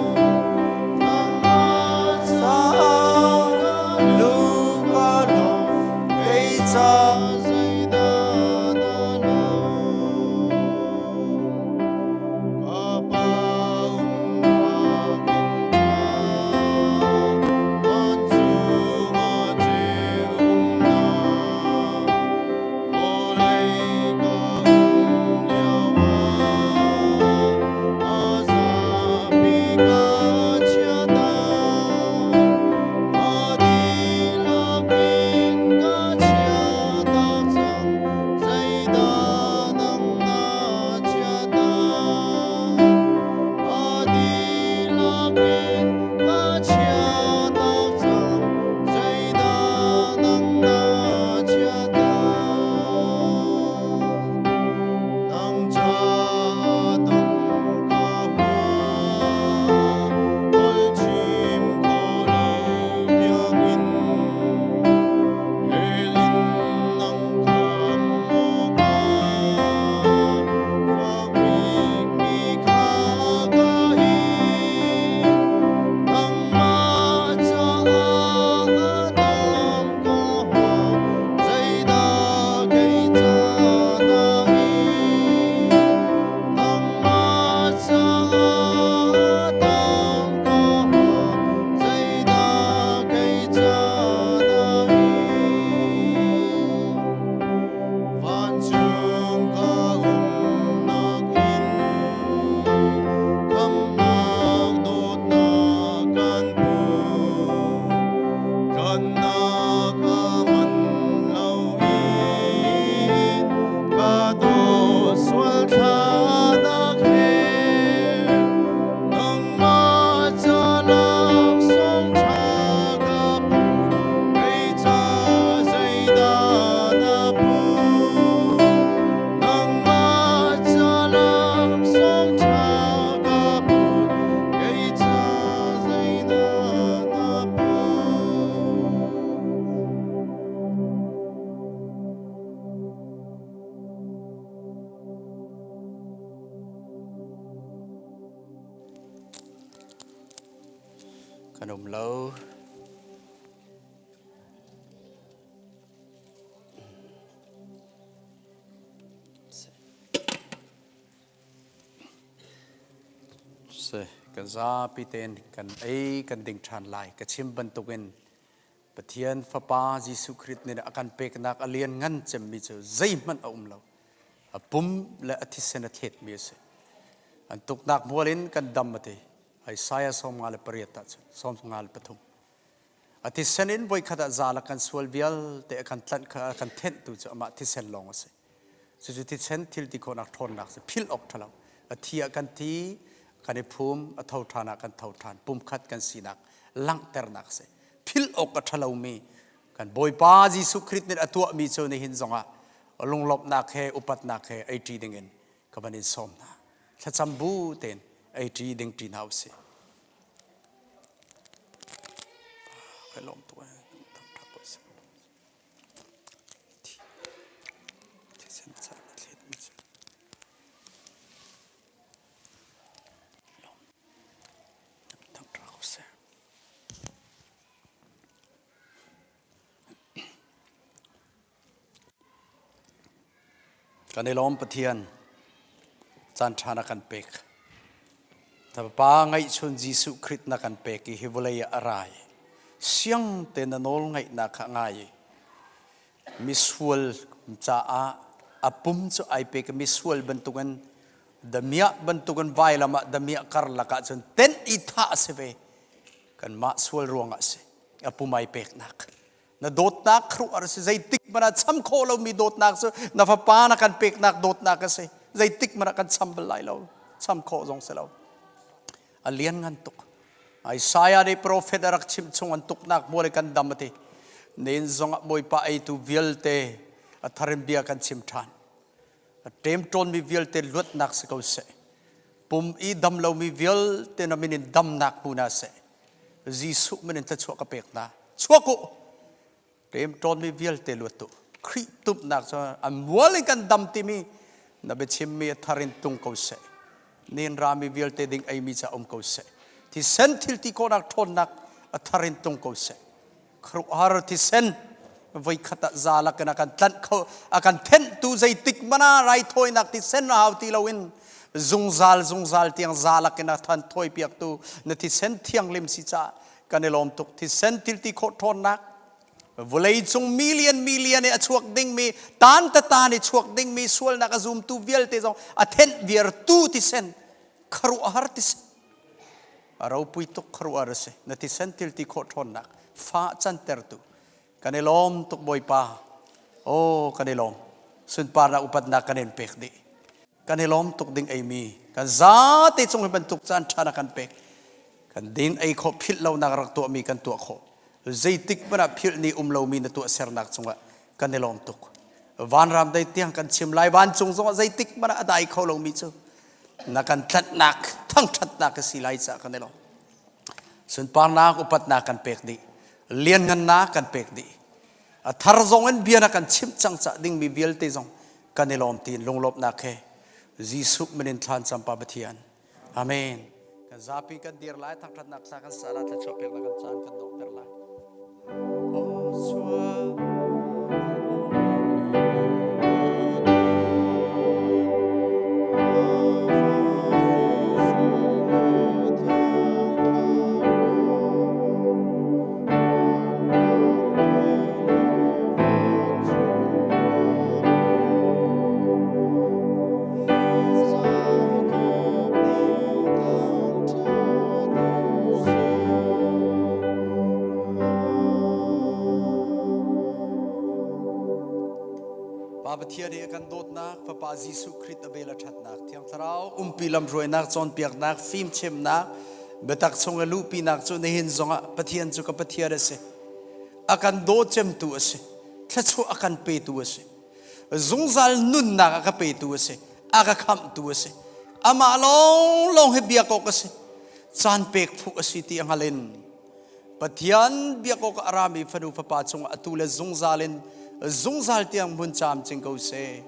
Nangmah ca ka lu ka kei ca zeidah na lo. Ka pa umnak inn ṭha, vancung ah ceu umnak, vawlei ka um lioah, a zapi ka chiata, a dihlak in ka chiahtak. Kan um lo. Si, kan zapi tein kan ei kan ding ṭhan lai. Ka chim bantukin Pathian Fapa Jesuh Khrih nih a kan peknak a lian ngan cemmi cu zeihmanh a um lo. A pum le a thisen a thletmi a si. An tuknak mual in kan dam a ti. Isaiah 58 ah cun 53. A thisen in voikhat ah za kan sual vialte a kan tlanh kha a kan thenhtu cu amah thisen lawng a si. Cucu thisen thil ti khawhnak ṭhawnnak si philh awk ṭhalo. A thi ah kan thi, kan i phum, a tho ṭhan ah kan tho ṭhan. Pumkhat kan sinak langhternak a si. Philh awk a ṭhalomi kan Bawipa Jesuh Khrih nih a tuahmi cu nihin zongah lunglawmhnak he upatnak he ei ṭi dingin ka van in sawm hna. Thlacam bu tein ei ṭi ding ṭi hna usih. Kai lawm tuk ee. Thisen ca na thlet mi cu. Lawm. Thangṭha ko seh. Kan i lawm Pathian caan ṭha na kan pek. Na Pa ngaihchun Jesuh Khrih na kan pek i hi vawlei ah a ra i siang te na nawl ngaihnak kha ngai i misual caah a pum cu ai pek i misual bantukin damiah bantukin vailam ah damiah karlak ah cun tenh i thah a si ve. Kanmah sual ruangah a si. A pum ai peknak. Na dawtnak khuaruahhar a si. Zeitik hmanh ah cham khawh lomi dawtnak cu na fapa na kan peknak dawtnak a si. Zeitik hmanh ah kan cham bal lai lo. Cham khawh zong si lo. A lianngan tuk. Isaiah nih profet a rak chimh chung an tuknak mual i kan dam a ti. Nen zongah Bawipa eitu vialte a thar in bia kan chim ṭhan. A ṭemṭawnmi vialte luatnak si ko seh. Pum i dam lomi vialte na min in damnak hmu hna seh. Jesuh min in thluachuah ka pek hna. Chuak u! Ṭemṭawnmi vialte luat u. Khrih tumnak cu a mual in kan dam timi na biachimmi a thar in tung ko seh. Nin rami vialte ding eimi ca um ko seh. Thisen thil ti khawhnak ṭhawnnak a thar in tung ko seh. Khuaruahhar thisen voikhat ah za lakin a kan tlanh kho a kan thenhtu zeitik mana raithawinak thisen a hau ti loin zungzal zungzal tiang za lakin a than thawi piaktu na thisen thianghlim si caah kan i lawm tuk thisen thilti khawh ṭhawnnak vawlei cung million million i a chuak dingmi tan tatan i chuak dingmi sualnak a zumtu vialte zong a thenh viartu thisen khuaruahhar thisen A ropui tuk khuaruahhar a si. Na thisen thilti khawh ṭhawnnak fa cantertu kan i lawm tuk Bawipa. Aw kan i lawm. Sunparnak upatnak kan in pek dih. Kan i lawm tuk ding eimi kan zate cung hi bantuk caan ṭha na kan pek. Kan din ei khawh philh lonak rak tuahmi kan tuah khawh. Zeitik hmanh ah philh ni um lomi na tuah sernak cungah kan i lawm tuk. Vanram dei tiang kan chim lai vancung zongah zeitik hmanh ah a dai kho lomi cu na kan tlanhnak thangṭhatnak ka si lai caah kan i lawm. Sunparnak upatnak kan pek dih. Lianngannak kan pek dih. A thar zong in bia na kan chimh cang cah dingmi vialte zong kan i lawm tiin lunglawmhnak he Jesuh min in thlan campa Pathian. Amen. Kan zapi kan dir lai thangṭhatnak sa kan sa la thluachuah peknak kan caan kan donghter lai. Pa Pathian i a kan dawtnak, Fapa Jesuh Khrih a vel a ṭhatnak, Thiang Thlarau umpi lamhruainak, cawnpiaknak, fimchimnak, biatak chung i luhpinak cu nihin zongah Pathian cu ka Pathian a si. A kan daw cemtu a si. Thluachuah a kan petu a si. Zungzal nunnak a ka petu a si. A ka khamhtu a si. Amah lawnglawng hi biak awk a si. Caan pek phu a si ti a hngal in Pathian biak awk a rami fanu fapa cungah atu le zungzal in zungzal tiang hmun caam cing ko seh.